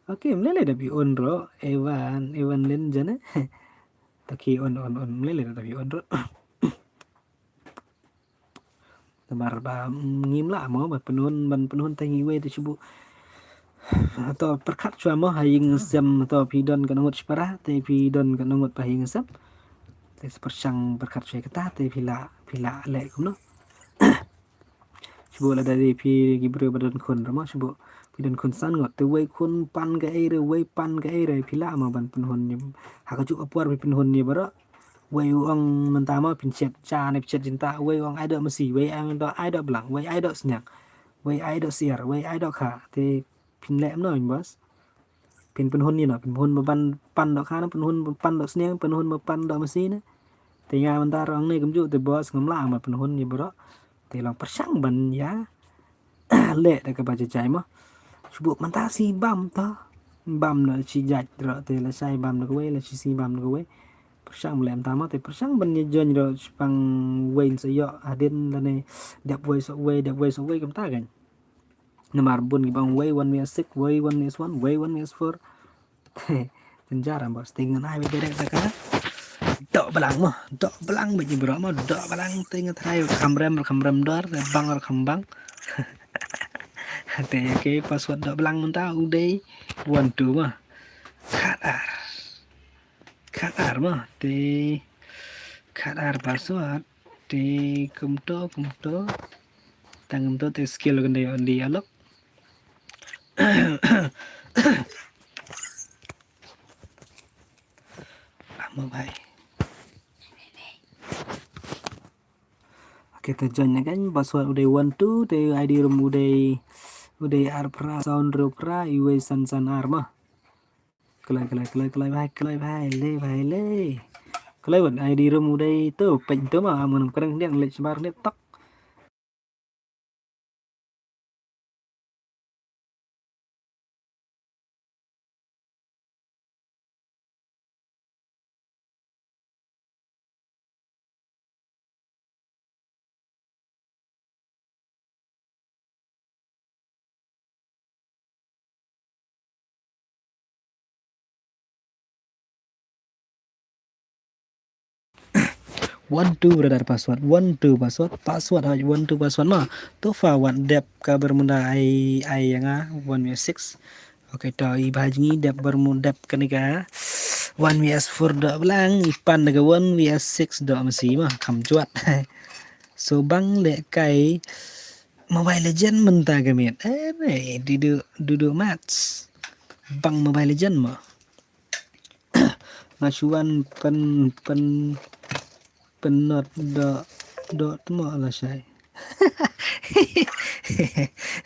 Okay, mlele da bi un ro. Evan, Evan Lin jane. Taki un, un, un. Mlele da bi un ro. Namar ba ngim lah mo ban pynhun, ban pynhun te ngi wei te shu buh. To pyrkhat shuwa mo ha ïing sem, to phi don ka nongut shipara te phi don ka nongut pa ïing sem. Te sa pyrshang pyrkhat shuwa kata te phi lah, phi lah leh kumno. Shu buh lada dei phi ki briew ba don khun re mo, shu buh phi don khun san ngut te wei khun pan ka ei re, wei pan ka ei re, phi lah mo ban pynhun ïa, ha kajuh ka por phi pynhun ïa baroh. Wei u ong mynta mo phin shet ja ne phin shet jynta, wei u ong ai doh masi, wei ai doh, ai doh blang, wei ai doh sniang, wei ai doh siar, wei ai doh kha. Te phin leh kumno boss? Phin pynhun ïa no, phin pynhun ba pan, pan doh kha ne, pynhun ba pan doh sniang, pynhun ba pan doh masi ne. Te nga mynta ruh hangne kumjuh te boss ngam lah ban pynhun ïa baroh. Te long pyrshang ban ïa leh da kaba jai jai mo. Shu buh mynta shi bam to. Bam na shi jait ro te lashai bam na kawei, la shi shi bam na kawei. Pyrshang leh mynta mo te pyrshang ban ïa join ro shipang wei sa ïoh hadien lane dep wei sok wei, dep wei sok wei kumta kan. Namar bun kiba ong wei one V S six, wei one V S one, wei one V S four. Te jynjar am boss, te ngan ai beit direct da ka doh blang mo, doh blang beit ïa baroh mo, doh blang te nga tharai kham rem kham rem dor, bang kham bang. Te okay, password doh blang mynta u dei one two mo. Khat ar. Khat ar mo, te khat ar password. Te kumto, kumto. Tang kumto te skill kan dei only alok. Amo bhai. Okay, te join again. Password u dei one two, te ID room u dei, u dei ar phra, sound ro phra, iwei san san ar mo. Kloi, kloi, kloi, kloi bhai, kloi bhai, le bhai, le. Kloi wat, ID room u dei to, peit to mo, am ngam kren khyndiat, leit shabar khyndiat tok. One two brother password, one two password, password hoi one two password mo. To fa wat dep ka Bermuda ai, ai ïa nga one V S six. Okay, to i bha jngi dep Bermuda dep kane ka one V S four doh blang, i pan da ka one V S six doh masi mo, kham jwat. So bang leh kai Mobile Legend mynta ka miet. Eh, re, dudu, dudu match. Bang Mobile Legend mo. Nga shu wan pyn, pyn, pynot doh, doh tmo lashai.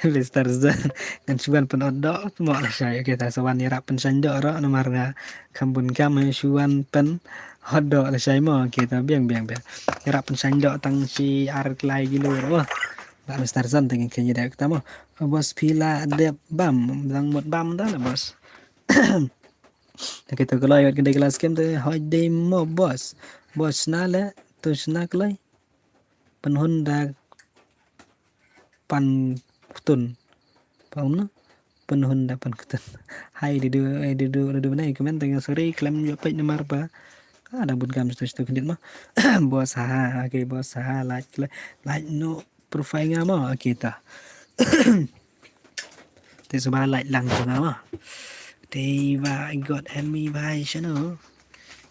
Mister Zan, ngan shu wan pynot doh tmo lashai. Okay, ta sa wan ïarap pynshaiñ doh ruh namar nga kham bun kam, shu wan pynot doh lashai mo. Okay, ta biang, biang, biang. Ïarap pynshaiñ doh tang shi ar lai kilo ruh. Ba Mister Zan te ngan kynjai da kata mo. Boss phi la dep bam, dang mut bam da la boss. Te kita kloi wat kynde klas kem te hoi dei mo boss. Boss na le, tu sna kloi. Pynhun da pan ktun. Pau na? Pynhun da pan ktun. Hai didu, hai didu, didu bnai comment tang sorry klem jo peit namar ba. Ah, da bun kam stu stu kendit mo. Boss ha, okay boss ha, like, like, like no profile nga mo, okay ta. Te shuwa like lang tu nga mo. Te ba I got enemy bhai shano.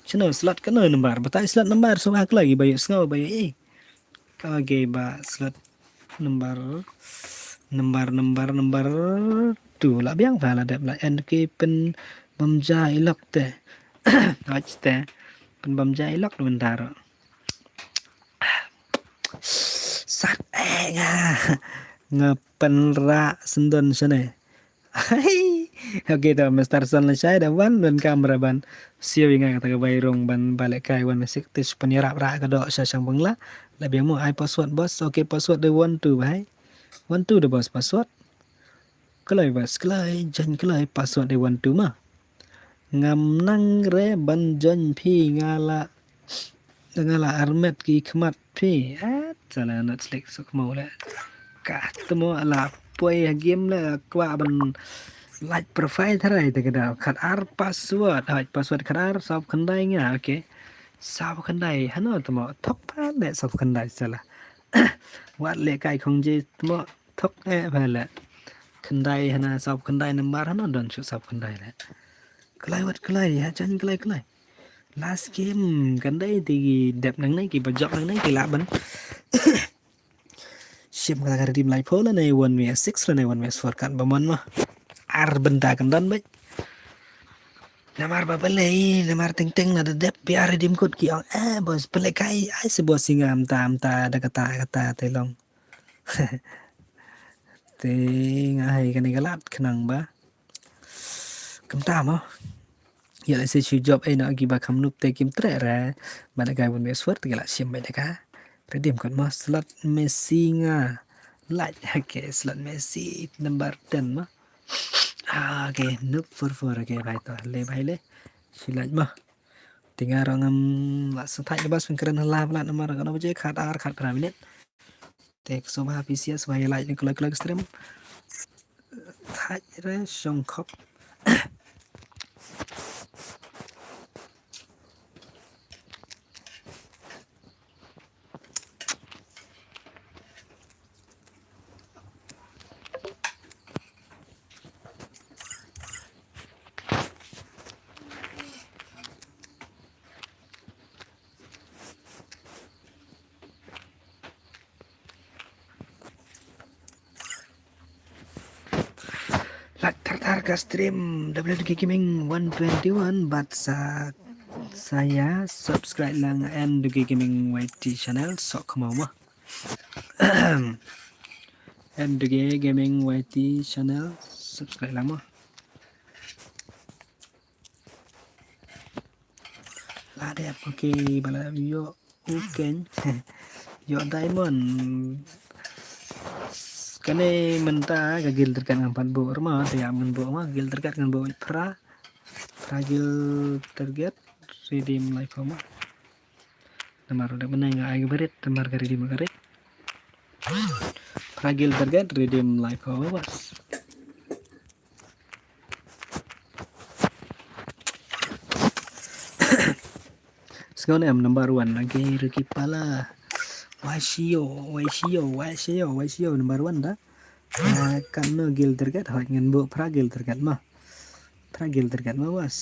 Shano slot kano number. Batai slot number shuwa kloi ba yu sngaw ba yu eh. Ka ge ba slot number, number, number, number two la biang ba la dep la en ki pynbam ja ilok te. Hoj te pynbam ja ilok dun daro. Sat eh nga nga pynra sendon sene. Okay, ta Mister Son lashai da wan don kamera ban. Siaw ïa nga kata ka bai rong ban balik kai wan mesik tis pynïarap rak ka dok sha shang bangla. La biang mo ai password boss. Okay, password de one two bhai. One two de boss password. Kloi boss, kloi, jan kloi password de one two ma. Ngam nang re ban jan phi nga la Nga la armet ki khmat phi. At sala not slik suk mau le. Ka tu mo la poi ha game la kwah ban lait profile tharai te ka dau. Khat ar password. Hoi password khat ar saw khyndai nga. Okay. Saw khyndai. Hano tu mo. Thok pa le saw khyndai sala. Wat le kai khong je tu mo. Thok eh ba le. Khyndai hana saw khyndai nambar hano don shu saw khyndai le. Klai wat klai. Ha jan klai klai. Last game kan dei ti ki dep nang nei ki bajok nang nei ki laban. Shim kata ka redeem lai pho lane one way six lane one way four kan ba mon ma. Ar benda kan don bek. Namar ba balei namar teng teng na da dep biar redeem kot ki ong eh bos pelek kai ai se bos singa amta amta da kata kata te long. Te nga hai kane ka lad khnang ba. Kumta mo. Ïa lehse shu jop ei noh kiba kham noob te kim treh re. Ba da kai bun best word te ki la shim beit da ka. Redeem kot mo slot Messi nga. Lait okay slot Messi number ten mo. Ah okay noob four four okay bhai to le bhai le. Shu lait mo. Te nga ruh ngam la sngewthait ne bas pyn kren hala palat namar kano ba je khat ar khat phra minit. Te ka sngewbha phi share sngewbha ïa like ne kloi kloi ka stream. Thait re shong khop. Lait thar thar ka stream W D K Gaming one twenty one bad sa sa ïa subscribe lang N D K Gaming Y T channel sok khmaw mo. N D K Gaming Y T channel subscribe lang mo. La dep okay ba la dep ïoh u keng ïoh diamond. Kane mynta ka guild target ngan pat buh rma te ïa ngan buh ma guild target ngan buh phra phra guild target redeem life ma. Namar da mynne nga ai ka barit namar ka redeem ka rit. Phra guild target redeem life ma bas. Sngew ne em number one lagi Ricky Pala. Waishio, waishio, waishio, waishio number one da. Kan no guild target hoi ngan buh phra guild target ma. Phra guild target ma bas.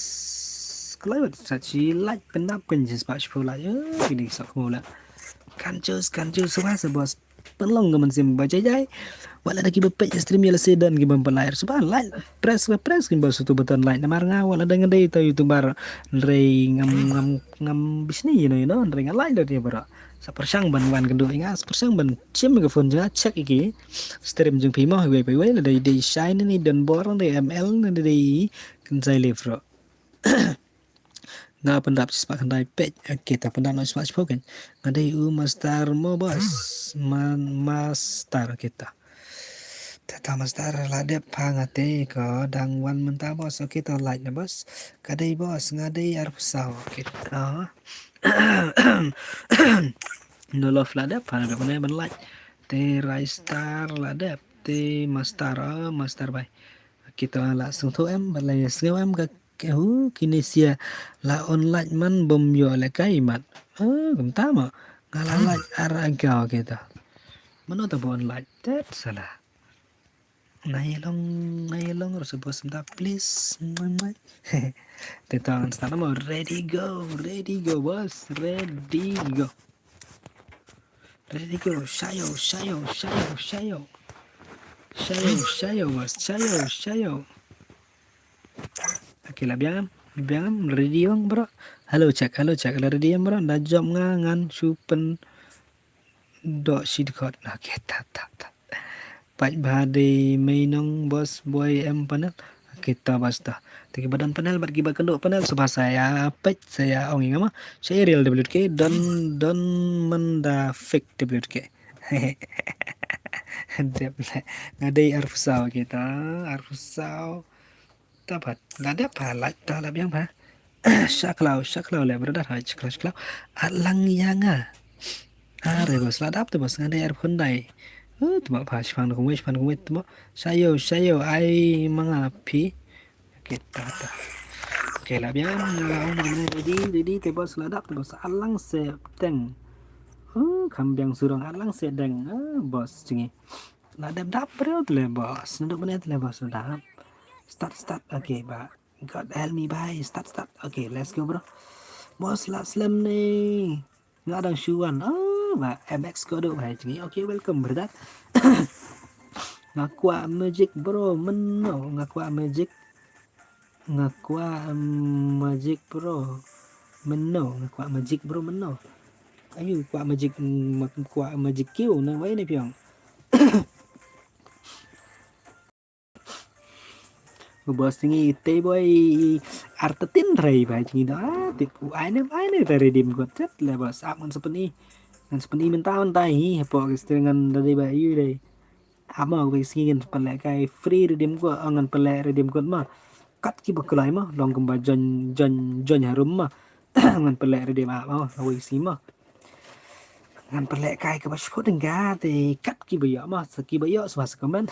Kloi wat sa chi lait pyndap kan jis pa shiphew lait. Kini sak mo la. Kan jus kan jus sa bas bas. Pynlong ka mynsiem ba jai jai. Wat lada kiba peit stream ïa lehse don kiba pynlait shuh ba like press ba press kin ba sutu button like namar nga wat lada nga dei ta youtuber hynrei ngam ngam ngam bisni you know you know hynrei nga like da dia baroh. Sa pyrshang ban wan kynduh ïa nga sa pyrshang ban shim ïa ka phone jong nga check ïa ki stream jong phi mo iwei pa iwei lada dei shai ne dei don bor ne dei M L ne dei kynsai live ruh. Nga pyndap shispah khyndai peit. Okay ta pyndap noh shispah shiphew kan. Nga dei u master mo bos. Man master okay ta. Ta ta master la dep pha nga te ko dang wan mynta bos okay ta like na bos. Ka dei bos nga dei arphew saw okay ta. No love la dep pha nga dep ne ban like. Te rai star la dep te master ah master bai. Okay ta la sngewthuh em ba la sngew em ka Ke hu kine sia la on light man bom yo le kai mat. Eh, kumta ma. Nga la light ar agaw kita. Mano ta ba on light tet sala. Nai long nai long ro sebos mta please. Mai mai. Te tang start mo ready go ready go bos ready go. Ready go shayo shayo shayo shayo. Shayo shayo bos shayo shayo. Okay la biang am biang am ready ong bro. Hello check hello check la ready am bro da job nga ngan shu pyn dok shi dkhot. Okay ta ta ta. Pait bha dei mei nong bos boy em panel. Okay ta bas ta. Te kiba don panel bad kiba kynduh panel shu bha sa ïa peit sa ïa ong ïa nga ma. Sha area W K don don manda fake W K. Dep le nga dei arphew saw kita arphew saw. Ta pat la dep pha la ta la biang pha. Shaklaw shaklaw le brother hai shaklaw shaklaw. At lang ïa nga. Are bos la dap te bos nga dei arphew khyndai. Eh, tuma pha shipang kumwei, shipang kumwei tuma. Shayo, shayo, ai manga phi. Okay, ta ta. Okay, la biang, la ong ready, ready, te boss la dap, te boss alang se teng. Oh, kham biang surong alang se deng. Ah, boss jingi. La dap dap breu te le boss. Nuduk bene te le boss la dap. Start, start. Okay, ba. God help me, bhai. Start, start. Okay, let's go, bro. Boss la slem ni. Nga dang shu wan. Oh, ba M X Kodo, bhai jingi. Okay, welcome, brother. Nga kwah magic, bro, mynno. Nga kwah magic. Nga kwah magic, bro, mynno. Nga kwah magic, bro, mynno. Ayu kwah magic, kwah magic kiew na wei ne pyong. U boss jingi te boy artatin rai ba jingi da. Ah, tip u ai ne, ai ne ta redeem kot chat le boss ap ngan sepeni. Ngan sepeni mynta mynta hi hapo ke string ngan da dei ba yu dei. Ap ma wei sngi ngan pynleh kai free redeem kot, ah, ngan pynleh redeem kot ma. Kat ki ba kloi ma, long kumba join, join, join harum ma. Ngan pynleh redeem ap ma, wei sngi ma. Ngan pynleh kai kaba shiphew tyngka te kat ki ba ïoh ma, sa ki ba ïoh swa sa comment.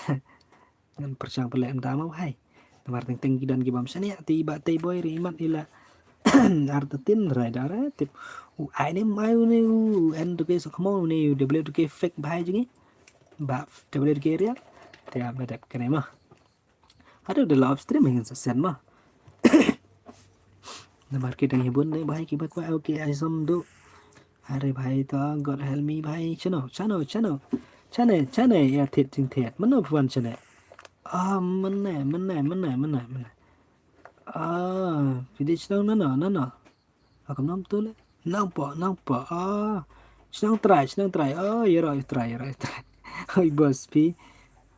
Ngan pyrshang pynleh mynta ma bhai. Namar teng teng ki don ki bam shane te i ba te boy ri imat ila. Artatin rai dara tip. U ai ne mai u ne u en to ke sok mo u ne u W to ke fake bhai jingi. Ba W to ke real. Te am da dep kane ma. Aduh, da live stream ngan sa send ma. Namar ki dang hibun ne bhai ki ba kwah, okay, ai som du. Are bhai to, God help me bhai. Chano, chano, chano. Chane, chane, ya thied jingthied. Mano pwan chane. Ah, mane, mane, mane, mane, mane. Ah, phi dei chnong nano, nano. Ah, kam nam tu le. Nang po, nang po. Ah, chnong Trai, chnong Trai. Oh, ya roi Trai, ya roi Trai. Oi boss phi.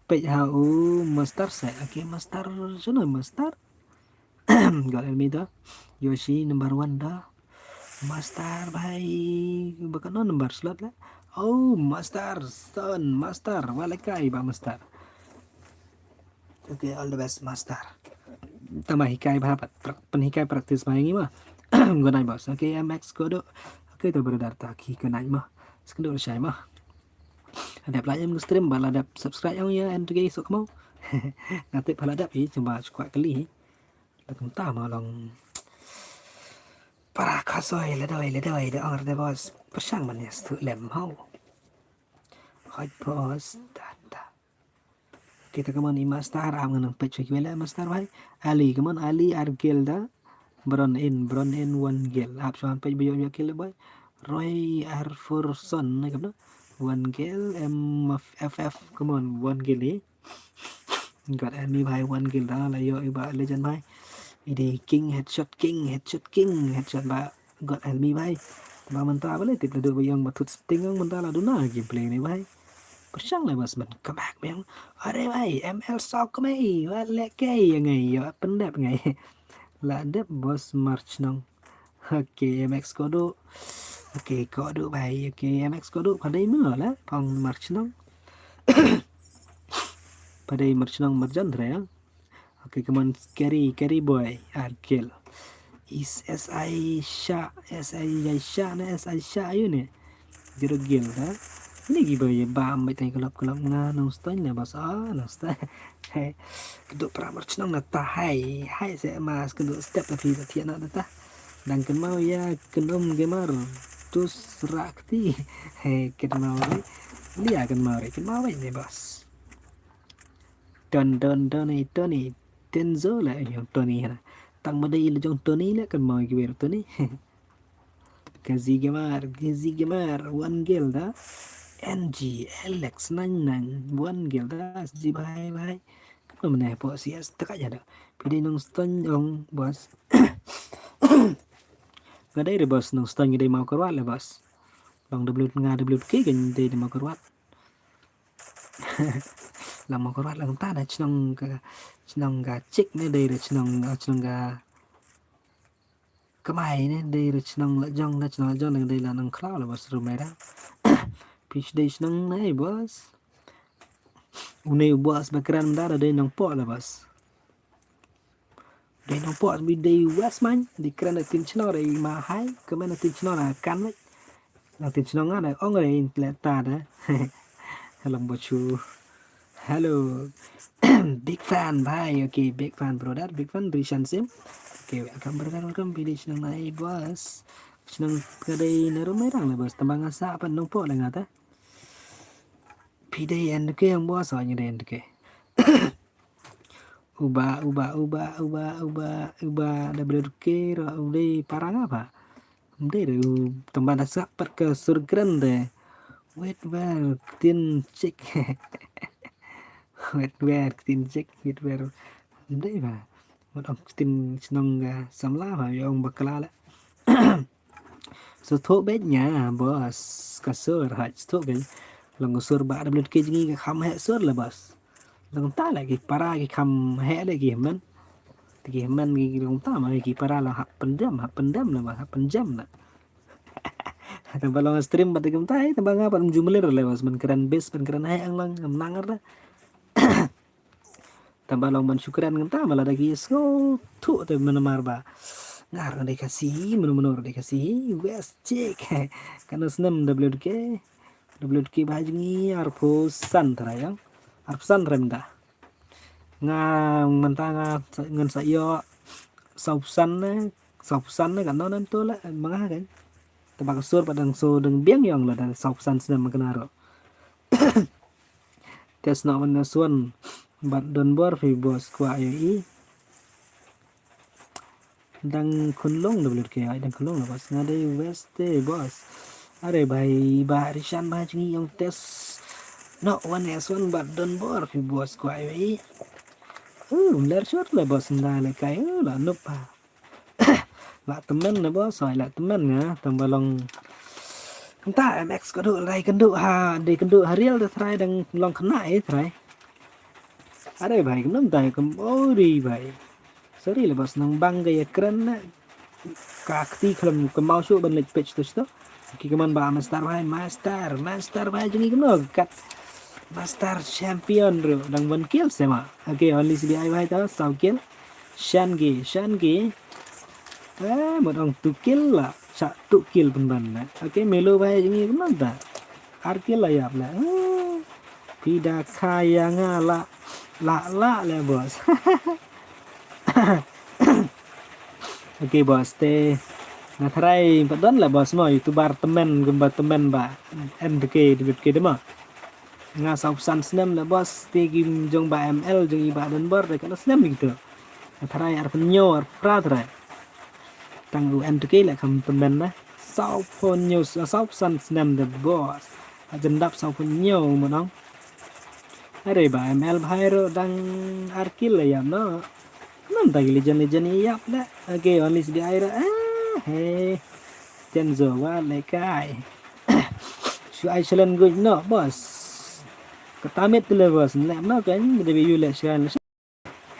Peit ha u master se. Okay, master, chnong master. God help me da. Yoshi number one da. Master bhai, ba kano number slot la. Oh, master, son, master, walekai ba master. Okay, all the best master. Tama hikai bha pat, pra-, pynhikai practice bha ngi ma. Gonai boss. Okay, M X Kodo. Okay, to brother ta ki gonai ma. Skendo shai ma. Ada pelajar stream ba la dap subscribe yang ya and gay sok mau. Nanti pala dap hi cuma squat kali hi. Lakum ta ma long. Para khasoi ledoi ledoi de ong de boss. Pyrshang man ya stu lem hau. Hoi boss, da da. Kita kaman i master am ngan pech ki wela master bhai. Ali kaman Ali Argel da. Bron in, bron in one gel. Ap chuan pech bayo yo kil bhai. Roy Arfurson ne kamno. One gel M F F kaman one gel ni. God help me bhai, one kill da la ïoh i ba legend bhai. I dei king, headshot king, headshot king, headshot ba. God help me bhai. Ba mynta ba le tip la duk ba ïong ba thut sting ong mynta la duna gameplay ni bhai. Pyrshang le bas ban come back bang. Are bhai, M L sok me, ba le ke ïa ngai ïa pyndep ngai. La dep boss march nong. Okay, M X Kodu. Okay, Kodu bhai. Okay, M X Kodu, pha dei mynno la pong march nong. Pha dei march nong marjan re. Okay, come on, carry, carry boy, Argel. Is S I Shah, S I Shah ne, S I Shah ayu ne. Zero gel da. Ini ki ba ye bam bai tai kelop kelop nga nong stone ne bas ah nong stone. Hey, kedok pra march nong na ta hai hai se mas kedok step tapi ta thiana ta. Dang kynmaw ïa Kynum Gamer. Tus rakti. He kynmaw re. Lia kynmaw re, kynmaw re ne bas. Don don Tony Tony. Tenzo la ïong Tony hana. Tang ma dei la jong Tony la kynmaw ki wer Tony. Gazi Gamer, Gazi Gamer, one gel da. N G Alex nine nine, one gel da. S G bhai bhai. Kano mane po C S taka jada. Pidei nong stone ong bas. Nga dei re bas nong stone nga dei mau karwat le bas. Long W nga W K kan dei de mau karwat. Lang mau karwat lang ta na chnong ka chnong ka chik ne dei re chnong chnong ka kamai ne dei re chnong la jong na chnong la jong dei la nong khlaw le bas rumai da. Pis dei chnong nai bas. Une u boss ba kran da dei nong po le bas. Dei nong po bi dei west man di kran da tin chnong dei ma hai kemen da tin chnong da kan le. Na tin chnong nga da ong dei in le ta da. Salam bochu. Hello. Big fan bhai. Okay, big fan brother. Big fan Rishan Sim. Okay, welcome brother, welcome. Phi dei shnong nai boss. Shnong ka dei na Rummairang le boss. Tang ba nga sah pat Nongpoh le nga ta. Phi dei N K ang boss, oh, ngi dei N K. Uba, uba, uba, uba, uba, uba, W K ro, u dei para nga ba. Ym dei re, u tang ba da sah pat ka sur kren de. Wet wer ktien chik. Wet wer ktien chik, wet wer. Ym dei ba. Wat ong ktien shnong ka samla ba, ïa ong bakla la. Sngewthuh beit nga boss, ka sur haj sngewthuh beit. Long ka sur ba da blit ki jngi ka kham heh sur le boss. Long ta le ki para ki kham heh le ki hynmen. Te ki hynmen ki long ta ma ki para long hap pyndem, hap pyndem le boss, hap pyndem le. Tang ba long stream ba te ki mynta, tang ba nga pat ym ju mlien le boss, ban kren bes, ban kren heh ang long, ym nang ar da. Tang ba long ban shu kren kynta ma lada ki sngewthuh te mynamar ba nga ruh dei Khasi, mano mano ruh dei Khasi, West Chik. Kano snem W K, W K ba jngi arphew san trai yang, arphew san trai mynta. Nga mynta nga ngan sa ïoh sawphew san ne, sawphew san ne kano nan to la ma nga kan. Te ba ka sur pat dang so dang biang ïong la dang sawphew san snem ma kane ruh. Te snoh wan nga suan bad donbor phi boss kwah ïohi. Dang khunlung da blut ke ai, dang khunlung la boss, nga dei West te boss. Are bhai ba Rishan ba jngi ïong te snoh wan nga suan bad donbor phi boss kwah ïohi. Uh, ler shot la boss nda le kai, uh, la nup ha. La tymmen na boss, oi la tymmen nga, tang ba long. Kynta M X ka duh, rai kynduh ha, dei kynduh ha real da trai dang long khynnah eh trai. Are bhai, kynduh tai kum ori bhai. Sorry la boss, nang bang ka ïa kren na. Ka kti khlem ka mau shuh ban leit pitch to shto. Ki kaman ba master bhai, master, master bhai jngi kumno kat. Master champion ruh dang wan kill sema. Okay, only C B I bhai ta, saw kill. Shan ki, shan ki. Eh, mut ong tu kill la. Sa tu kill pynban la. Okay, Melo bhai jngi kumno ta. Ar kill la ïap la. Eh, phi da kha ïa nga la. La, la, la, boss. Okay boss, te nga tharai pat don la boss mo, YouTuber tymmen kumba tymmen ba M T K, David K dei mo. Nga sawphew san snem la boss, te ki jong ba M L jong i ba donbor de kano snem gitu. Nga tharai arphew hynñiew, arphew phra tharai. Tang u M T K la kham tymmen na. Sawphew hynñiew, sawphew san snem de boss. Ajan dap sawphew hynñiew mo nong. Are ba M L bhai ruh dang ar kill la ïap noh. Kumno ta ki legend legend ïap la. Okay, only C B I ruh. Ah, hey. Tenzo wa le kai. Shu ai challenge guj noh boss. Kata mit le boss. Leh noh kan, kita bi yu leh challenge.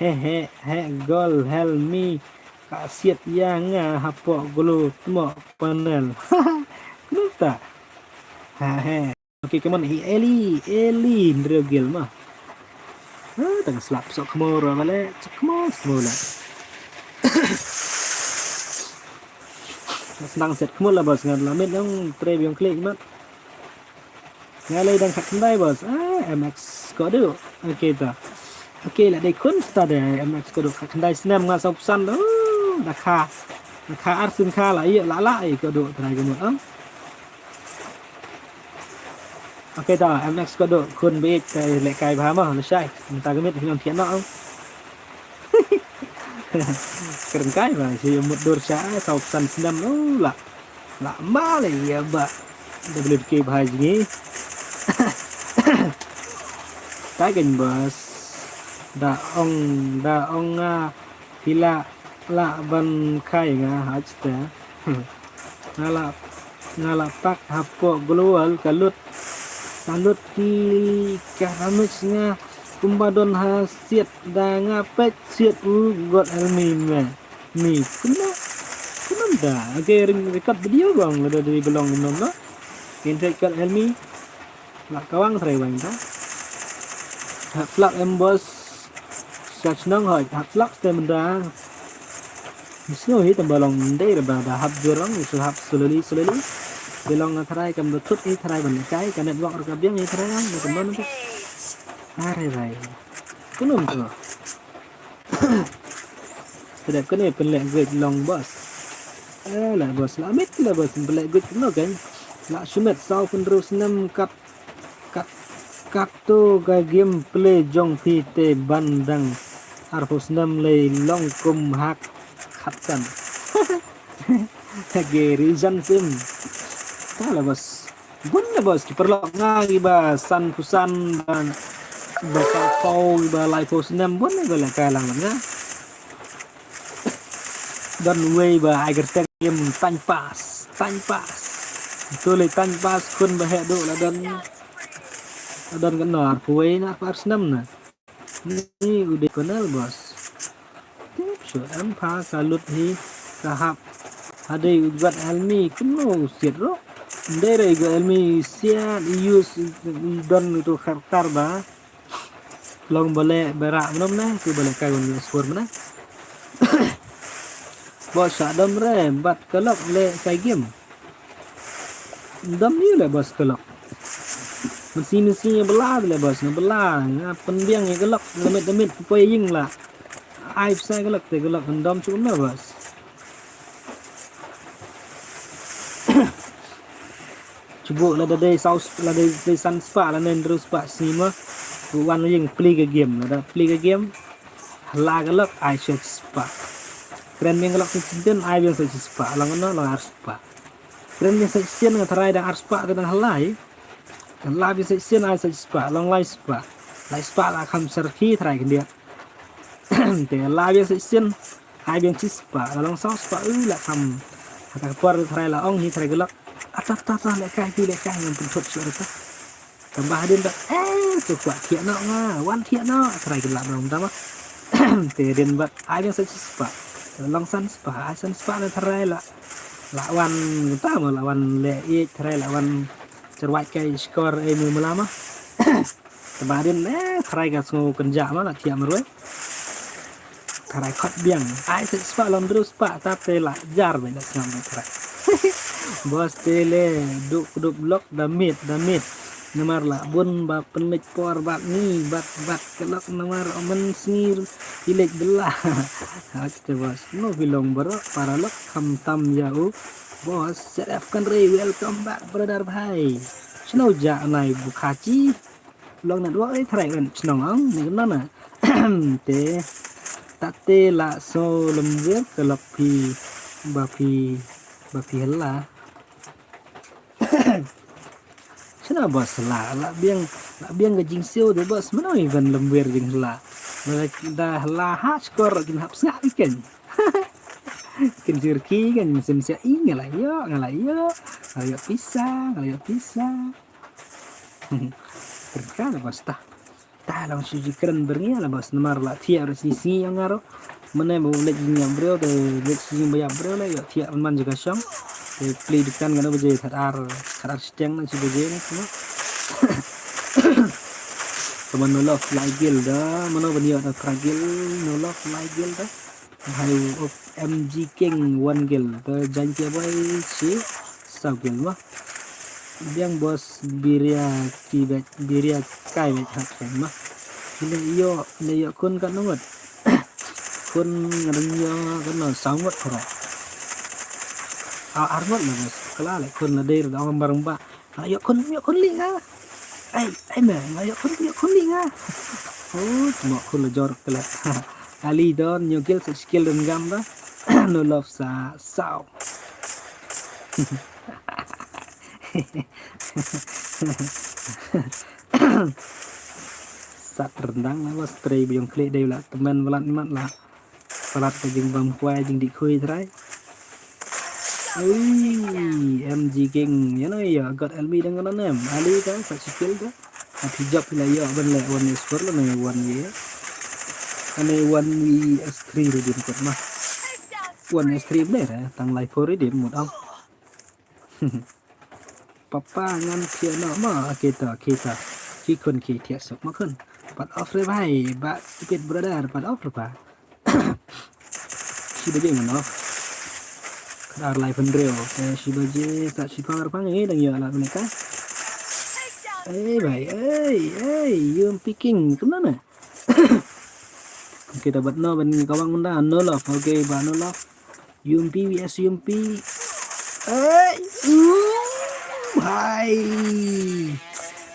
He he he gol help me. Ka siat ïa nga hapoh glow tmo panel. Kumno ta. Ha he. Okay, come on, hi Eli, Eli, ndreu gil ma. Ah, tang slap sok khmo ro bale, sok khmo, sok khmo la. Snang set khmo la boss, ngan la mit nong tre biong klik mat. Nga lei dang khat khyndai boss. Ah, M X ko du. Okay ta. Okay, la dei khun sta de M X ko du khat khyndai snem nga sawphew san. Oh, da kha. Da kha ar sien kha la ïa la la ai ko du trai ko mut am. Okay ta, M X ko dok khun beit kai leh kai bha ma, leh shai. Mynta ka miet phi nang thiah noh. Kren kai bha, shi mut dur sha, sawphew san snem, oh, la. La ma le ïa ba. W K bha jngi. Ta ken boss. Da ong, da ong nga. Phi lah, lah ban khai nga haj te. Nga lah, nga lah pak hapoh global ka lut. Ka lut ki ka ramej nga kumba don ha siat da nga peit siat u God help me me. Mi kumba, kumba da. Okay, ring record video bang lada dei belong nom no. Kin record help me. Lah kawang trai wang ta. Hap slap em boss. Sa chnong hoi, hap slap stem da. Misno hi tamba long dei ba da hap jurong, isu hap slowly, slowly. Te long nga tharai kam da thut i tharai ban kai ka network ruh ka biang i tharai ang da kumno nang. Arai rai. Kunum tu. Te dep kane pynleh guide long boss. Eh la boss la mit la boss pynleh guide no kan. La shu met saw pynru snem kat kat kat tu ka game play jong phi te ban dang arphew snem lei long kum hak khatsan. Gary Johnson. Ka la boss. Bun la boss ki paralok nga kiba sanphew san ba ba sanphew kiba laiphew snem bun la ba la kai lang nga. Don wei ba ai kyrteng game time pass, time pass. Tu lei time pass kun ba heh duh la don. La don kan nar phuwei na par snem na. Ni u dei panel boss. Tip shu em pha ka lut hi ka hap. Hadei u jwat almi kumno u siat ro. Ndei rei ga almi siat i use i don tu kar kar ba. Long bale bera mnam na tu bale kai wan sport mana. Boss sa dom re bat ka lok le kai game. Dom ni le boss ka lok. Mensi mensi bela le boss na bela na penbiang ya ka lok demit demit poi ying la. Ai psa ka lok te ka lok dom chu na boss. Chubu la da dei saw la dei dei san spah la nen ru spah sima. Wan ying play ka game la da play ka game. La ka lok ai sha spah. Kren meng ka lok sa chinden ai biang sa spah long no long ar spah. Kren meng sa sien nga tharai dang ar spah te dang halai. Kan la biang sa sien ai sa spah long lai spah. Lai spah la kham sarki tharai kan dia. Te la biang sa sien ai biang chi spah la long saw spah u la kham. Hata ka por tharai la ong hi tharai ka lok. Ata ta ta le kai pi le kai ngam pun thot suara ta. Tambah din ba eh tu kuat thiah no nga wan thiah no tharai ka lok dong tama. Te din ba ai biang sa chi spah. Long san spah ai san spah na tharai la. La wan ta ma la wan le ik tharai la wan cerwat kai skor eh mu melama. Tama din eh tharai ka sngu kenja ma la thiah marwei. Tharai khot biang ai sa spah long dru spah ta te la jar ba la snam ba tharai. Boss te le duk duk lok da mit da mit. Namar la bun ba penmit por bat ni bat bat ka lok namar omen snir ilik bela. Hak te boss no bilong baro para lok kham tam ya u. Boss set F kan re welcome back brother bhai. Snow ja nai bukhachi. Long na dua ai tharai kan chnong ang ni kan na. Te tate la so lem wir ka lok pi ba pi ba pi hela. Chana boss la la biang la biang ka jingsiu de boss mano i ban lem wir jing hela. Da hela ha skor jing hap sngak iken. Ken jir ki kan mesin sia i ngala yo ngala yo. Ngala yo pisa ngala yo pisa. Terka la boss ta. Ta long shi ji kren berngi la boss namar la thiah re si si yang aro. Mane bo lek jing yang breo de lek si jing bayap breo le yo thiah man jaga shong. Te play dukan kan ba je khat ar khat ar steng na si ba je na kuma. Kuma no love la gil da mano ban yo da kragil no love la gil da. Hai of M G King one gil to jan kia boy si saw gil ma. Biang boss biria ki bet biria kai bet hak ken ma. Ile yo ile yo kun kan nungut. Kun ngadeng yo kan no saw ngut koro. A arngot na boss kala le kun na der da ong bareng ba. Nga yok khun yok khun li nga. Ai ai me nga yok khun yok khun li nga. Oh cuma khun la jor kala. Ali don nyogil sa skill dan gam ba. No love sa saw. Sat rendang la was trei biong klik dei la temen velat mat la. Palat ka jingbam kwai jingdih khui trai. Ui, M G King, ya no ya got L B dang kana nem. Ali ka sa sikil ka. Ati jop la ya ban le one is four la ne one ye. Ane one we S three ri din kot ma. One S three ne re tang lai four ri din mut au. Papa ngan thiah noh ma kita kita. Ki khun ki thiah suk ma khun. Pat off re bhai, ba stupid brother, pat off re pa. Shi baje ngan off. Ar lai phew hynriew. Te shi baje sa shi phew ar phew ngi dang ïa la ne ka. Ei bai, ei, ei, Yumpi King, kumno ne? Okay, ta bat no ban ka wang manda, no love. Okay, ba no love. Yumpi V S Yumpi. Ei, uh, bhai.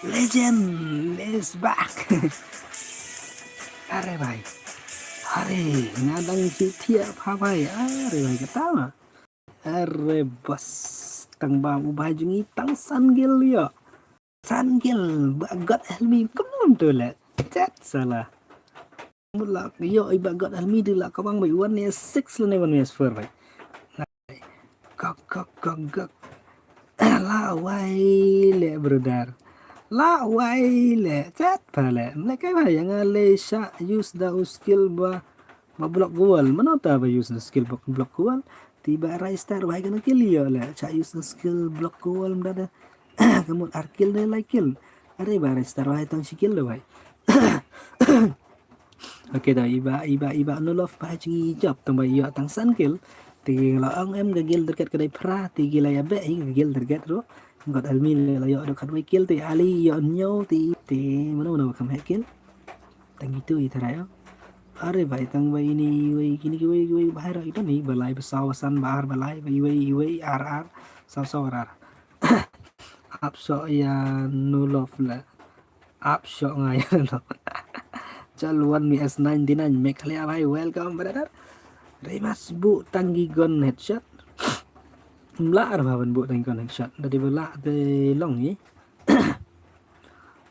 Legend is back. Are bhai. Are, nga dang shu thiah pha bhai. Are bhai, kata ma. Are bas, tang ba u bhai jong ngi tang san kill ïa. San kill, ba God help me, kumno to le. Chat salah. Mut la ïa i ba God help me de la ka bang bai one S six lane one S four bai. Gok, gok, gok, gok. La wai le brother. La wai le, chat pha le. Mlai kai ba ïa nga le sha use da u skill ba, ba block wall. Mano ta ba use da skill block, block wall. Te ba Rai Star wai kana kill ïa le. Sha use da skill block wall mda da. Ka mut ar kill ne lai kill. Are ba Rai Star wai tang shi kill da wai. Okay, da iba, iba, iba no love ba jong ngi jop tang ba ïa tang san kill. Te la ong em ka kill target ka dei phra, te ki la ïa beh hi ka kill target ro. God help me le la ïa da khatwei kill te Ali ïa hynñiew te, te mano mano ba kham heh kill. Tang itu i tharai ong. Are bai tang ba ini wei kini ki wei, wei ba hai ro ito ni ba lai ba saw ba san ba ar ba lai ba iwei, iwei ar ar saw saw ar ar. Ap so ïa no love le. Ap shoh nga ïa no. Jalwan mi S ninety-nine Meghalaya bhai, welcome brother. Rematch bu tang ki gun headshot. Mla ar ba ban bu tang ki gun headshot. Dadi bela te long i.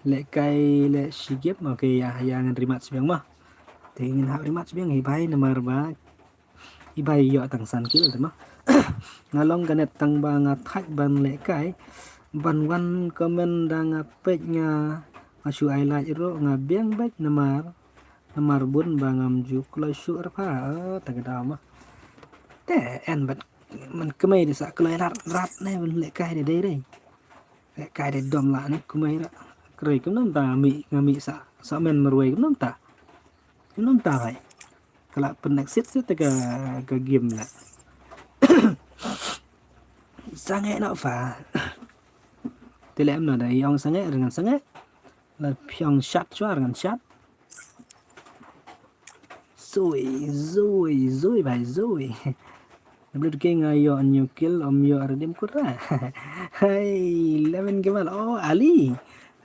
Le kai le shi game. Okay, ïa, ïa ngan rematch biang ma. Te ngin hap rematch biang hi bhai namar ba i bai ïoh tang san kill te ma. Nga long ka net tang ba nga thait ban lehkai ban wan comment da nga peit nga, nga shu ai like ruh nga biang beit namar, namar bun ba ngam ju kloi shuh ra pha. Ah, ta ka daw ma. Te en bad man kmai de sa kloi rat rat ne ban lehkai de dei dei. Lehkai de dom la ne kmai ra. Krei kumno ta mi nga mi sa sa men marwei kumno ta. Kumno ta bai. Ka la pynnek sit sit ka, ka game la. Sangeh noh pha. Te lem noh da i ong sangeh, ring ngan sangeh. La phi ong shat shuwa, ring ngan shat. Zoi, zoi, zoi bai zoi. Blue King nga ïoh new kill, ym ïoh redeem code ra. Hai, eleven kill. Oh, Ali.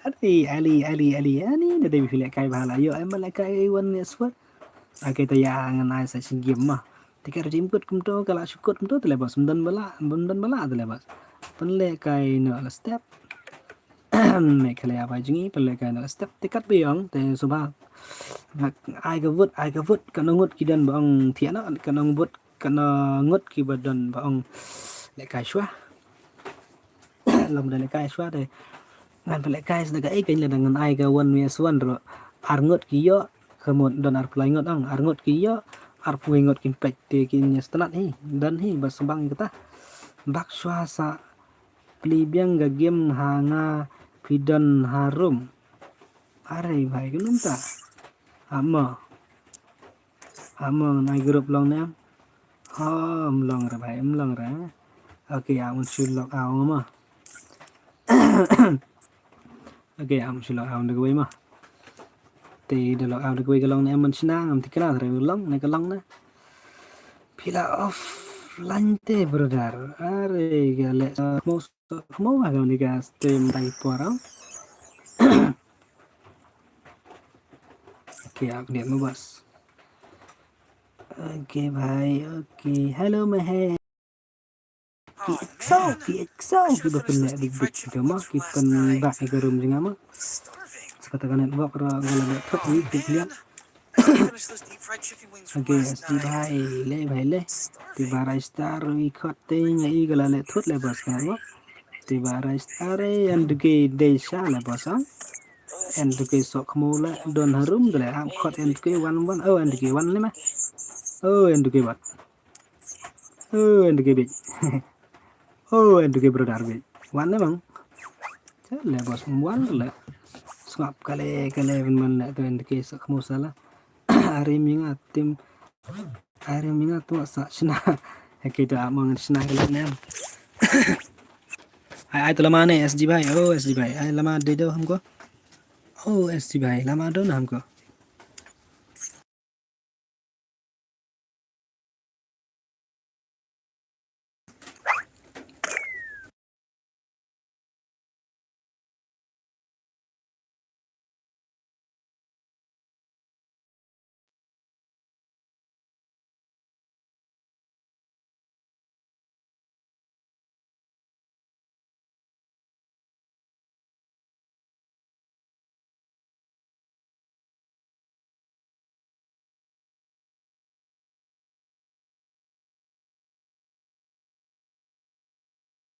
Ali, Ali, Ali, Ali. Ani, da dei phi lehkai bha la ïoh, em lehkai one S four. Okay, ta ïa ngan ai sa shi game ma. Te ka redeem code kumto, ka la shu code kumto, te le boss, ym don ba la, ym don ba la, te le boss. Pynlehkai noh la step. Meghalaya ba jong ngi, pynlehkai noh la step. Te kat biang, te suba. Nga ai ka vote, ai ka vote, ka nongut ki don ba ong thiah noh, ka nongut, ka nongut ki ba don ba ong lehkai shuwa. Lom da lehkai shuwa te. Ngan pynlehkai sdang ka ei ka ïa da ngan ai ka one versus one ruh. Ar ngut ki ïoh, ka mut don ar pynlai ngut ang, ar ngut ki ïoh, ar pynwei ngut kin peit te kin ïa sngewtynnat hi, don hi ba sbang kata. Bak shuwa sa plie biang ka game ha nga phi don harum. Are bhai kumno ta. Amo. Amo nai group long ne. Ho, ym long re bhai, ym long re. Okay, amo shu log out mo. Okay, amo shu log out da kawei mo. Te da log out da kawei ka long ne em man shna ngam tikna re long ne ka long ne. Phi la offline te brother. Are ga le mo mo ba ga ni ga stream dai por. Okay, update mo bas. Okay bhai, okay. Hello Meher. Ki exo, ki exo, ki ba pynleh dik dik ki mo, ki pynbah ki ka room jong nga mo. Sa kata ka network ra ga la thok ni dik liat. Okay, S D bhai, le bhai le. Te ba Rai Star i khot te nga i ga la le thot le bas ka mo. Te ba Rai Star e en duke dei sha le bas ang. En duke sok mo le don harum de le am khot en duke wan wan. Oh, en duke wan le ma. Oh, en duke bat. Oh, en duke bit. Oh, en duke brother bit. Wan le mang. Le bos wan le. Sngap kale kale ban man le tu en duke sok mo sala. Are mi nga tim. Are mi nga tu sa shna. Ki to ap mo ngan shna ka lane em. Ai, ai to lama ne S G bhai. Oh, S G bhai. Ai lama dei do hamko. Oh, S G bhai. Lama do na hamko.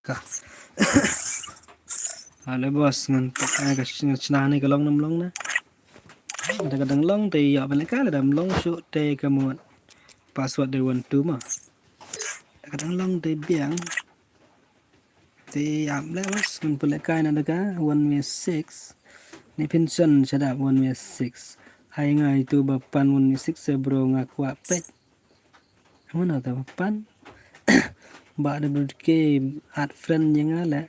Ka. Ale boss, ngan pek ai ka sh-, ngan shna ne ka long nam long na. Da ka dang long te ïa ban leh ka, lada ym long shuh te ka mut password dei one two ma. Da ka dang long te biang. Te ap leh boss, ngan pynlehkai na da ka one way six. Ni pynshon shadap one way six. Ai nga itu ba pan one way six se bro, nga kwah peit. Mano ta ba pan? Ba da bro ke add friend ïa nga leh.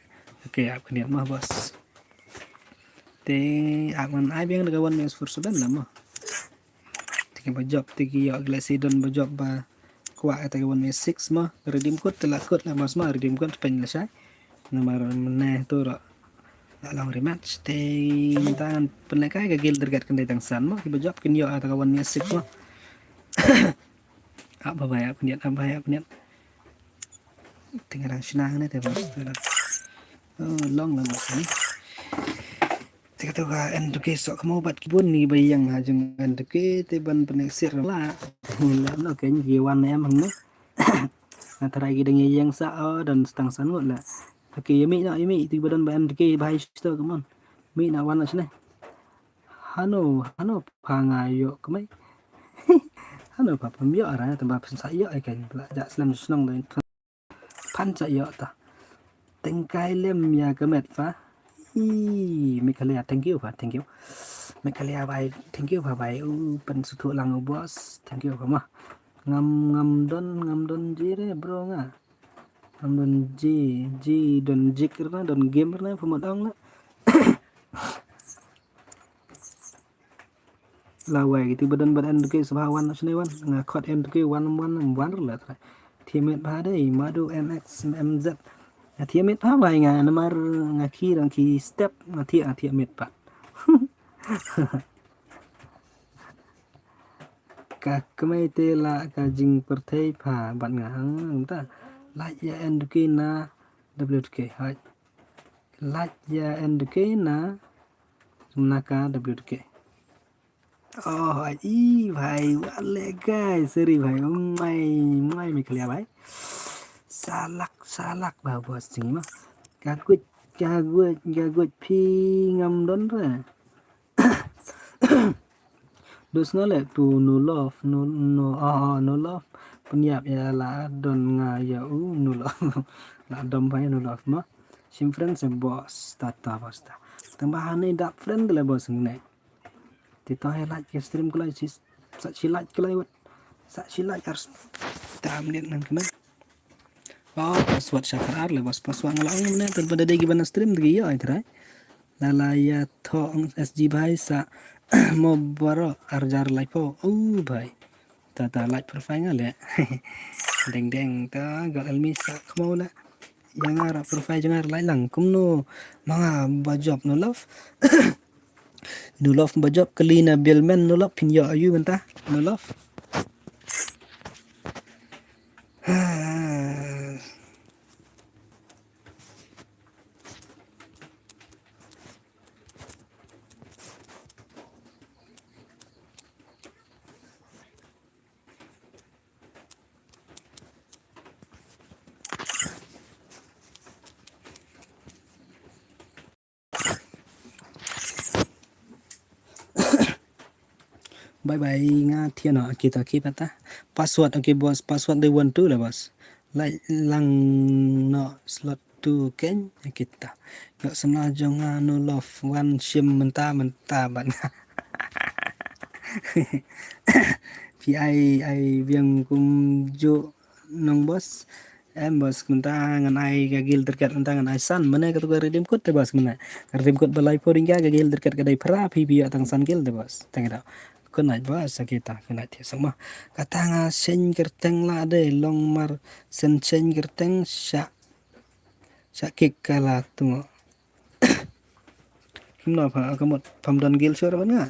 Okay, ap khyndiat ma boss. Te ap ngan ai biang da ka one way four seven la ma. Te ki ba jop, te ki ïoh ki leh si don ba jop ba kwah te ka one way six ma. Redeem code te la code la mas ma, redeem code pyn la shai. Namar mynne to ruh la long rematch. Te ngan pynlehkai ka guild target kan dei tang san ma. Ki ba jop kin ïoh te ka one way six ma. Ap ba bai, ap khyndiat, ap bai, ap khyndiat. Te nga dang shna ne te boss te la. Oh, long la boss ni. Te kata ka N two K sok mo bad ki bun ni ba ïeng ha jong N two K te ban pynleh sir la. Ni la no ken ki wan em hangne. Na tharai ki dang ïeng sa, oh, don stang san ngut la. Okay, ïa mih na, ïa mih te ba don ba N two K ba hai sto, come on. Mih na wan na shne. Hano, hano pha nga ïoh kmai. Hano pha pam ïoh ra, tang ba phin sa ïoh ai kan la ja slem shnong dei. Phan sa ïoh ta. Tengkai lem ïa ka met pha. Ih, Meghalaya, thank you pha, thank you. Meghalaya bai, thank you pha bai. U pyn suthu lang u boss, thank you pha ma. Ngam, ngam don, ngam don ji re bro nga. Ngam don ji, ji don jik re na, don game re na, pha ma dong na. Lawei kito ba don bad N two K sbha wan shane wan. Nga khot N two K wan wan wan la trai. Thiah miet bha dei Madu M X M Z. Nga thiah miet bha bai nga namar nga khi dang khi step nga thiah nga thiah miet bha. Ka kmai te la ka jingpyrthei pha bad nga hang ta. Lait ïa N two K na W two K hai. Lait ïa N two K na na ka W two K. Oh, ai bhai, wale guys, sorry bhai, mai mai Meghalaya bhai. Salak salak ba boss jing ma. Ka guit ka guit ka guit phi ngam don re. Dus nga le tu no love, no, no, ah, ah, no love. Pynïap ïa la don nga ïa u no love. La dom bha ïa no love ma. Shim friend se boss, tata boss ta. Tang ba hane dap friend le boss ngne. Te to he like ke stream ko lai si sa shi like ko lai wat. Sa shi like ar. Tam liat nan kena. Oh, password shakar ar le boss, password nga la ong mynne, tang ba da dei ki ban stream da ki ïoh ai trai. La la ïa thoh S G bhai sa mo baroh ar hajar like po. Oh bhai. Ta ta like profile nga le. Deng deng ta gal almi sa kmo la. Ïa nga ra profile jong nga like lang kumno ma nga ba jop no love. No love ba jop kali na Bill men no love phin ïoh ayu mynta no love. Bye bye nga thiah noh kita ki pata. Password, okay boss, password dei one two la boss. Lai lang noh slot two keiñ kita. Ïoh samla jong nga no love wan shim mynta mynta bad nga. Phi ai ai biang kumjuh nong boss. Em boss, mynta ngan ai ka gil derket, mynta ngan ai san. Mynne katu ka redeem code te boss mynne. Ka redeem code ba laiphew ringgit, ka gil derket ka dei phra, phi phi ïoh tang san gil te boss. Tang ïa da. Khublei boss, sa kita, khublei te sa ma. Kata nga seng kyrteng la dei long mar sen seng kyrteng sha, sha kick ka la tu. Kumno pha, ka mut pham don gil shuwa ban nga.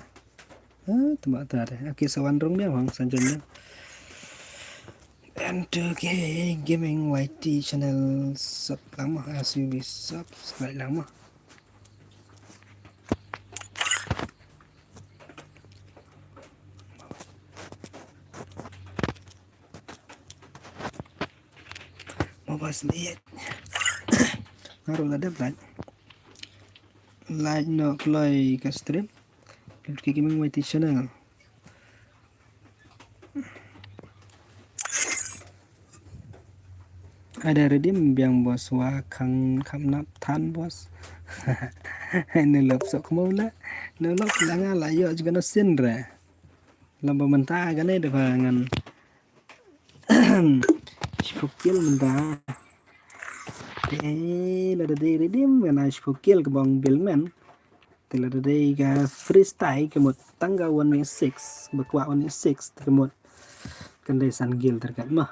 Ha, tuma ta de. Aki sa wan rung biang hang san jon biang. N two K Gaming Y T channel sub lang ma, S U B subscribe lang ma. Mo bas ni. Nga ruh la dep like. Like noh kloi ka stream. N two K Gaming Y T channel. Ada redeem biang boss, wa khang kham nap than boss. Ne lop sok mo la. Ne lop la nga la ïoh jingano sin re. Lamba mynta kane da ba ngan shiphew kill mynta. Te lada dei redeem ngan ai shiphew kill ka bong bill men. Te lada dei ka freestyle ka mut tang ka one v six, ba kwah one v six te ka mut kan dei san kill terkat mah.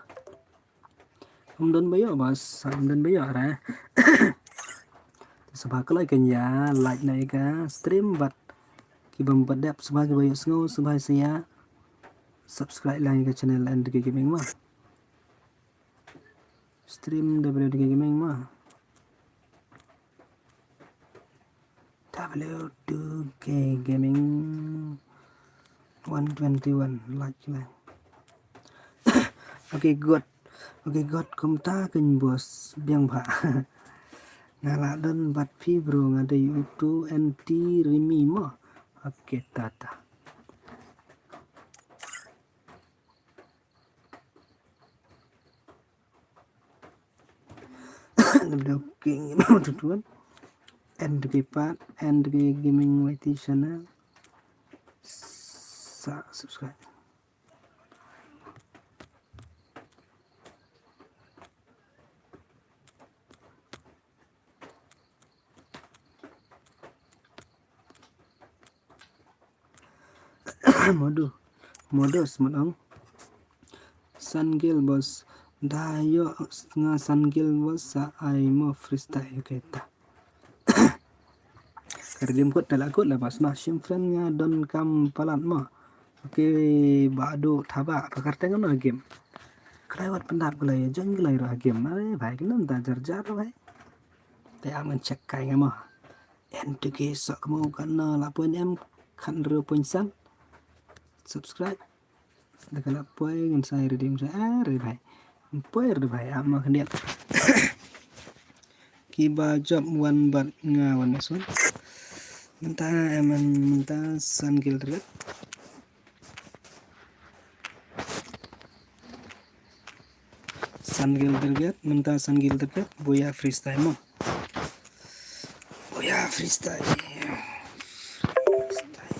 Ym don ba ïoh bas, ym don ba ïoh re. Te sngewbha kloi kynja like na ïa ka stream bad ki bym pat dep, sngewbha ki ba ïohsngew, sngewbha sa ïa subscribe lang ïa ka channel N two K Gaming ma. Stream W two K Gaming ma. W two K Gaming one twenty-one like lang. Okay, good. Okay, good. Kumta kynja boss biang bha. Nga la don bad phi bro, nga dei utu N T Rimi mo. Okay, tata. W K Gaming one twenty-one. N two K part, N two K Gaming Y T channel. Sa subscribe. Modu. Modu smut ong. San kill boss. Da ïoh nga san kill boss sa ai mo freestyle kita. Ka redeem code te la kut la boss ma, shim friend nga don kam palat mo. Okay, ba du thaba, ba kyrteng kano game. Kloi wat pyndap kloi, join kloi ruh game. Are bhai, kynam ta jar jar bhai. Te am ngan check kai nga mo. N two K sok mo kano la point em, khan ru point san. Subscribe. Da ka la poi ngan sa redeem sa, ah, re bhai. Poi re bhai, am ma khyndiat. Kiba jop wan bad nga wan next one. Mynta em mynta san kill target. San kill target, mynta san kill target, boya freestyle mo. Boya freestyle. Freestyle.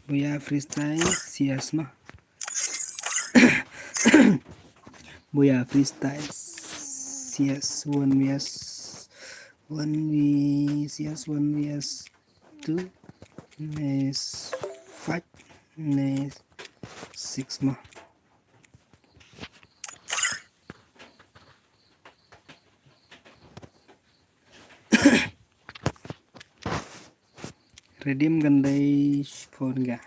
Boya freestyle, C S ma. Boya freestyle, C S one V S, one V, C S one V S two, ne five, ne six ma. Redeem kan dei phone ga.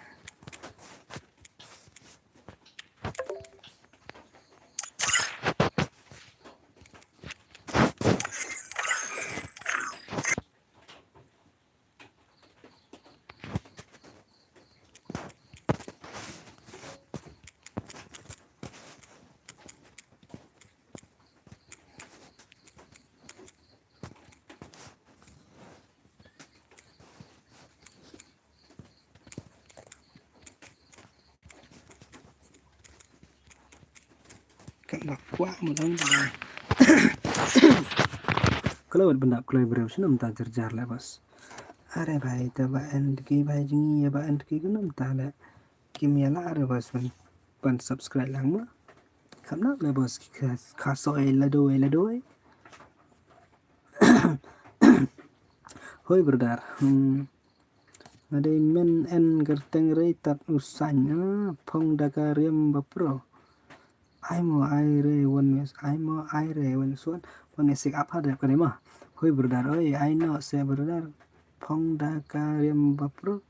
Ka ba kwah mo dang ba. Kalau wat benda kalau breu shnam ta jar jar le bas. Are bhai ta ba end ki bhai jingi ya ba end ki kunam ta le. Kim ya la are bas ban, ban subscribe lang ma. Kam nap le boss, ki kha, kha soi la doi la doi. Hoi brother. Hmm. Nga dei men en kyrteng rei tat u sain, ah, phong da ka riam ba pro. Ai mo ai re wan mes, ai mo ai re wan suan, wan mes sik ap ha dep ka dei ma. Hoi brother, oi, ai no se brother. Phong da ka riam ba pro.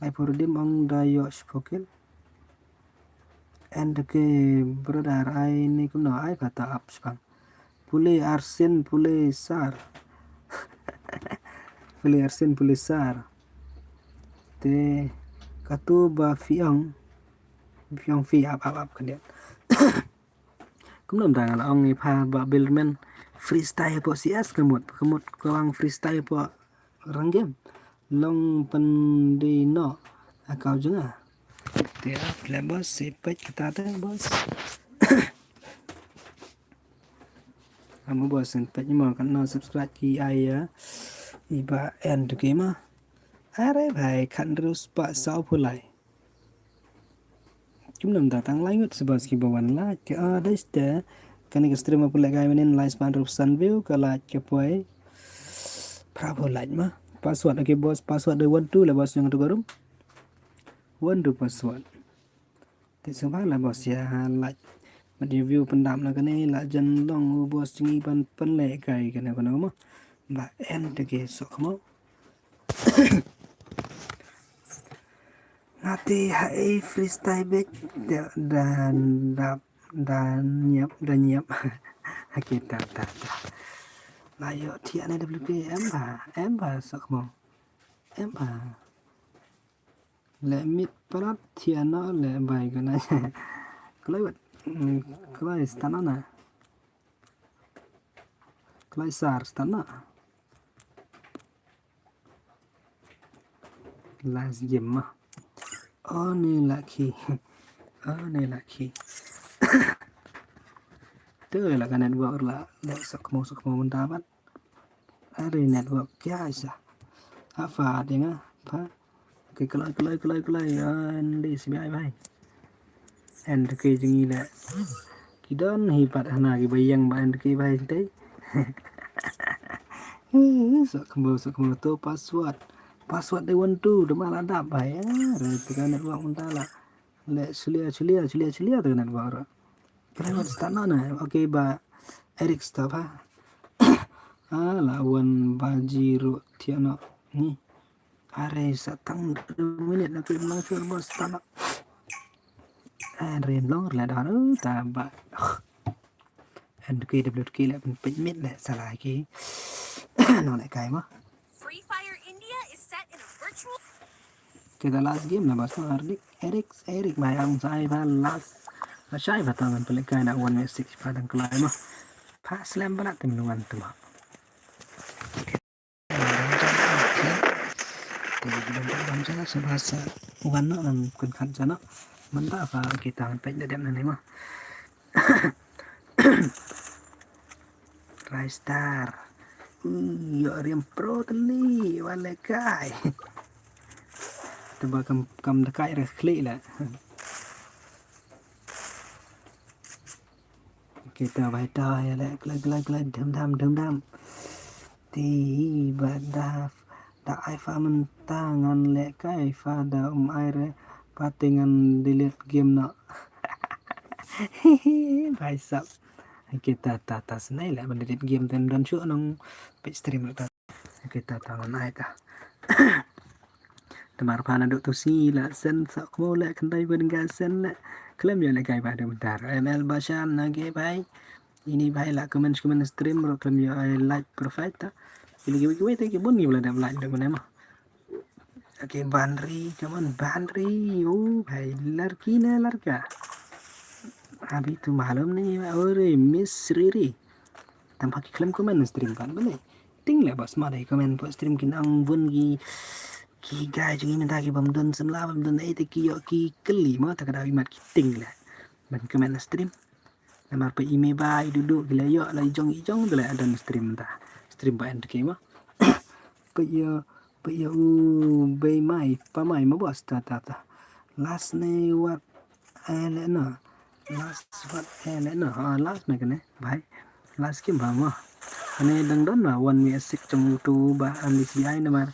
Lai por dim ong da yo spoken. And ke brother, ai ni kumno, ai kata ap spang. Pule arsen pule sar. Pule arsen pule sar. Te katu ba fiong. Fiong fi ap ap ap kandiat. Kumno mdang la ong i pha ba Bilderman freestyle po C S kemut, kemut kawang freestyle po ranggem. Long pendino akau jenga. Te ap le boss, si pek kita te boss. Amo boss, si pek mo kan no subscribe ki ai ya. Iba en tu ki ma. Are bhai, khan rus pa sau pulai. Kim nam da tang lai ngut sebab ski bawan la ke ada iste. Kani ke stream apa lek kai menin lai sepan rup san view ka la ke poi. Pra pulai ma. Password, okay boss, password de one two la boss yang tu garum. One two password. Ti sembah la boss ya, like. Mat ya view pendam la kane, la jan long u boss jingi ban pen le kai kane kane mo. Ba en te ke sok mo. Ngati ha e freestyle back dan dap dan nyap dan nyap. Hake ta ta ta. La yo ti ane W P em ba, em ba sok mo. Em ba. Le mit palat thiana le bai kana. Kloi wat. Mm, kloi stana na. Kloi sar stana. Last game ma. Oh ni laki. Oh ni laki. Tu la ka network la. Le sok mo sok mo mentabat. Are network kya isa. Apa dia nga? Apa? Okay, kelai kelai kelai kelai. Andi sebi ai bai. And ke jingi le. Ki don hi pat hana ki bayang ba and ke bai te. Sok kembo sok kembo tu password. Password de one two de malah dap bai. Re tu ka network mentala. Le chulia chulia chulia chulia tu ka network. Kena wat start na na. Okay ba Eric stop ha. Ah, la wan baji ro thiana ni. Are sa tang minit na ke lang chur ba start na. Are long la da ta ba. And ke W K le pin pin mit le sala ki. No le kai ma. Free Fire India is set in a virtual. Kita last game na bas ma Eric, Eric, Eric bayang sai ba last. Sai ba tangan pelik kai na one v six pa dang kelai ma. Pa slam ba na tim nuan tu ma. Te belum tak bang sana sebasa wan no am kun kan sana. Menta pa kita pek da dem na ni ma. Ristar. Ui, yo riam pro teli wale kai. Te ba kam kam da kai re khli la. Kita bai ta ya le klai klai klai dam dam dam dam. Ti ba da da ai fa mynta ngan le kai fa da um ai re pa te ngan delete game no. Bai sap. Kita ta ta snai le ban delete game ten don shu nong page stream ta. Kita ta ngan ai ta. Tamar pa na duk tu si la sen sa kmo le kendai ba dengga sen le. Klem ya le kai ba de bentar. M L Bashan na ge bai. Ini bai la comment comment stream ro klem yo ai like profile ta. Ini ki wiki wiki ki bun ni bla dam like dam ne ma. Okay, Banri, come on Banri. Oh, bhai larki ne larka. Abhi tu malum nahi hai. Ore Miss Riri. Tam pha ki klem comment stream pan bale. Ting le bas ma dei comment po stream ki nang bun ki ki gai jong i mynta ki bam dun semla bam dun ei te ki yo ki keli ma ta ka dau i mat ki ting le. Ban comment stream. Namar pa i me ba i dudu ki le yo la i jong i jong de le adan stream ta. Stream ba en te ki ma. Pa yo pa yo u bei mai pa mai ma bos ta ta ta. Last ne wat ai le na. Last what? Eh, le no, ah, last na kane, bhai. Last game ba mo. Kane dang don ba one way six jong tu ba an di C I namar.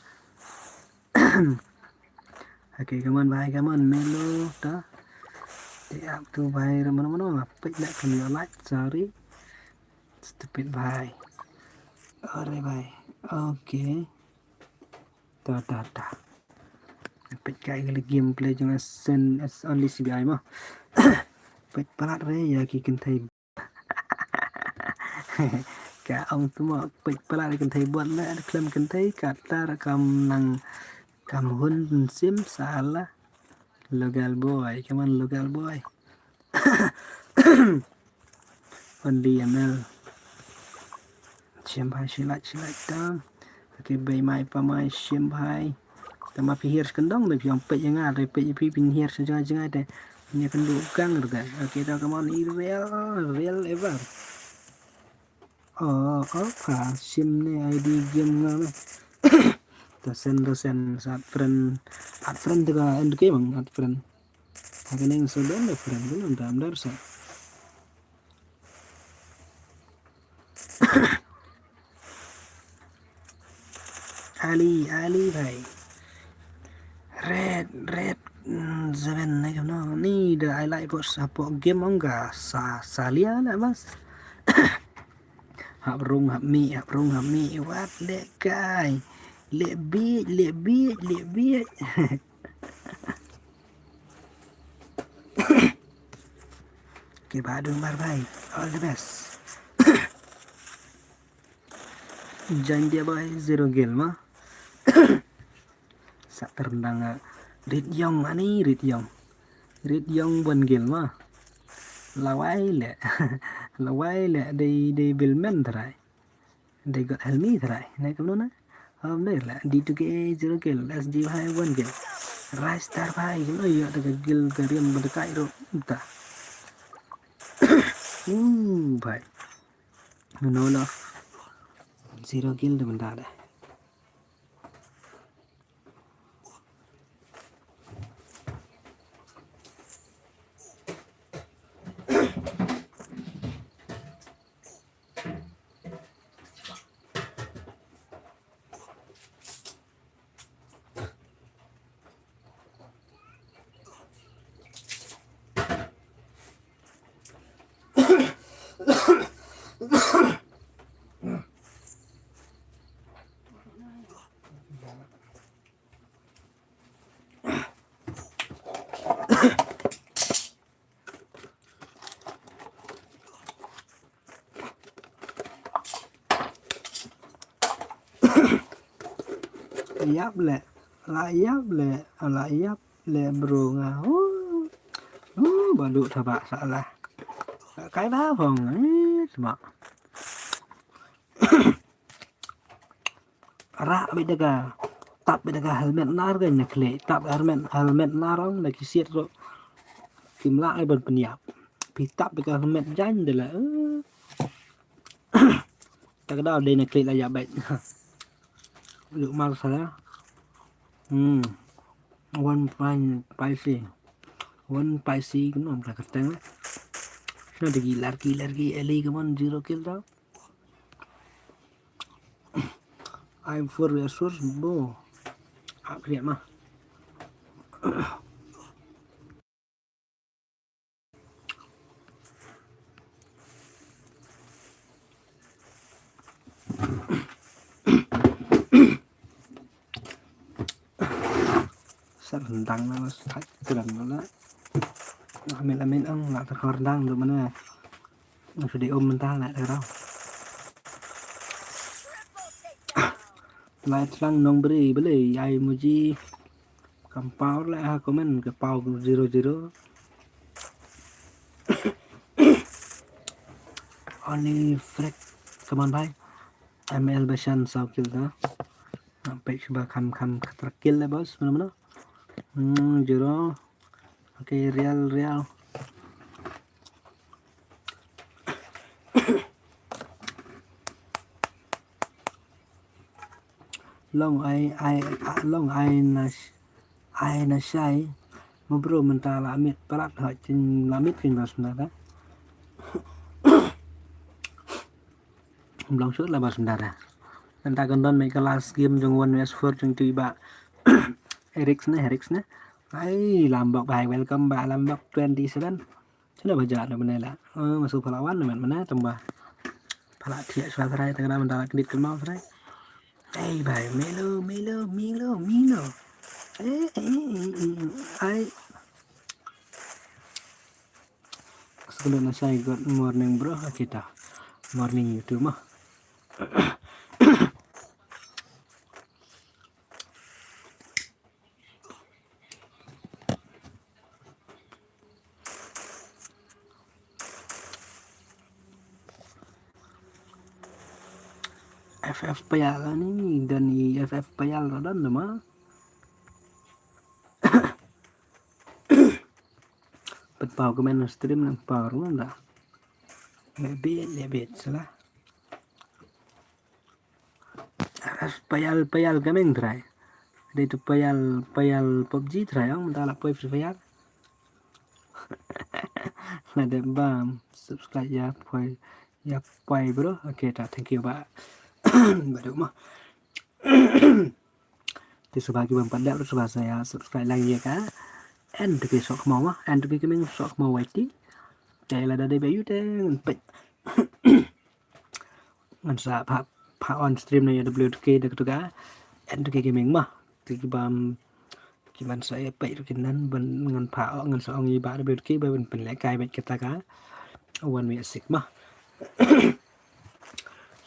Okay, come on, bhai, come on, Melo, ta. Te ap tu, bhai, mano mano, pek dak kami like, sorry. Stupid, bhai. Ore, bhai. Okay. Ta ta ta. Pek kai kali gameplay jong sen, it's only C B I mo. Pek palat re ya ki kynthei. Ka ong tu mo, pek palat re kynthei bot le, khlem kynthei ka tar kam nang kam hun sim sala. Local boy, come on, local boy. Only M L. Shim bhai, shi like, shi like ta. Okay, bei mai pa mai, shim bhai. Ta ma phi hiar skyndong, da phi ong peit ïa nga, da peit ïa phi phin hiar sha jngai jngai te. Nia kan du kang rga. Okay, ta come on, i real, real ever. Oh, oh, pa, shim ne I D game nga me. Ta sen, ta sen, sa friend, add friend te ka end game, add friend. Haka ning so don da friend, belum dam dar sa. Ali, Ali bhai. Red, red, mm, seven ne kam no. Ni da I like bot support game ong ka sa, salia na bas. Hap rung, hap mi, hap rung, hap mi. Wat le kai. Le bit, le bit, le bit. Okay, ba dum bar bhai. All the best. Jan dia bhai zero kill ma. Sa terendang, ah, Rit Yong ani, Rit Yong. Rit Yong one kill ma. Lawai le. Lawai le dei, dei Bilmen trai. They got helmi trai. Ne kam no na. Am dei la. D two K zero kill. S G bhai one kill. Rai Star bhai. Kam no ïa ta ka kill ka riam ba ta kai ro. Ta. Uh, bhai. No love. Zero kill de benda de. Ïap le, la ïap le, la ïap le bro nga. Huh. Huh, balu thabak salah. Kai ba phong, eh, sma. Rak bit da ka, tap bit da ka helmet nar ka na kle, tap helmet, helmet nar ong da ki siat ro. Kim lah ai ban pynïap. Pi tap bit ka helmet jan de la. Eh. Ta ka dal de na kle la ya bait. Lu mar sa la. Hmm. One point spicy. One spicy kan om ta ka teng. Na de ki lar ki lar ki eli ka mon zero kill ta. I'm for resource bo. Ap kriat ma. Sar rendang na mas thak rendang na. Amin amin ang la terkor rendang tu mana. Nang sudah um mentah nak terang. Lai tlang nong beri beli ai muji. Kam pau le ha comment ke pau zero zero. Only freak. Come on bhai. M L Bashan saw kill ta. Nampak cuba kam kam trakil le bos mana mana. Hmm, zero. Okay, real real. Long ai ai long ai na ai na shai. Mo bro, mynta la miet palat ha chin la miet kin bas mynta. Blong shot la bas mynta. Mynta kan don me ka last game jong one versus four jong tu ba. Eric ne, Eric ne. Ai, Lambok bhai, welcome ba Lambok twenty seven. Chuna ba ja na bane la. Oh, masu phala wan na man mana tamba. Phala thiak swa trai tang na mynta la kdit kan mau trai. Ai bhai, Milo, Milo, Milo, Milo. Eh, eh, eh, eh, eh. Ai. Sekolah na sai, good morning bro. Kita morning YouTube mah. F F payal ni, dan i F F payal radan nama. Pet pau komen stream nang pau ruan da. Lebet, lebet salah. Payal, payal kameng trai. Dei tu payal, payal PUBG trai, ong, mynta la poi Free Fire. La dep bam, subscribe ya poi, ya poi bro. Okay, ta, thank you ba. Badu mah. Te suba ki bam pat dep, suba sa ya subscribe lang ya ka. En tu ki sok mau mah, en tu ki kameng sok mau waiti. Te la da dei ba yu te ngan pet. Ngan sa pha, pha on stream na ya W T K da ka tu ka. En tu ki kameng mah. Te ki bam ki man sa ya peit ruh ki nan ban ngan pha, ngan sa ong i ba da bit ki ba ban pynlehkai bad kita ka one way six mah.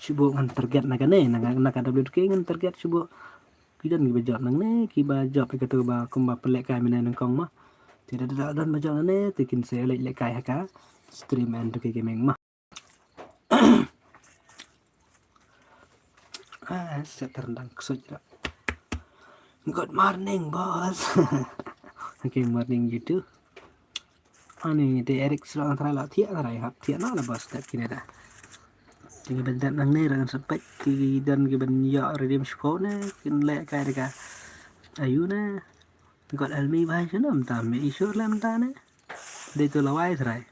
Shu bok ngan target na kane, na ka, na ka W T K ngan target shu bok. Ki don ki ba jop nangne, ki ba jop ïa katu ba kumba pynlehkai mynne nyngkong mah. Te da da don ba jop nangne, te kin sa leh lehkai ha ka stream N two K Gaming mah. Ah, sa tyrndang ksuid ra. Good morning, boss. Okay, morning you too. Ani te Eric srong trai la thiah trai hap thiah na la boss, step kine da. Ki ban dep nangne ra ngan sa peit ki don ki ban ïoh redeem shiphew ne kin lehkai da ka. Ayu ne. Got elmi bhai shano mynta me i sure leh mynta ne. Dei tu lawai trai.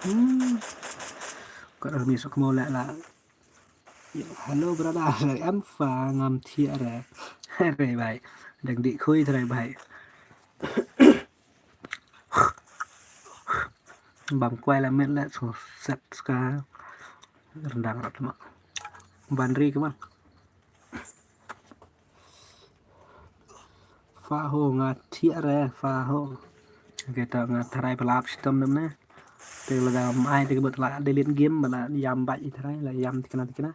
Hmm. Got elmi sok mo leh la. Hello brother, em fa ngam thiah re. Re bhai. Dang dih khui trai bhai. Bam kwai la met la so set ska. Rendang rat ma. Ban ri kemang. Fa ho nga thiah re fa ho. Kita nga tharai pelap shitom nem ne. Te lada mai te kebut la delete game ba la yam bait i tharai la yam tikna tikna.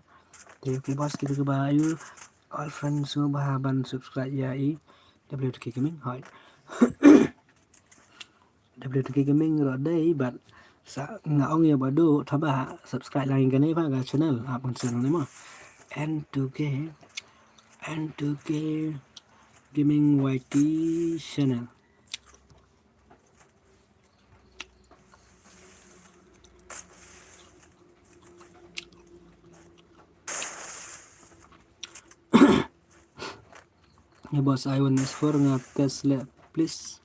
Te okay boss kita keba ayu all friends semua ba ban subscribe ya i W T K Gaming hoi. W T K Gaming ruh dei bad sa nga ong ïa ba du taba subscribe lang ïa kane ba ka channel ap kan channel ne ma N two K N two K Gaming Y T channel. Ya boss, I one S four nga test leh please.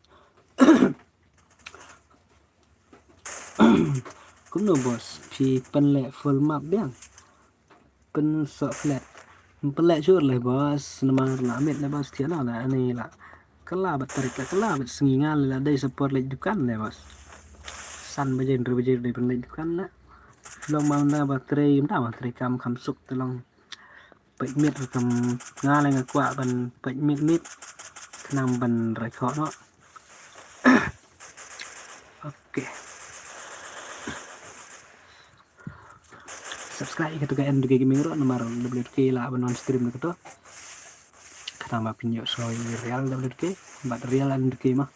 Kumno boss, phi pynleh full map biang. Pynsoh flat. Pynleh sure leh boss, namar la mit leh boss thiah na la ani la. Kala bat tarik la kala bat sngi nga la dei support leh dukan leh boss. San baje hynriew baje dei pynleh dukan la. Long ma na ba trei, mta ba trei kam kham suk te long. Peit miet ruh kam nga leh nga kwah ban peit miet miet khnang ban rai khoh noh. Okay. Subscribe ïa katu ka N two K Gaming ruh namar W T K la ban on stream da katu. Khnang ba phin ïoh soi real W T K bad real N two K mah.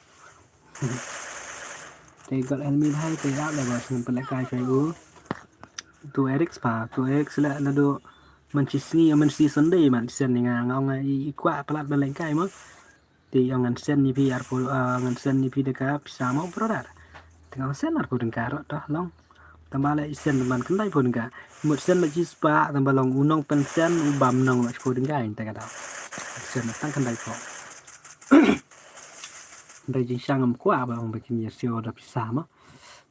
Te got elmi bhai te ïa le ba sngem pynlehkai kai u. Tu Eric spa, tu Eric sila nadu man chi sngi man chi Sunday man sen ni nga nga nga i kwah palat ban lehkai mo. Te ong ngan sen ni phi arphew ngan sen ni phi da ka pisa mo brother. Te nga sen arphew tyngka ruh toh long. Tang ba la i sien tang ban khyndai phew tyngka. Mut sien la shispah tang ba long u nongpynsen u bam nong la shiphew tyngka ïa kata ka daw. Sien tang khyndai phew. Hynrei jingshang ym kwah ba ong ba kin ïa siew da pisa mo.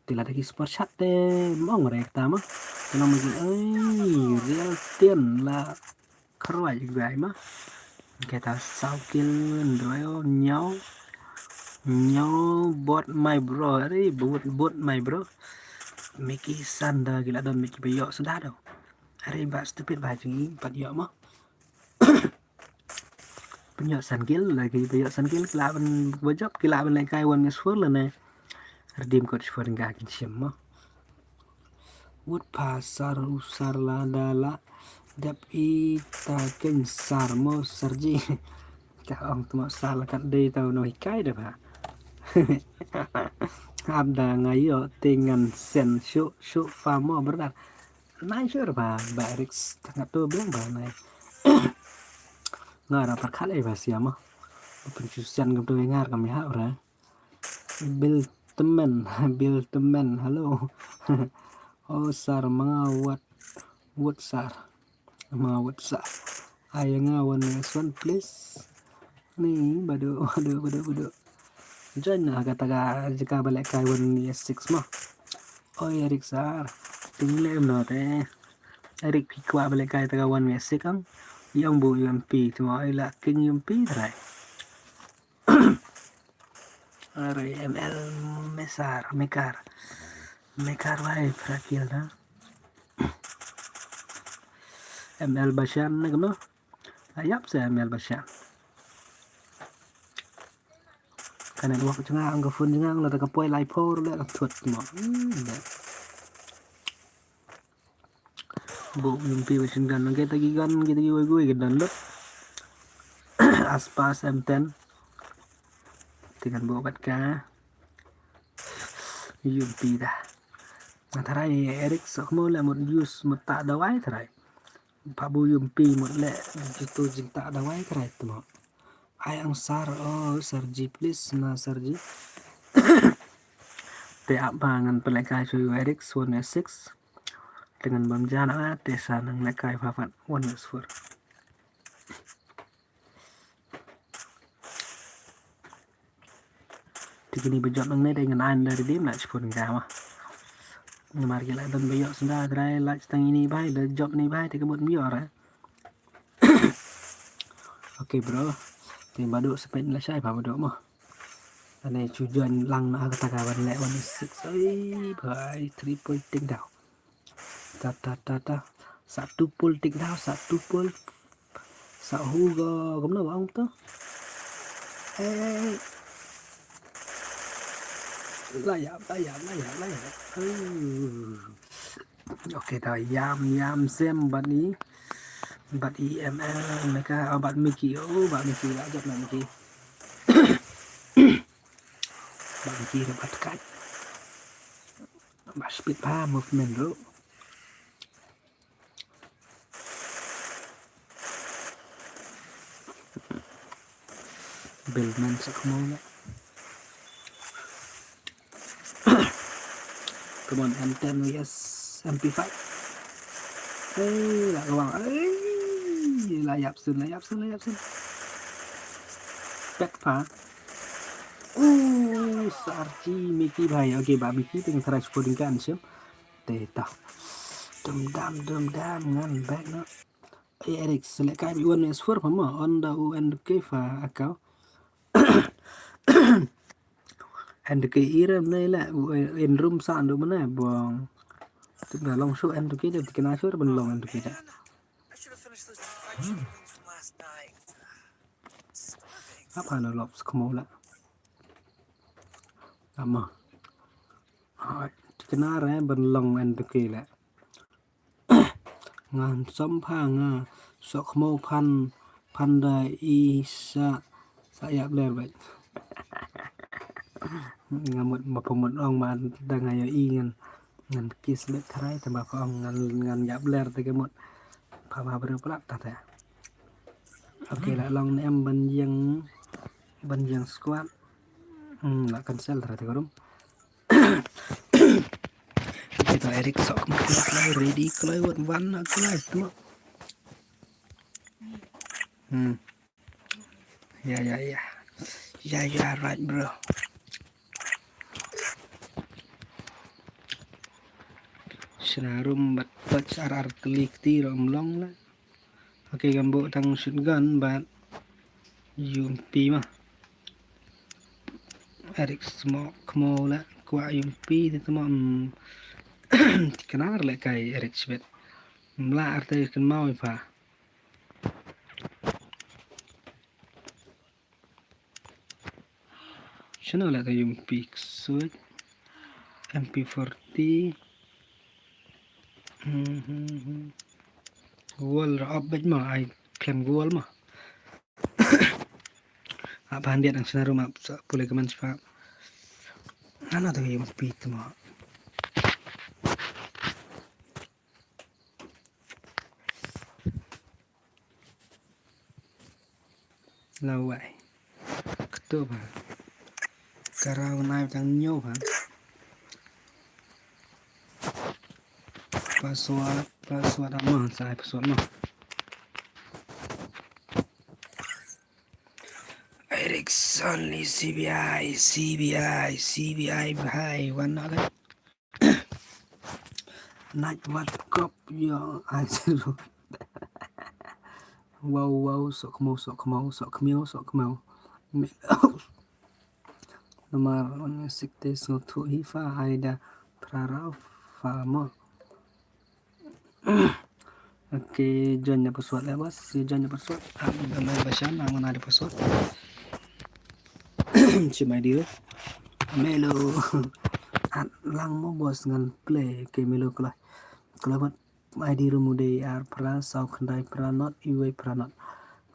Te lada ki spot shot te ym ong re kata mo. Te long ba kin, ei, real tien la khrwai guy mo. Kata saw kill hynrei o ñiaw. Ñiaw bot my bro. Are bot, bot my bro. Mickey Sanda ki la don Mickey ba ïoh sanda daw. Are ba stupid ba jingim pat ïoh mo. Pynïoh san kill, la ki pynïoh san kill, ki lah ban ba jop, ki lah ban lehkai one versus four lane. Redeem code shiphew tyngka kin shim mo. Wut pha sar u sar lada la dep i ta keiñ sar mo sar ji. Ka ong tmo sar la kat dei ta u nonghikai da pha. Hap da nga ïoh te ngan send shuh shuh pha mo brother. Nai shuh ra ba, ba Eric tang katto biang ba nai. Nga ra pyrkhat ei ba sia mo. Ba pynshushan kumto ïa nga ra kam ïa hap ra. Bill Temen, Bill Temen, hello. Oh sar, ma nga wat, wat sar. Ma nga wat sar. Ai ïa nga one versus one please. Ni badu, badu, badu, badu. Join na kata ka jaka ba lehkai one versus six mo. Oi Eric sar. Ting lem no te. Eric phi kwah ba lehkai ta ka one versus six ang. Ïong bu U M P tmo oi la king U M P trai. Are M L Mesar, Mekar. Mekar bai phra kill na. M L Bashan na kumno. Ayap se M L Bashan. Ka network jnga ang ka phone jnga ang la ka poi lai por le ka thut mo. Hmm, da. Bo U M P machine gun nang kita ki gun kita ki wei wei ki don lut. Aspas M ten. Ti kan bo bat ka. U M P da. Nga tharai Eric sok mo le mut use mut ta dawai tharai. Pha bu U M P mut le jitu jing ta dawai tharai tmo. Ai ang sar, oh, sar ji, please, na sar ji. Te ap ba ngan pynlehkai shuh ïa u Eric, one versus six. Te ngan bam ja na, te sa nang lehkai pha phat, one versus four. Te kini ba jop nangne te ngan ai da redeem na shiphew tyngka ma. Namar ki la don ba ïoh senda trai la tang ini bai, da jop ni bai, te ka mut ym ïoh ra. Okay bro. Te Badu spin la shai pha Badu mo. Ane chu join lang na kata ka ban leh one six. Oi bhai, three point take down. Ta ta ta ta. Sa two point take down, sa two point. Sa hu go, kumno ba ong to? Eh. La ïap, la ïap, la ïap, la ïap. Uh. Okay, ta ïam, ïam sem bad i. Bad i M L, Meka, oh, bad Mickey, oh, bad Mickey, la jop na Mickey. Bad Mickey, bad kat. Bad speed pa, movement, bro. Billman sa khmong. Come on, M ten V S M P five. Eh, la kawang. Eh, la ïap sun, la ïap sun, la ïap sun. Pet pa. Uh, sarchi Mickey bhai. Okay, ba Mickey ting try shooting kan sim. Te ta. Dum dam, dum dam, ngan back no. Eric, select kai bi one S four pa mo, on da u N K fa akau. N K ira mne la, u in room sa ndu mne bong. Tip da long shu N K da, tikna shu ban long N K da. Apa na lops kmo la. Ama. Ai, tikna re ban long N K la. Ngan som pha nga sok mo phan phan da i sa sa ïap ler bai. Nga mut ma pha mut ong ma da nga ïa i ngan ngan kiss bet tharai te ma pha ong ngan ngan ïap ler te ke mut pha ma breu plat ta te. Okay la long ne em ban ïeng ban ïeng squad. Hmm, la cancel tharai te ko rum. Kita Eric sok mo kloi kloi ready kloi wat wan na kloi tu. Hmm. Ya ya ya. Ya ya right bro. Shna rum bat touch ar ar klik ti rom long la. Okay, gambo tang shotgun bat U M P ma. Eric smoke mo la kwa U M P ti mo. Kenar le kai Eric shbet. Mla arte ken mau ifa. Shano la ta U M P ksuid. M P forty. Wall ra up bet ma ai klem wall ma. Apa handiat ang senaru ma pule keman spa. Ano ta U M P tu ma. Lawai. Kto ba. Kara nai tang nyo ba. Password, password ama sa password ma. Ericsson li C B I, C B I, C B I bhai wan na kan. Night wat kop yo ai seru. Wow wow sok kmau sok kmau sok kmiau sok kmau. Namar on sikte so thu hi fa ai da prarau fa mo. Okay, join na password le bas. Join na password. Am am ba shan am na password. Chimai dio. Melo. At lang mo bos ngan play ke melo kala. Kala bat I D room u dei ar phra saw khyndai phra not iwei phra not.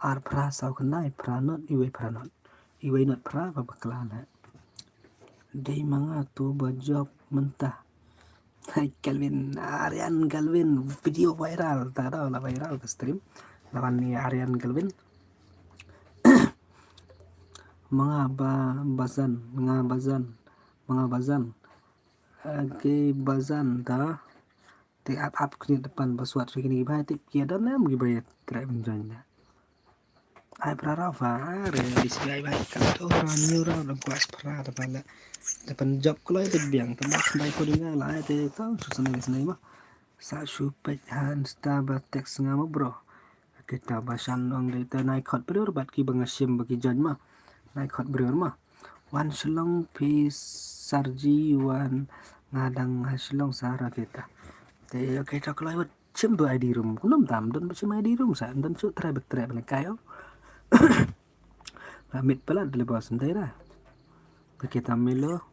Ar phra saw khyndai phra not iwei phra not. Iwei not phra ba bakla la. Dei manga tu ba job mynta. Hai Calvin, Aryan Calvin, video viral, ta da la viral ka stream. Lawan ni Aryan Calvin. Manga ba bazan, nga bazan, manga bazan. Ake bazan ta. Te ap ap kini depan password kini ba tip kia dan em ki ba ya try menjoin da. Ai pra ra fa re di si ai ba ka to ra new ra dong kwas pra da pala. Depan job kloi te biang te ba dai ko dinga la ai te tau su senai senai ma. Sa su pek han sta ba text nga ma bro. Kita ba shan ong de te nai khot bro bat ki ba nga shim ba ki join ma. Nai khot bro ma. Wan Shillong phi sarji wan nga dang ha Shillong sara kita. Te okay ta kloi wat shim tu I D room. Kunum tam don ba shim I D room sa don su try bet try ban kai ong. La mit pala dele bos ndai ra. Ka kita melo.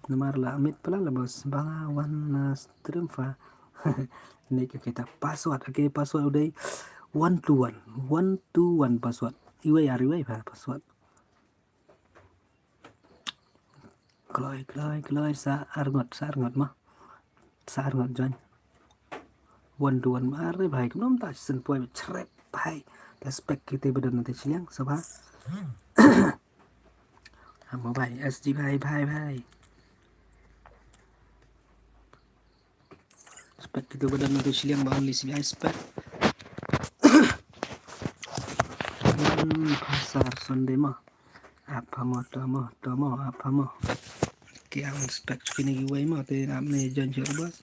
Namar la mit pala la bos banga wan na stream fa. Ni ka kita password. Okay, password u dei one two one. One two one password. Iwei ar iwei fa password. Kloi kloi kloi sa arngot sa arngot ma. Sa arngot join. One to one ma re bhai knom ta sen poi chrep bhai. Ta spek kite badan nanti siang sabha. Amo bhai S G bhai bhai bhai. Spek kito badan na tu shiliang ba only sini ai spek. Hmm, pasar Sunday mo. Apa mo to mo to mo apa mo. Ki ang spek kini giwei mo te ap ne jon jor bos.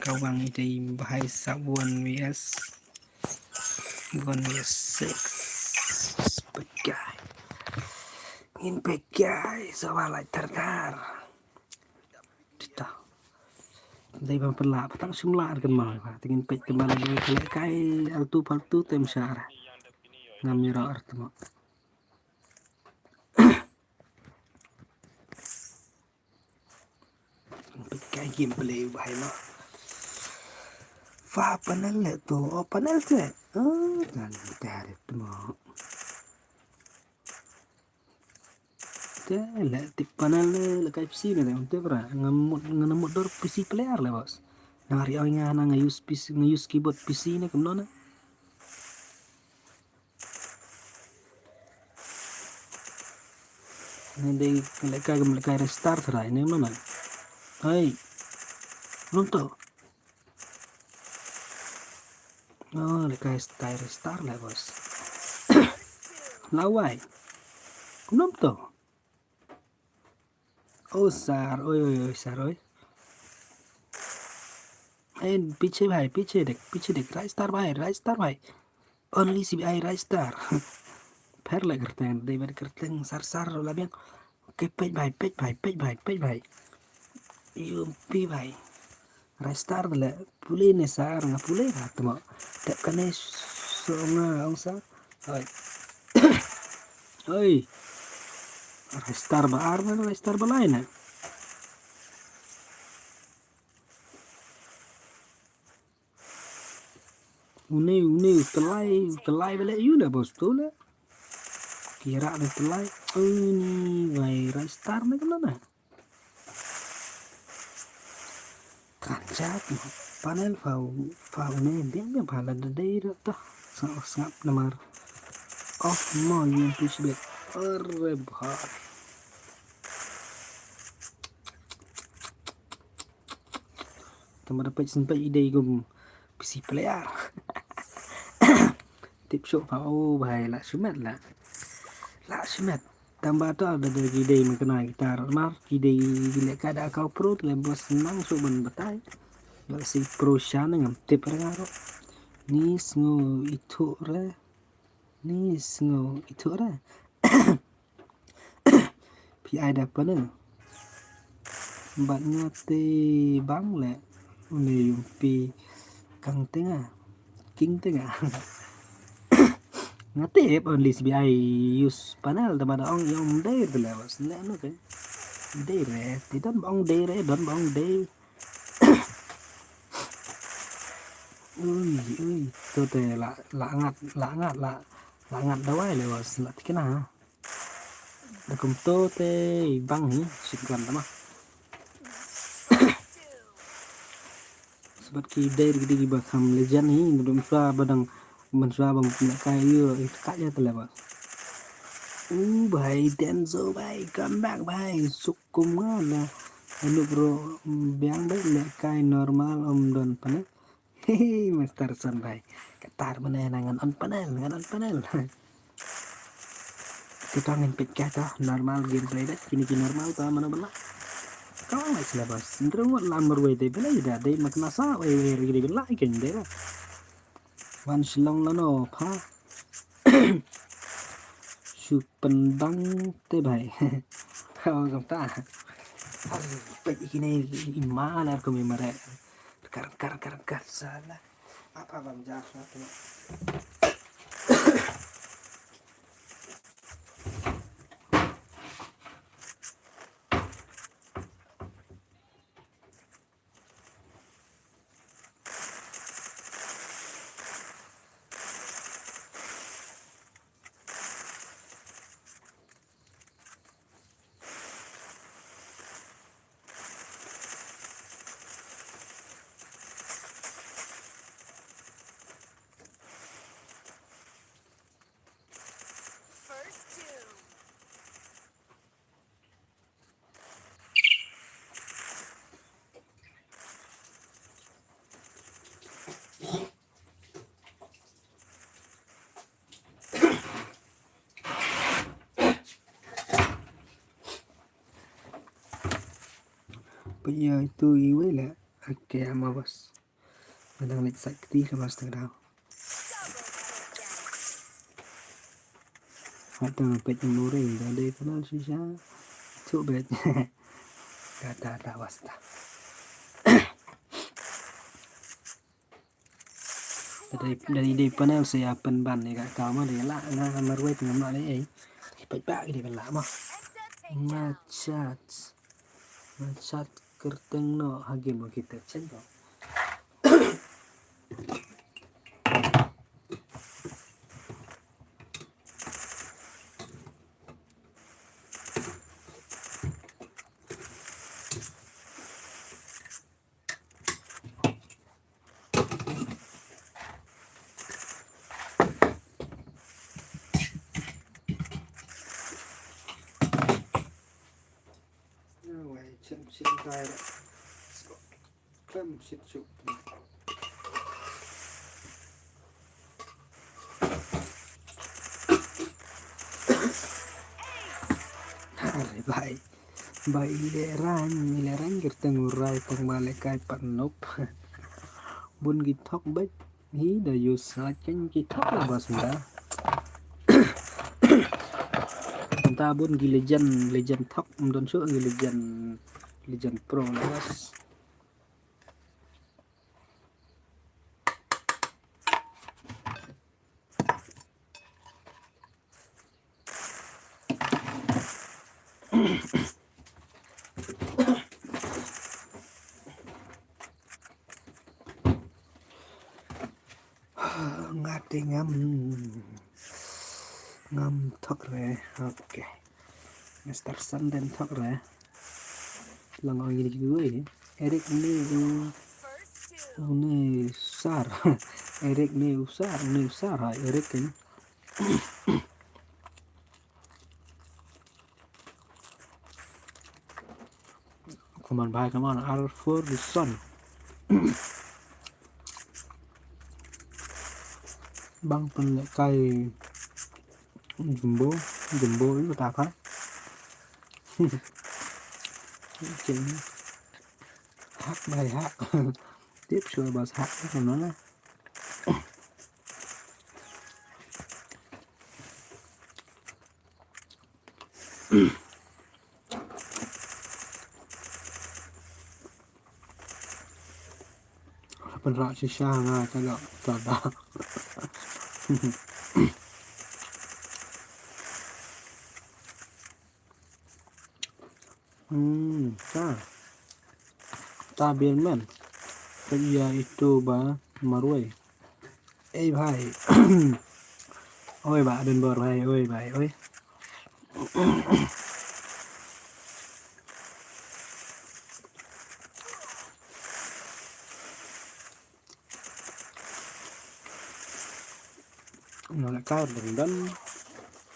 Kawang ite bahai sa one V S one V S six. Spek guy. Ngin pek guy sa walai tar tar. Tita. Dei ban pela patang simla ar kan mai ba. Tingin pek teman dei pela kai altu paltu tem syar. Ngam nyerah ar temo. Pek kai gameplay ba hai ma. Fa panel le tu, oh panel tu. Oh, kan tare temo. Te le tip panel le le kai P C ne te unte pra ngamut ngamut dor P C player le bos. Nang ari oi nga nang use P C nang use keyboard P C ne kumno ne. Ne dei le kai gam le kai restart rai ne kumno ne. Hai. Kumno to? Oh, le kai star star le boss. Lawai. Kumno to? Oh sar, oi oi oi sar oi. Eh, piche bhai, piche dek, piche dek, right star bhai, right star bhai. Only C B I right star. Pher le kerteng, dei bad kerteng sar sar la biang. Okay, peit bhai, peit bhai, peit bhai, peit bhai. Yumpi bhai. Right star le pule ne sar nga pule ka tmo. Tep kane so nga ong sar. Oi. Oi. Right star ba ar ne, right star ba lai ne. Une, une, telai, telai bele yu le bos tu le. Kira de telai. Uni, vai, right star ne kena na. Kan jat mo. Panel fau, fau ne, biang biang pala de dei ro to. Sngap, sngap namar. Oh, mo, yu pis bet. Arre, bhai. Tama da peit syn peit i dei kum P C player. Tip shuh pa, oh bhai, la shimet la. La shimet. Tang ba to da dei ki dei ma kena kita ro mar ki dei ki leh ka da kau pro le bos nang shuh ban batai. Ba si pro sha ne ngam tip re nga ro. Ni sngew ithuh re. Ni sngew ithuh re. Phi ai da panel. Bad nga te bang le. Une yung pi kang te nga. King te nga. Nga te ep only C B I use panel da ba da ong yung dei de le was ne no te. Dei re. Te don ba ong dei re, don ba ong dei. Ui, ui. To te la, la ngat, la ngat, la, la ngat dawai le was la tikna. Da kumto te i bang hi, shotgun tama. Sebab ki dei ki dei ba kham legend hi, dum swa ba dang ban swa ba mungkin kai yu, i ka ya tele ba. Uh, bhai, Denzo, bhai, come back, bhai. Suk kum nga na. Anu bro, biang bhai, le kai normal, um, don pane. Hehe, Master Son bhai. Katar mana na ngan on panel, ngan on panel. Kita ngin peit ka ta normal game play da, kini ki normal ta mana bala. Kau mai sila bas. Ndrung wat lamar wei dei bala ida dei mak nasa wei wei ri dei bala ikan dei la. Wan Shillong lano pha. Shu pynbang te bhai. Kau kam ta. Peit kini i ma la ko mi mare. Kar kar kar kar sala. Apa bang jar satu. First doom. Peit ïa itu iwei la. Okay, ama bas. Nga dang leit sait kti ka bas tang dau. Hata peit memory da dei panel shisha. Thu bet. Kata ta bas ta. Da dei, da dei panel sa ïa pynban ïa ka account ma dei la nga marwei te ngam lah lei ei. Peit ba ki dei ban lah ma. Nga chat. Nga chat kyrteng noh ha game kita chen ko. Wei, chem chem tai. Kam shit shoot. Are bai. Bai ile rang, ile rang kyrteng urai pang bale kai pat nop. Bun ki thok bai. Hi da use la ken ki thok la bas nda. Nda bun ki legend, legend thok, mdon shu ki legend, legend pro la bas. Nga te ngam, ngam thok re. Okay. Mister Sanden thok re. Lang ong ini gue. Eric ni u, u ni sar. Eric ni u sar, u ni u sar ha Eric ni. Come on, bhai, come on. R four the son. Bang pynlehkai Jumbo, Jumbo itu tak apa. Okay. Hak, bhai, hak. Tip sure bas hak tu mana. Pynrah shisha nga ka dok ka da. Hmm, ta. Ta bian men. Ka iya itu ba marwei. Ei bhai. Oi ba adun bor bhai, oi bhai, oi. Noleh kar dang dan.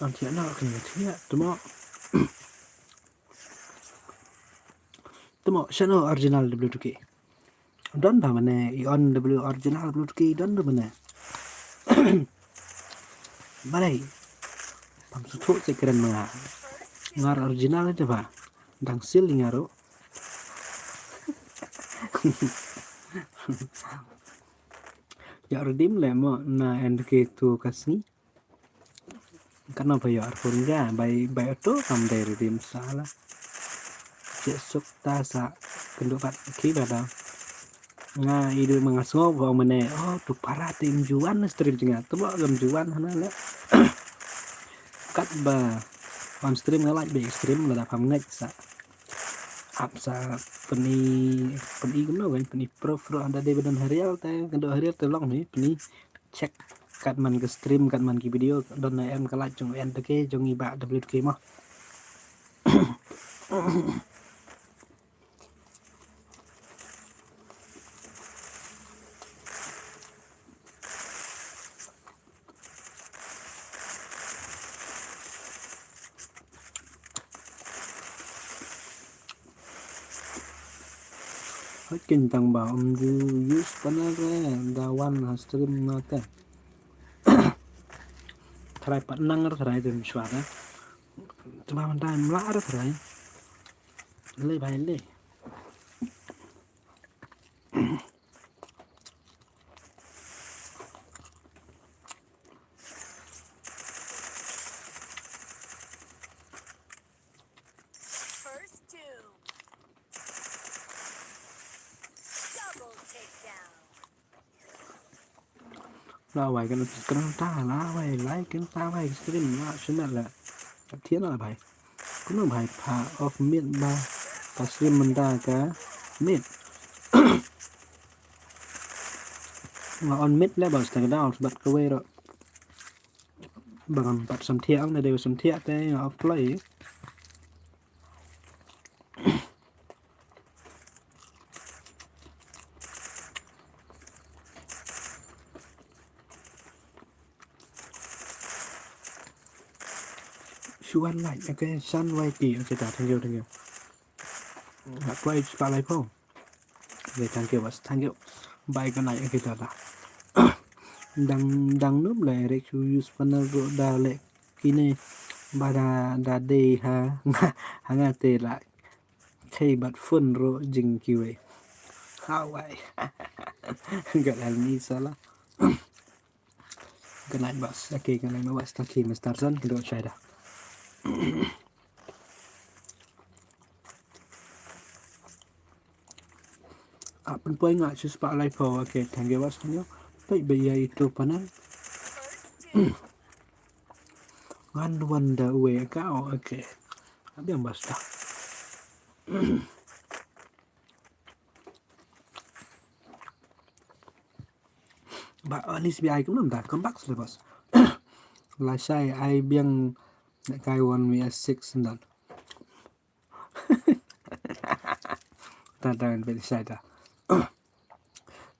An thiah na kan thiah tuma. Tuma shano original W two K. Don ba mane i on W original W two K don ba mane. Balei. Pam suthu se keren manga. Ngar original te ba. Dang sil ngaru. Ya redeem le mo na N K tu kasni. Kan apa ya arpun ga bai bai tu kam dei redeem sala. Cek suk ta sa kendu pat ki bada. Nga idu mengasngo ba mene oh tu para tim juan stream jinga tu ba gam juan hana le. Kat ba on stream nga like ba stream la da pam ngek sa. Ap sa peni peni kumno kan peni pro pro anda de badan harial te kendo harial te long ni peni check kat man ke stream kat man ki video don na em ka like jong en te ke jong i ba W K mo. Hot kin tang ba um ju use panel re da wan ha stream na te. Try pat nang re try te mshwa re. Tuma man time la re try. Le bai le. First two. Double takedown. La wai kan kan ta la wai like kan ta wai stream la shina la. Tian la bai. Kuno bai pa off mid ba pa stream menda ka mid. Nga on mid le ba stag down bat ka wei ro. Ba ngam pat samthiah ang na dei ba samthiah te nga off play. Shuan like, okay, Shan Y T, okay, ta, thank you, thank you. Hak play spot like phone. Okay, thank you, boss. Thank you. Bye, good night. Okay, tata. Dang, dang num le, rek chu use panel ro da le. Kine, ba da, da de ha, ha nga te la. Kei bat phone ro jing kiwe. Hawaii. Gat al mi sala. Good night, boss. Okay, good night, boss. Thank you, Mister Sun. Kedo shaida. Apan poi nga sis pa lai po. Okay, thank you, boss. Thank you. Poi be ya itu panel. Ngan wonder way ka. Oh, okay. Abi yang basta. Ba, uh, ni S B I kumno da, come back syllabus. Lashai ai biang na kai one V S six ndan. Ta ta ngan bel shai ta.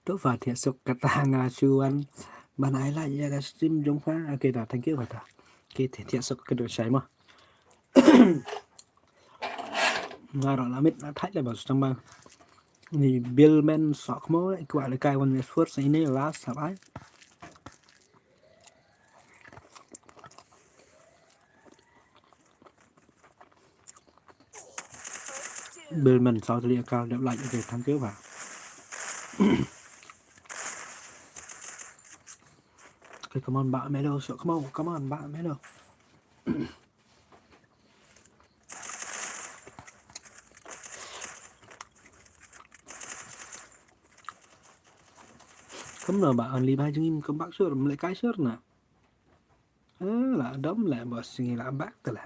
To fa thiah suk kata nga shu wan ban ai la ya ka stream jong fa. Okay ta, thank you kata. Okay, thiah suk ka do shai ma. Nga ro la mit na thai le ba sutang ba. Ni Billman sok mo, i kwah le kai one V S four sa ini last sap ai. Billman sau tali akal dep like. Okay, thank you ba. Okay, come on ba Melo, so come on, come on ba Melo. Kumno ba only ba jingim, come back sure, mlek kai sure na. Eh, la dom la bos, ngi la back te la.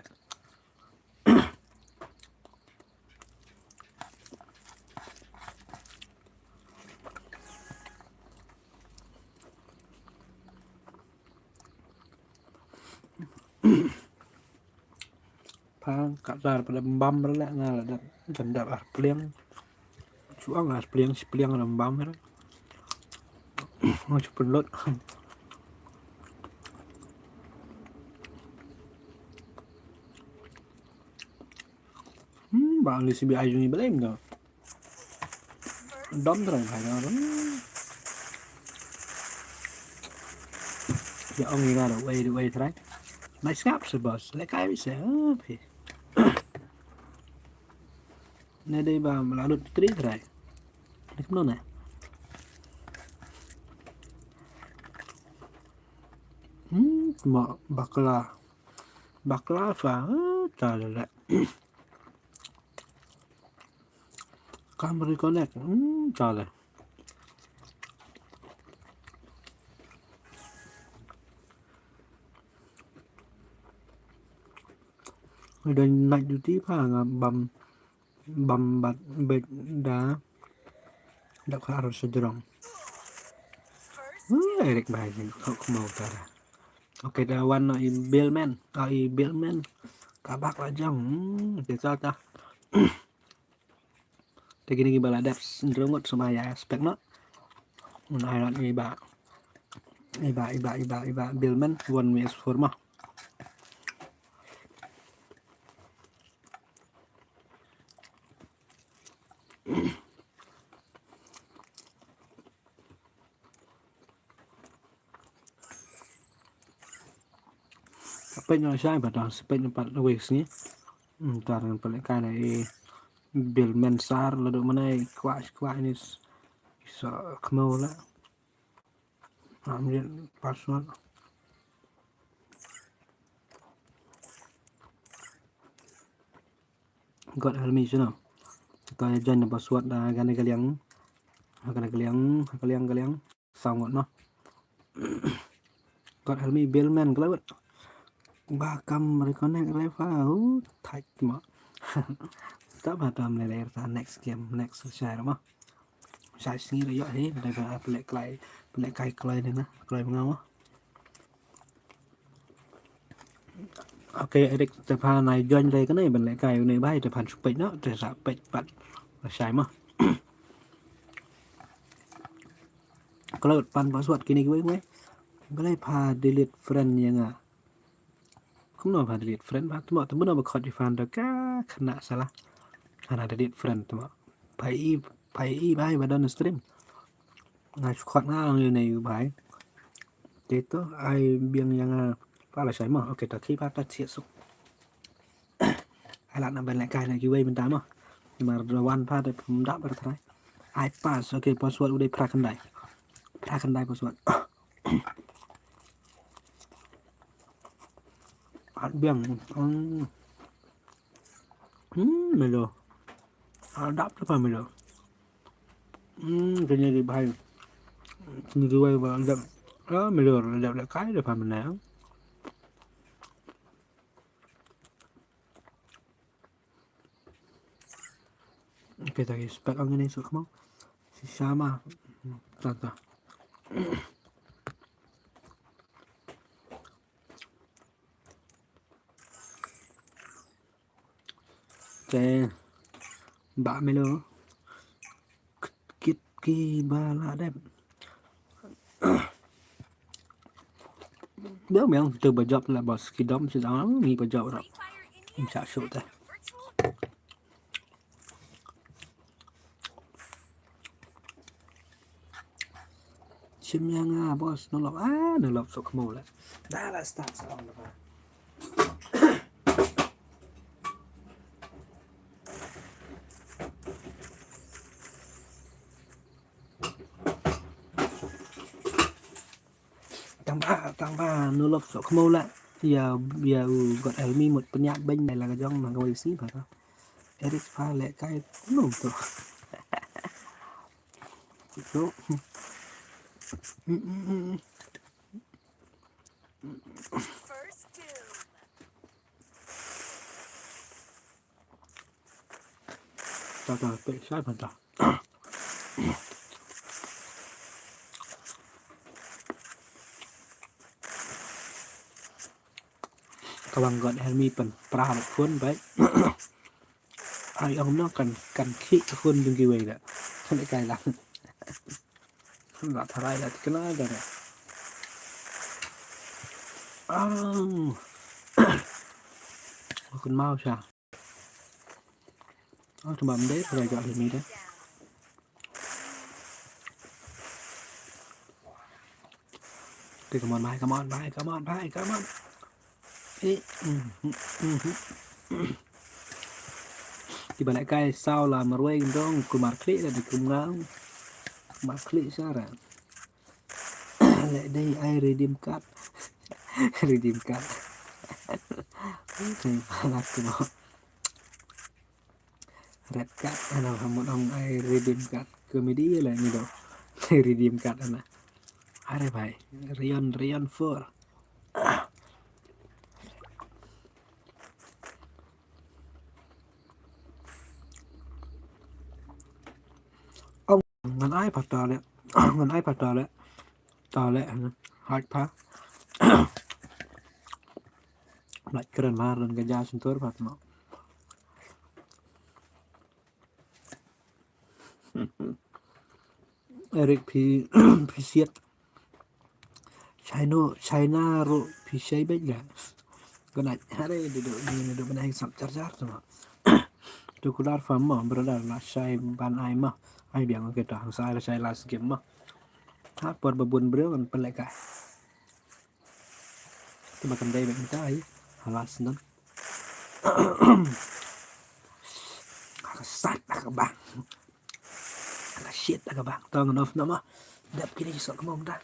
Pang ka dar pada bam pada la nga la dap, dap ar pliang. Chuang ar pliang, si pliang pada bam pada. Nga chu pynlut. Hmm, ba li C B I jong i balem do. Dom trai bhai dom. Ya ong ina da wei da wei trai. Mai sngap se bos. Le kai se. Oh, phi. Ne dei ba mlalut tri trai. Ne kumno ne. Hmm, ma bakla. Bakla fa. Ah, ta le le. Kam reconnect. Hmm, chale. Don night duty pa nga bam, bam bat bet da. Dak ka harus sejrong. Hmm, Eric bahai ni kau kemau tara. Okay, da wan no i Billman. Ah, i Billman. Kabak la jong. Hmm, kita ta. Te kini ki ba la dep sendrungut sama ya spek no. Nah, i ba, i ba, i ba, i ba, i ba Billman one V S four ma. Peit noh shai ba dang, peit noh pat wei sngi. Hmm, tar ngan peit kai na i Billman sar la dok mana i kwah kwah ini sa kemau la. Am jen password. God help me, you know. Ka ya join na password da gane galiang. Gane galiang, galiang, galiang. Sangot no. God help me, Billman, kelawat. Ba kam reconnect le fa, uh, tight ma. Ta ba tam le le ta next game, next share ma. Share sngi le yo he, le ba play klai, play kai klai ne na, klai ma. Okay, Eric, te pha nai join le kane ban le kai ne bai, te phan shu peit no, te sa peit pat. Share ma. Kalau pan password kini kiwei kiwei. Balai pha delete friend ya nga. Kumno pha delete friend ba? Tuma tuma ba khot i fan da ka khana sala. Ana delete friend tuma. Pha i Bhai i bhai ba don stream. Nga shu khot nga ngi ne bhai. Te to ai biang ïa nga. Pa la shai ma. Okay, ta ki pa ta thiah suk. Ai lad na ban lehkai na kiwei mynta ma. Mar da wan pa da pum dap bar trai. Ai pass, okay, password u dei phra khyndai. Phra khyndai password. At biang. Hmm. Hmm, melo. Adap tu pa melo. Hmm, kini di bhai. Kini di bhai ba adap. Ah, melo adap lehkai da pa mena. Peta ki spek ang ini suk mau. Si sama. Tata. Te ba melo kit ki ba la dep. Biang biang tu ba jop la bos ki dom si dang ngi ba jop rap. Sa shu te. Shim ïa nga bos, no lop, ah, no lop sok mo la. Da la start sa ong la. Tang ba, tang ba, no lop sok mo la. Ïa, ïa u got helmi mut pynïap beng dai la ka jong na ka wei si ba ka. Eric pa lehkai no to. Itu. First doom. Ta ta pe sa ta ta. Ka wang got helmi pen pra phone bai. Ai ong no kan, kan khih ka phone jong kiwei da. Kan ikai lang. Kan la tharai la tikna da da. Au. Kun mau sha. Au, tu mam dei tharai got helmi da. Okay, come on, bhai, come on, bhai, come on, bhai, come on. Eh, mhm, mhm. Kiba lehkai saw la marwei dong, kumar klik la di kumngang. Kumar klik sara. Leh dei ai redeem card. Redeem card. Okay, halat kumar. Red card, ano, hamut ong ai redeem card. Comedy la ngi do. Redeem card ana. Are bhai, Rion, Rion four. Ong ngan ai pa ta le. Ngan ai pa ta le. Ta le, ano. Hai pa. Lait kren mar dan gaja sentur pa ma. Eric phi, phi siat. China, China ro phi shai bej la. Gona hare de do ni do bana sam char char tu ma. Tu kular farm ma brother la shai ban ai ma. Ai biang kita hang sai la shai last game ma. Ha por babun bro kan peleka. Te ba kan dei ba mynta ai. Halas nan. Ka sat ka bang. Ka shit ka bang. Tang nof nama. Dap kini sok mo mynta.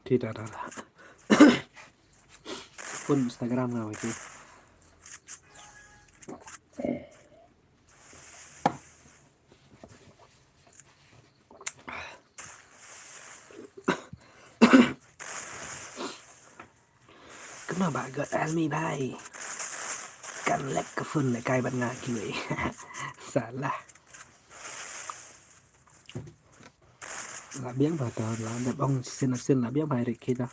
Ti da da da. Pun Instagram nga wei ki. Kena ba got Almi bai. Kan lek ka phone lek kai bat nga kiwei. Salah. La biang ba ta la dep ong sin sin la biang ba rik kita.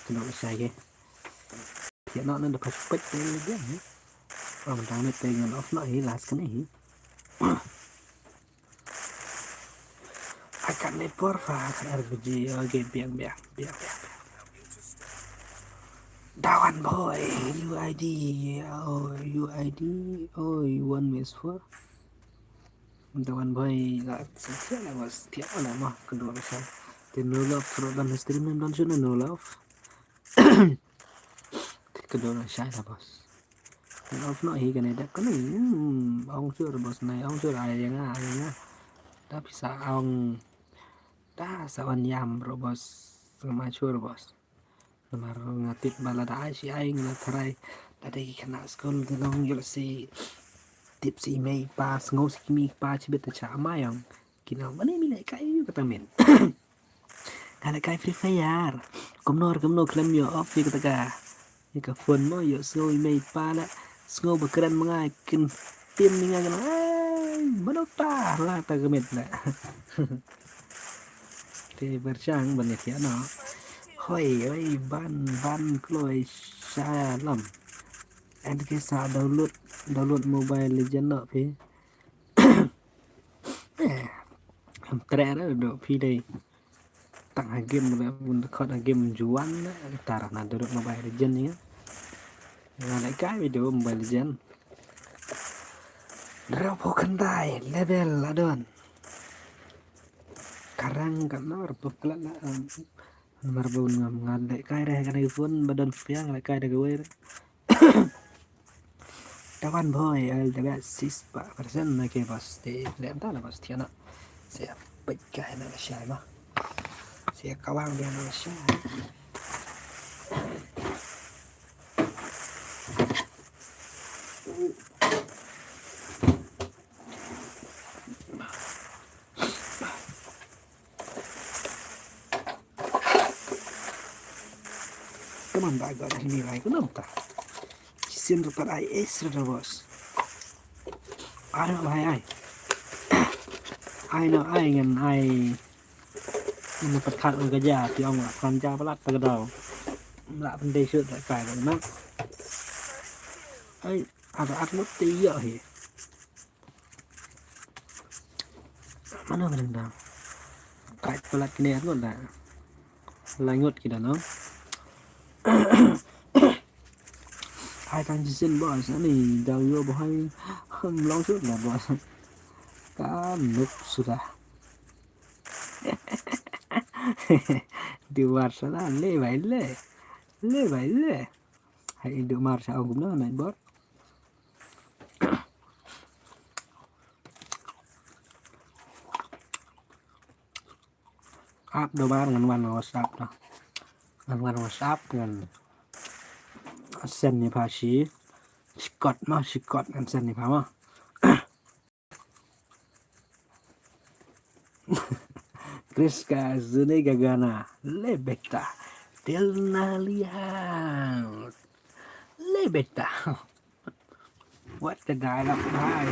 Kena ba sai ke. Pia no nan da pas pek te le biang he. Ong dang ne te ngan off no hi last kene hi. Akan ne por fa kan R B G. Okay, biang biang biang biang. Dawan boy, U I D, oh U I D, oh you want me for. Dawan boy la setia la was tiap ala mah kedua besar. Te no love pro dan stream dan sudah no love. Kedua na shai la bos. Love no hi kane dak kane. Hmm, ong sur bos nai ong sur ai yang ai yang. Tapi sa ong da sa wan yam ro bos. Sama sur bos. Namar nga tip ba lada ai shi ai nga la tharai. Lada ki khynnah skul te long ïoh si tip si mei pa sngew si ki mei pa chibit ta cha ma ïong. Ki nong mane mi lehkai ïa kata min. Nga lehkai Free Fire. Kumno kumno khlem ïoh off ïa kata ka. Ïa ka phone mo ïoh sngew i mei pa la. Sngew ba kren ma nga kin tim ni nga kena. Ai, mano ta la ta ka mit la. Te berchang ban ïa no. Hoi, hoi, ban, ban kloi shalom. And ke sa download, download Mobile Legend no phi. Eh, em tre re do phi dei. Tang ha game le mun khot ha game juan le tar na download Mobile Legend ni. Nga lehkai video Mobile Legend. Rau pho khandai level adon. Karang kan na rau pho klat la. Mar bun ngam nga lehkai re kan iPhone ba don fiang lehkai de kawei. Tawan boy, all the best, sis pa persen na ke bos te lem ta la bos tiana. Sia pek ka na la shai ma. Sia kawang dia na la shai. Come on, by God, help me, right? Come on, ta. Shin rupat I S ruh bos. Ai no, ai, ai. Ai no, ai ngan ai. Ngan pat khat ul ka ja, ti ong la, kan ja palat ta ka daw. La pendai shoot la kai la na. Ai, ada at mut te ïa he. Mano ka dang dang. Kai palat kine at mut da. Langut ki da no. Hai tang jisin bos ani daw yo bohai. Long sut la bos. Ka nuk sudah. Di war sana le bai le. Le bai le. Hai indu mar sa ong kumno na bor. Ap do bar ngan wan WhatsApp na. Ngan wan WhatsApp ngan send ni pha shi. Sikot ma sikot ngan send ni pha ma. Chris ka zune ka gana le beta. Til na liang. Le beta. What the dialogue bhai.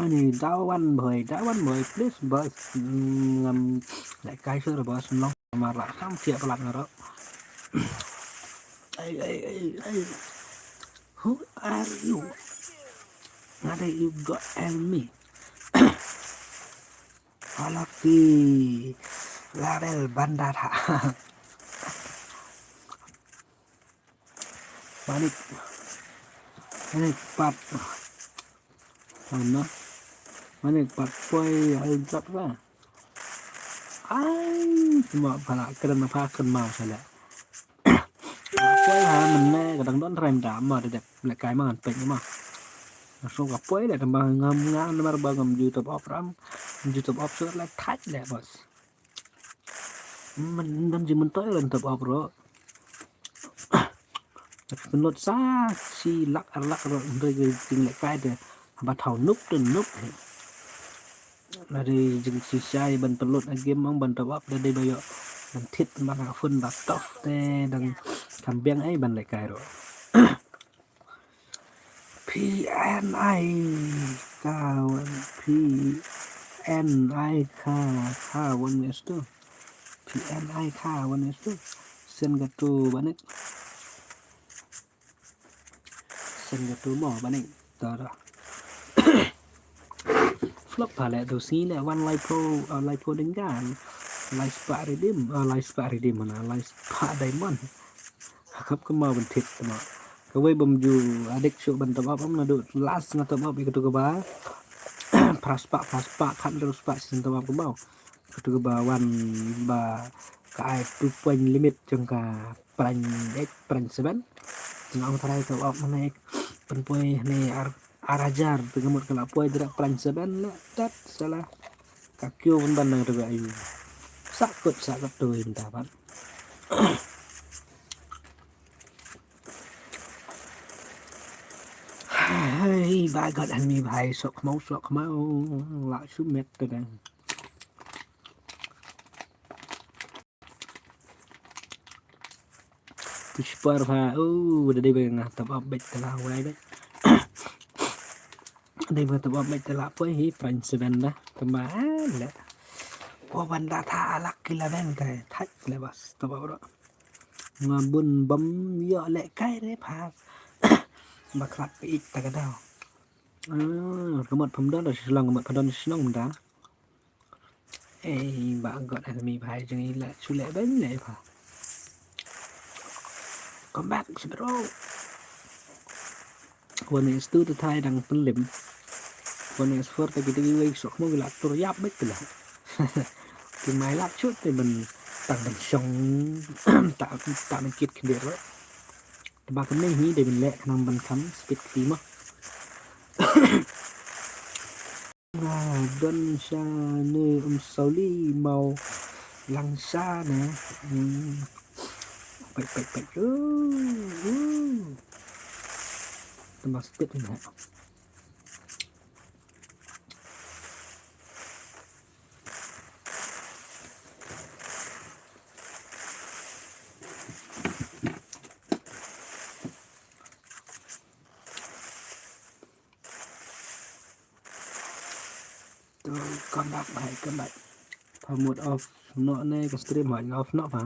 Ani dawan boy, dawan boy, please boss. Ngam lehkai shuh boss, nong mar la kham siap pelat ngaro. Ai ai ai ai. Who are you? Ngade you got help me. Alaki. Larel bandar ha. Manik. Manik pat. Mana? Manik pat poi al jat la. Ai, cuma pala kena apa kena mau sala. Poi ha mene kadang don rem da ma de dek lehkai mangan pek ma. Langsung ka poi le tambah ngam ngam nomor ba ngam ju top up ram. Ju top up sur le thaj le bos. Man, man jingmyntoi lem top up ruh. Pynlut sa shi lak ar lak ruh, hynrei ka jinglehkai te haba thaw nup te nup. Lada jingshisha ban pynlut ha game, ban top up, lada ba ïoh ban thied, ban ha phone ba tough te dang kham biang ei ban lehkai ruh. P N I ka wan, P N I ka, ka wan es tu. P N I ka wan es tu. Sen ka tu banik. Sen ka tu mo banik. Tara. Flop pha leh tu sngi leh wan lai phew, ah, lai phew ding gan. Lai spah redeem, ah, lai spah redeem mana, lai spah diamond. Khap ka mau ban thied ma. Kawei bym ju adik shuh ban top up, ym naduh last nga top up ïa katu kaba phra spah, phra spah, khathynriew spah shisien top up ka mau. Katu kaba wan ba ka ai two point limit jong ka prime eight, prime seven. Nga ong tharai top up hynne pynpoi hynne ar, ar hajar te ka mut ka la poi direct prime seven la tat sala. Ka kiew ban ban nang rwai ayu. Sakut, sakut tu mynta pat. Hai, by God, enemy bhai, sok khmaw, sok khmaw. La shu met te dang. Pushpar pha, oh, da dei ba nga top up beit te la wai beit. Dei ba top up beit te la poi hi prime seven da. Tamba le. Wa ban da tha alak ki la beng te thak le bas top up ruh. Nga bun bam ïoh lehkai re pha. Ba khlad peit ta ka daw. Ah, ka mut pham don da shlong, ka mut pham don shnong da. Ei, ba God, enemy bhai jong i la shu leh beiñ leh pha. Come back, bro. One S two te thai dang pynlem. One S four te kita kiwei sok mo ki la tur ïap beit te la. Ki mai lap shut te ban tang ban shong. Ta, ta ban kit khyndiat ruh. Te ba kumne hi dei ban leh khnang ban kham speed kti mo. Nga don sha ne Umsauli, Mawlang sha ne. Hmm. Peit, peit, peit. Uh, uh. Tamba speed ne. To, come back, bhai, come back. Pha mut off noh ne ka stream, hoi, nga off noh pha.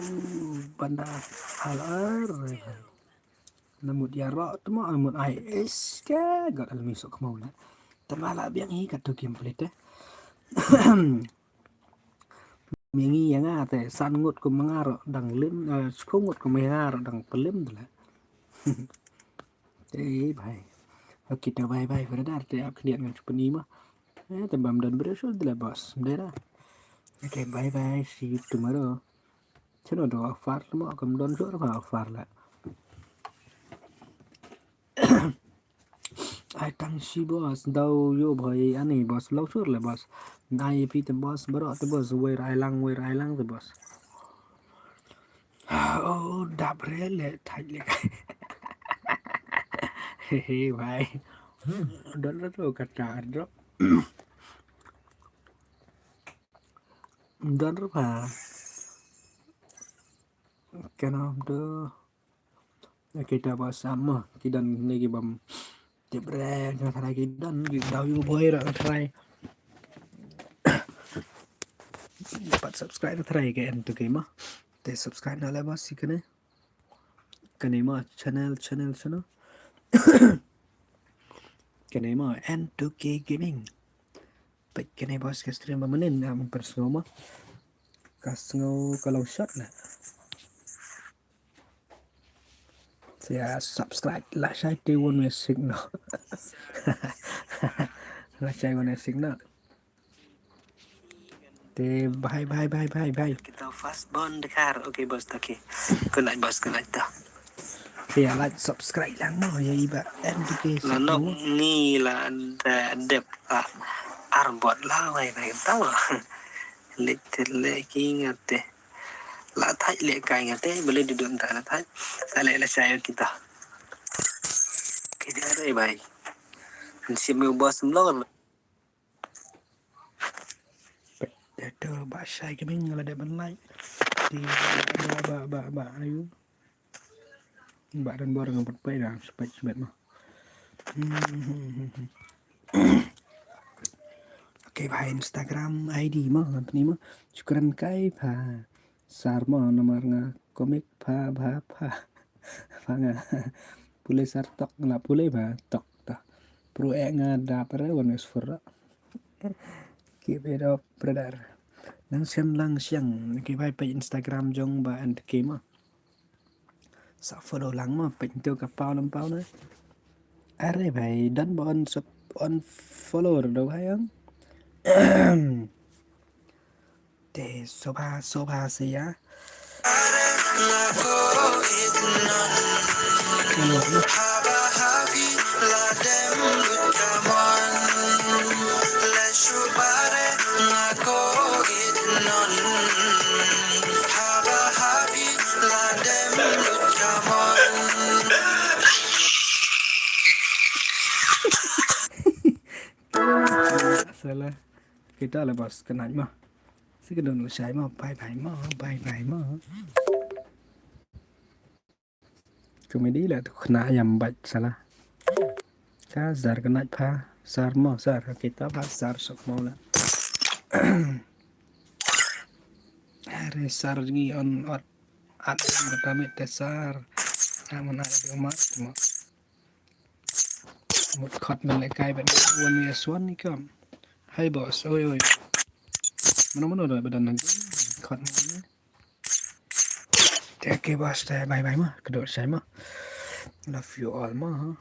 Uh, banda halar. Na mut ïaroh te mo, na mut ai is ka, God, enemy sok khmaw na. Te ma la biang hi katu gameplay te. Mynta ïa nga te san ngut kum nga ruh dang lim, eh, shiphew ngut kum nga ruh dang pynlem te la. Te bhai. Okay, te bye bye brother, te ap khyndiat ngan shu pyni mo. Eh, te bam don briew shuh te la boss. Mdei da. Okay, bye bye, see you tomorrow. Chano do offer mo, kam don shuh ruh offer la. Ai tang shi boss, daw ïoh bhoi ani boss, law sur le boss. Nai pi te boss, baroh te boss, wei rai lang, wei rai lang te boss. Oh, dap re le, thaj le. Hehe, bhai. Don ruh tu kata airdrop. Don ruh pha. Kano do. Kita ba sam mo, ki don ne ki bam. Tip re, nga tharai ki don, ki daw ïoh bhoi ruh nga tharai. Pat subscribe nga tharai ka N two K mo. Te subscribe na le boss ïa kane. Kane mo channel, channel, channel. Kane mo N two K Gaming. Peit kane boss ka stream ba mynnin, nga ban pynsngew mo. Ka sngew ka long shot na. Te ïa subscribe, lashai te one way signal. Lashai one way signal. Te bye, bye, bye, bye, bye. Kita first born dekar. Okay, boss, okay. Good night, boss, good night, dah. Te ïa like subscribe lang mo ïa i Bah N D K. La nok ni la da dep la arbot la wai bai tau. Lek te lek ki ngate. La thai lek kai ngate bele duduk ta la thai. Ta lek la shayo kita. Kita re bai. Nsi mi bos mlong. Peit ïa tu Bah Shai Gaming la dep ban like. Di ba ba ba ba ayu. Ba don bor ngam pat peit dah, sepet sepet mah. Okay, ba Instagram I D mah ngan peni mah. Shukran kai pha. Sar mah namar nga komik pha ba pha. Pha nga. Pule sar tok nga pule ba tok ta. Pru ek nga dap re wan mes fur. Keep it up, brother. Lang siang lang siang. Okay, ba peit Instagram jong Bah N D K mah. Sa follow lang mo peit tu ka pau lam pau na. Are bhai don ba on sub on follow do bhai ang. Te soba soba se ya. Salah. Kita lah bos kena mah. Si kedon lah shai mah, bye bye mah, bye bye mah. Komedi lah tu kena ayam bait salah. Ka sar kena pha, sar mo sar kita pha sar sok mo lah. Are sar ngi on ot at kata mit te sar. Aman ai do mat mo. Mut khot men le kai ben wan ni aswan ni kam. Hai bos, oi oi. Mano mano do badan nang khot mo. Te ke bos te bye bye ma, kedok sai ma. Love you all ma.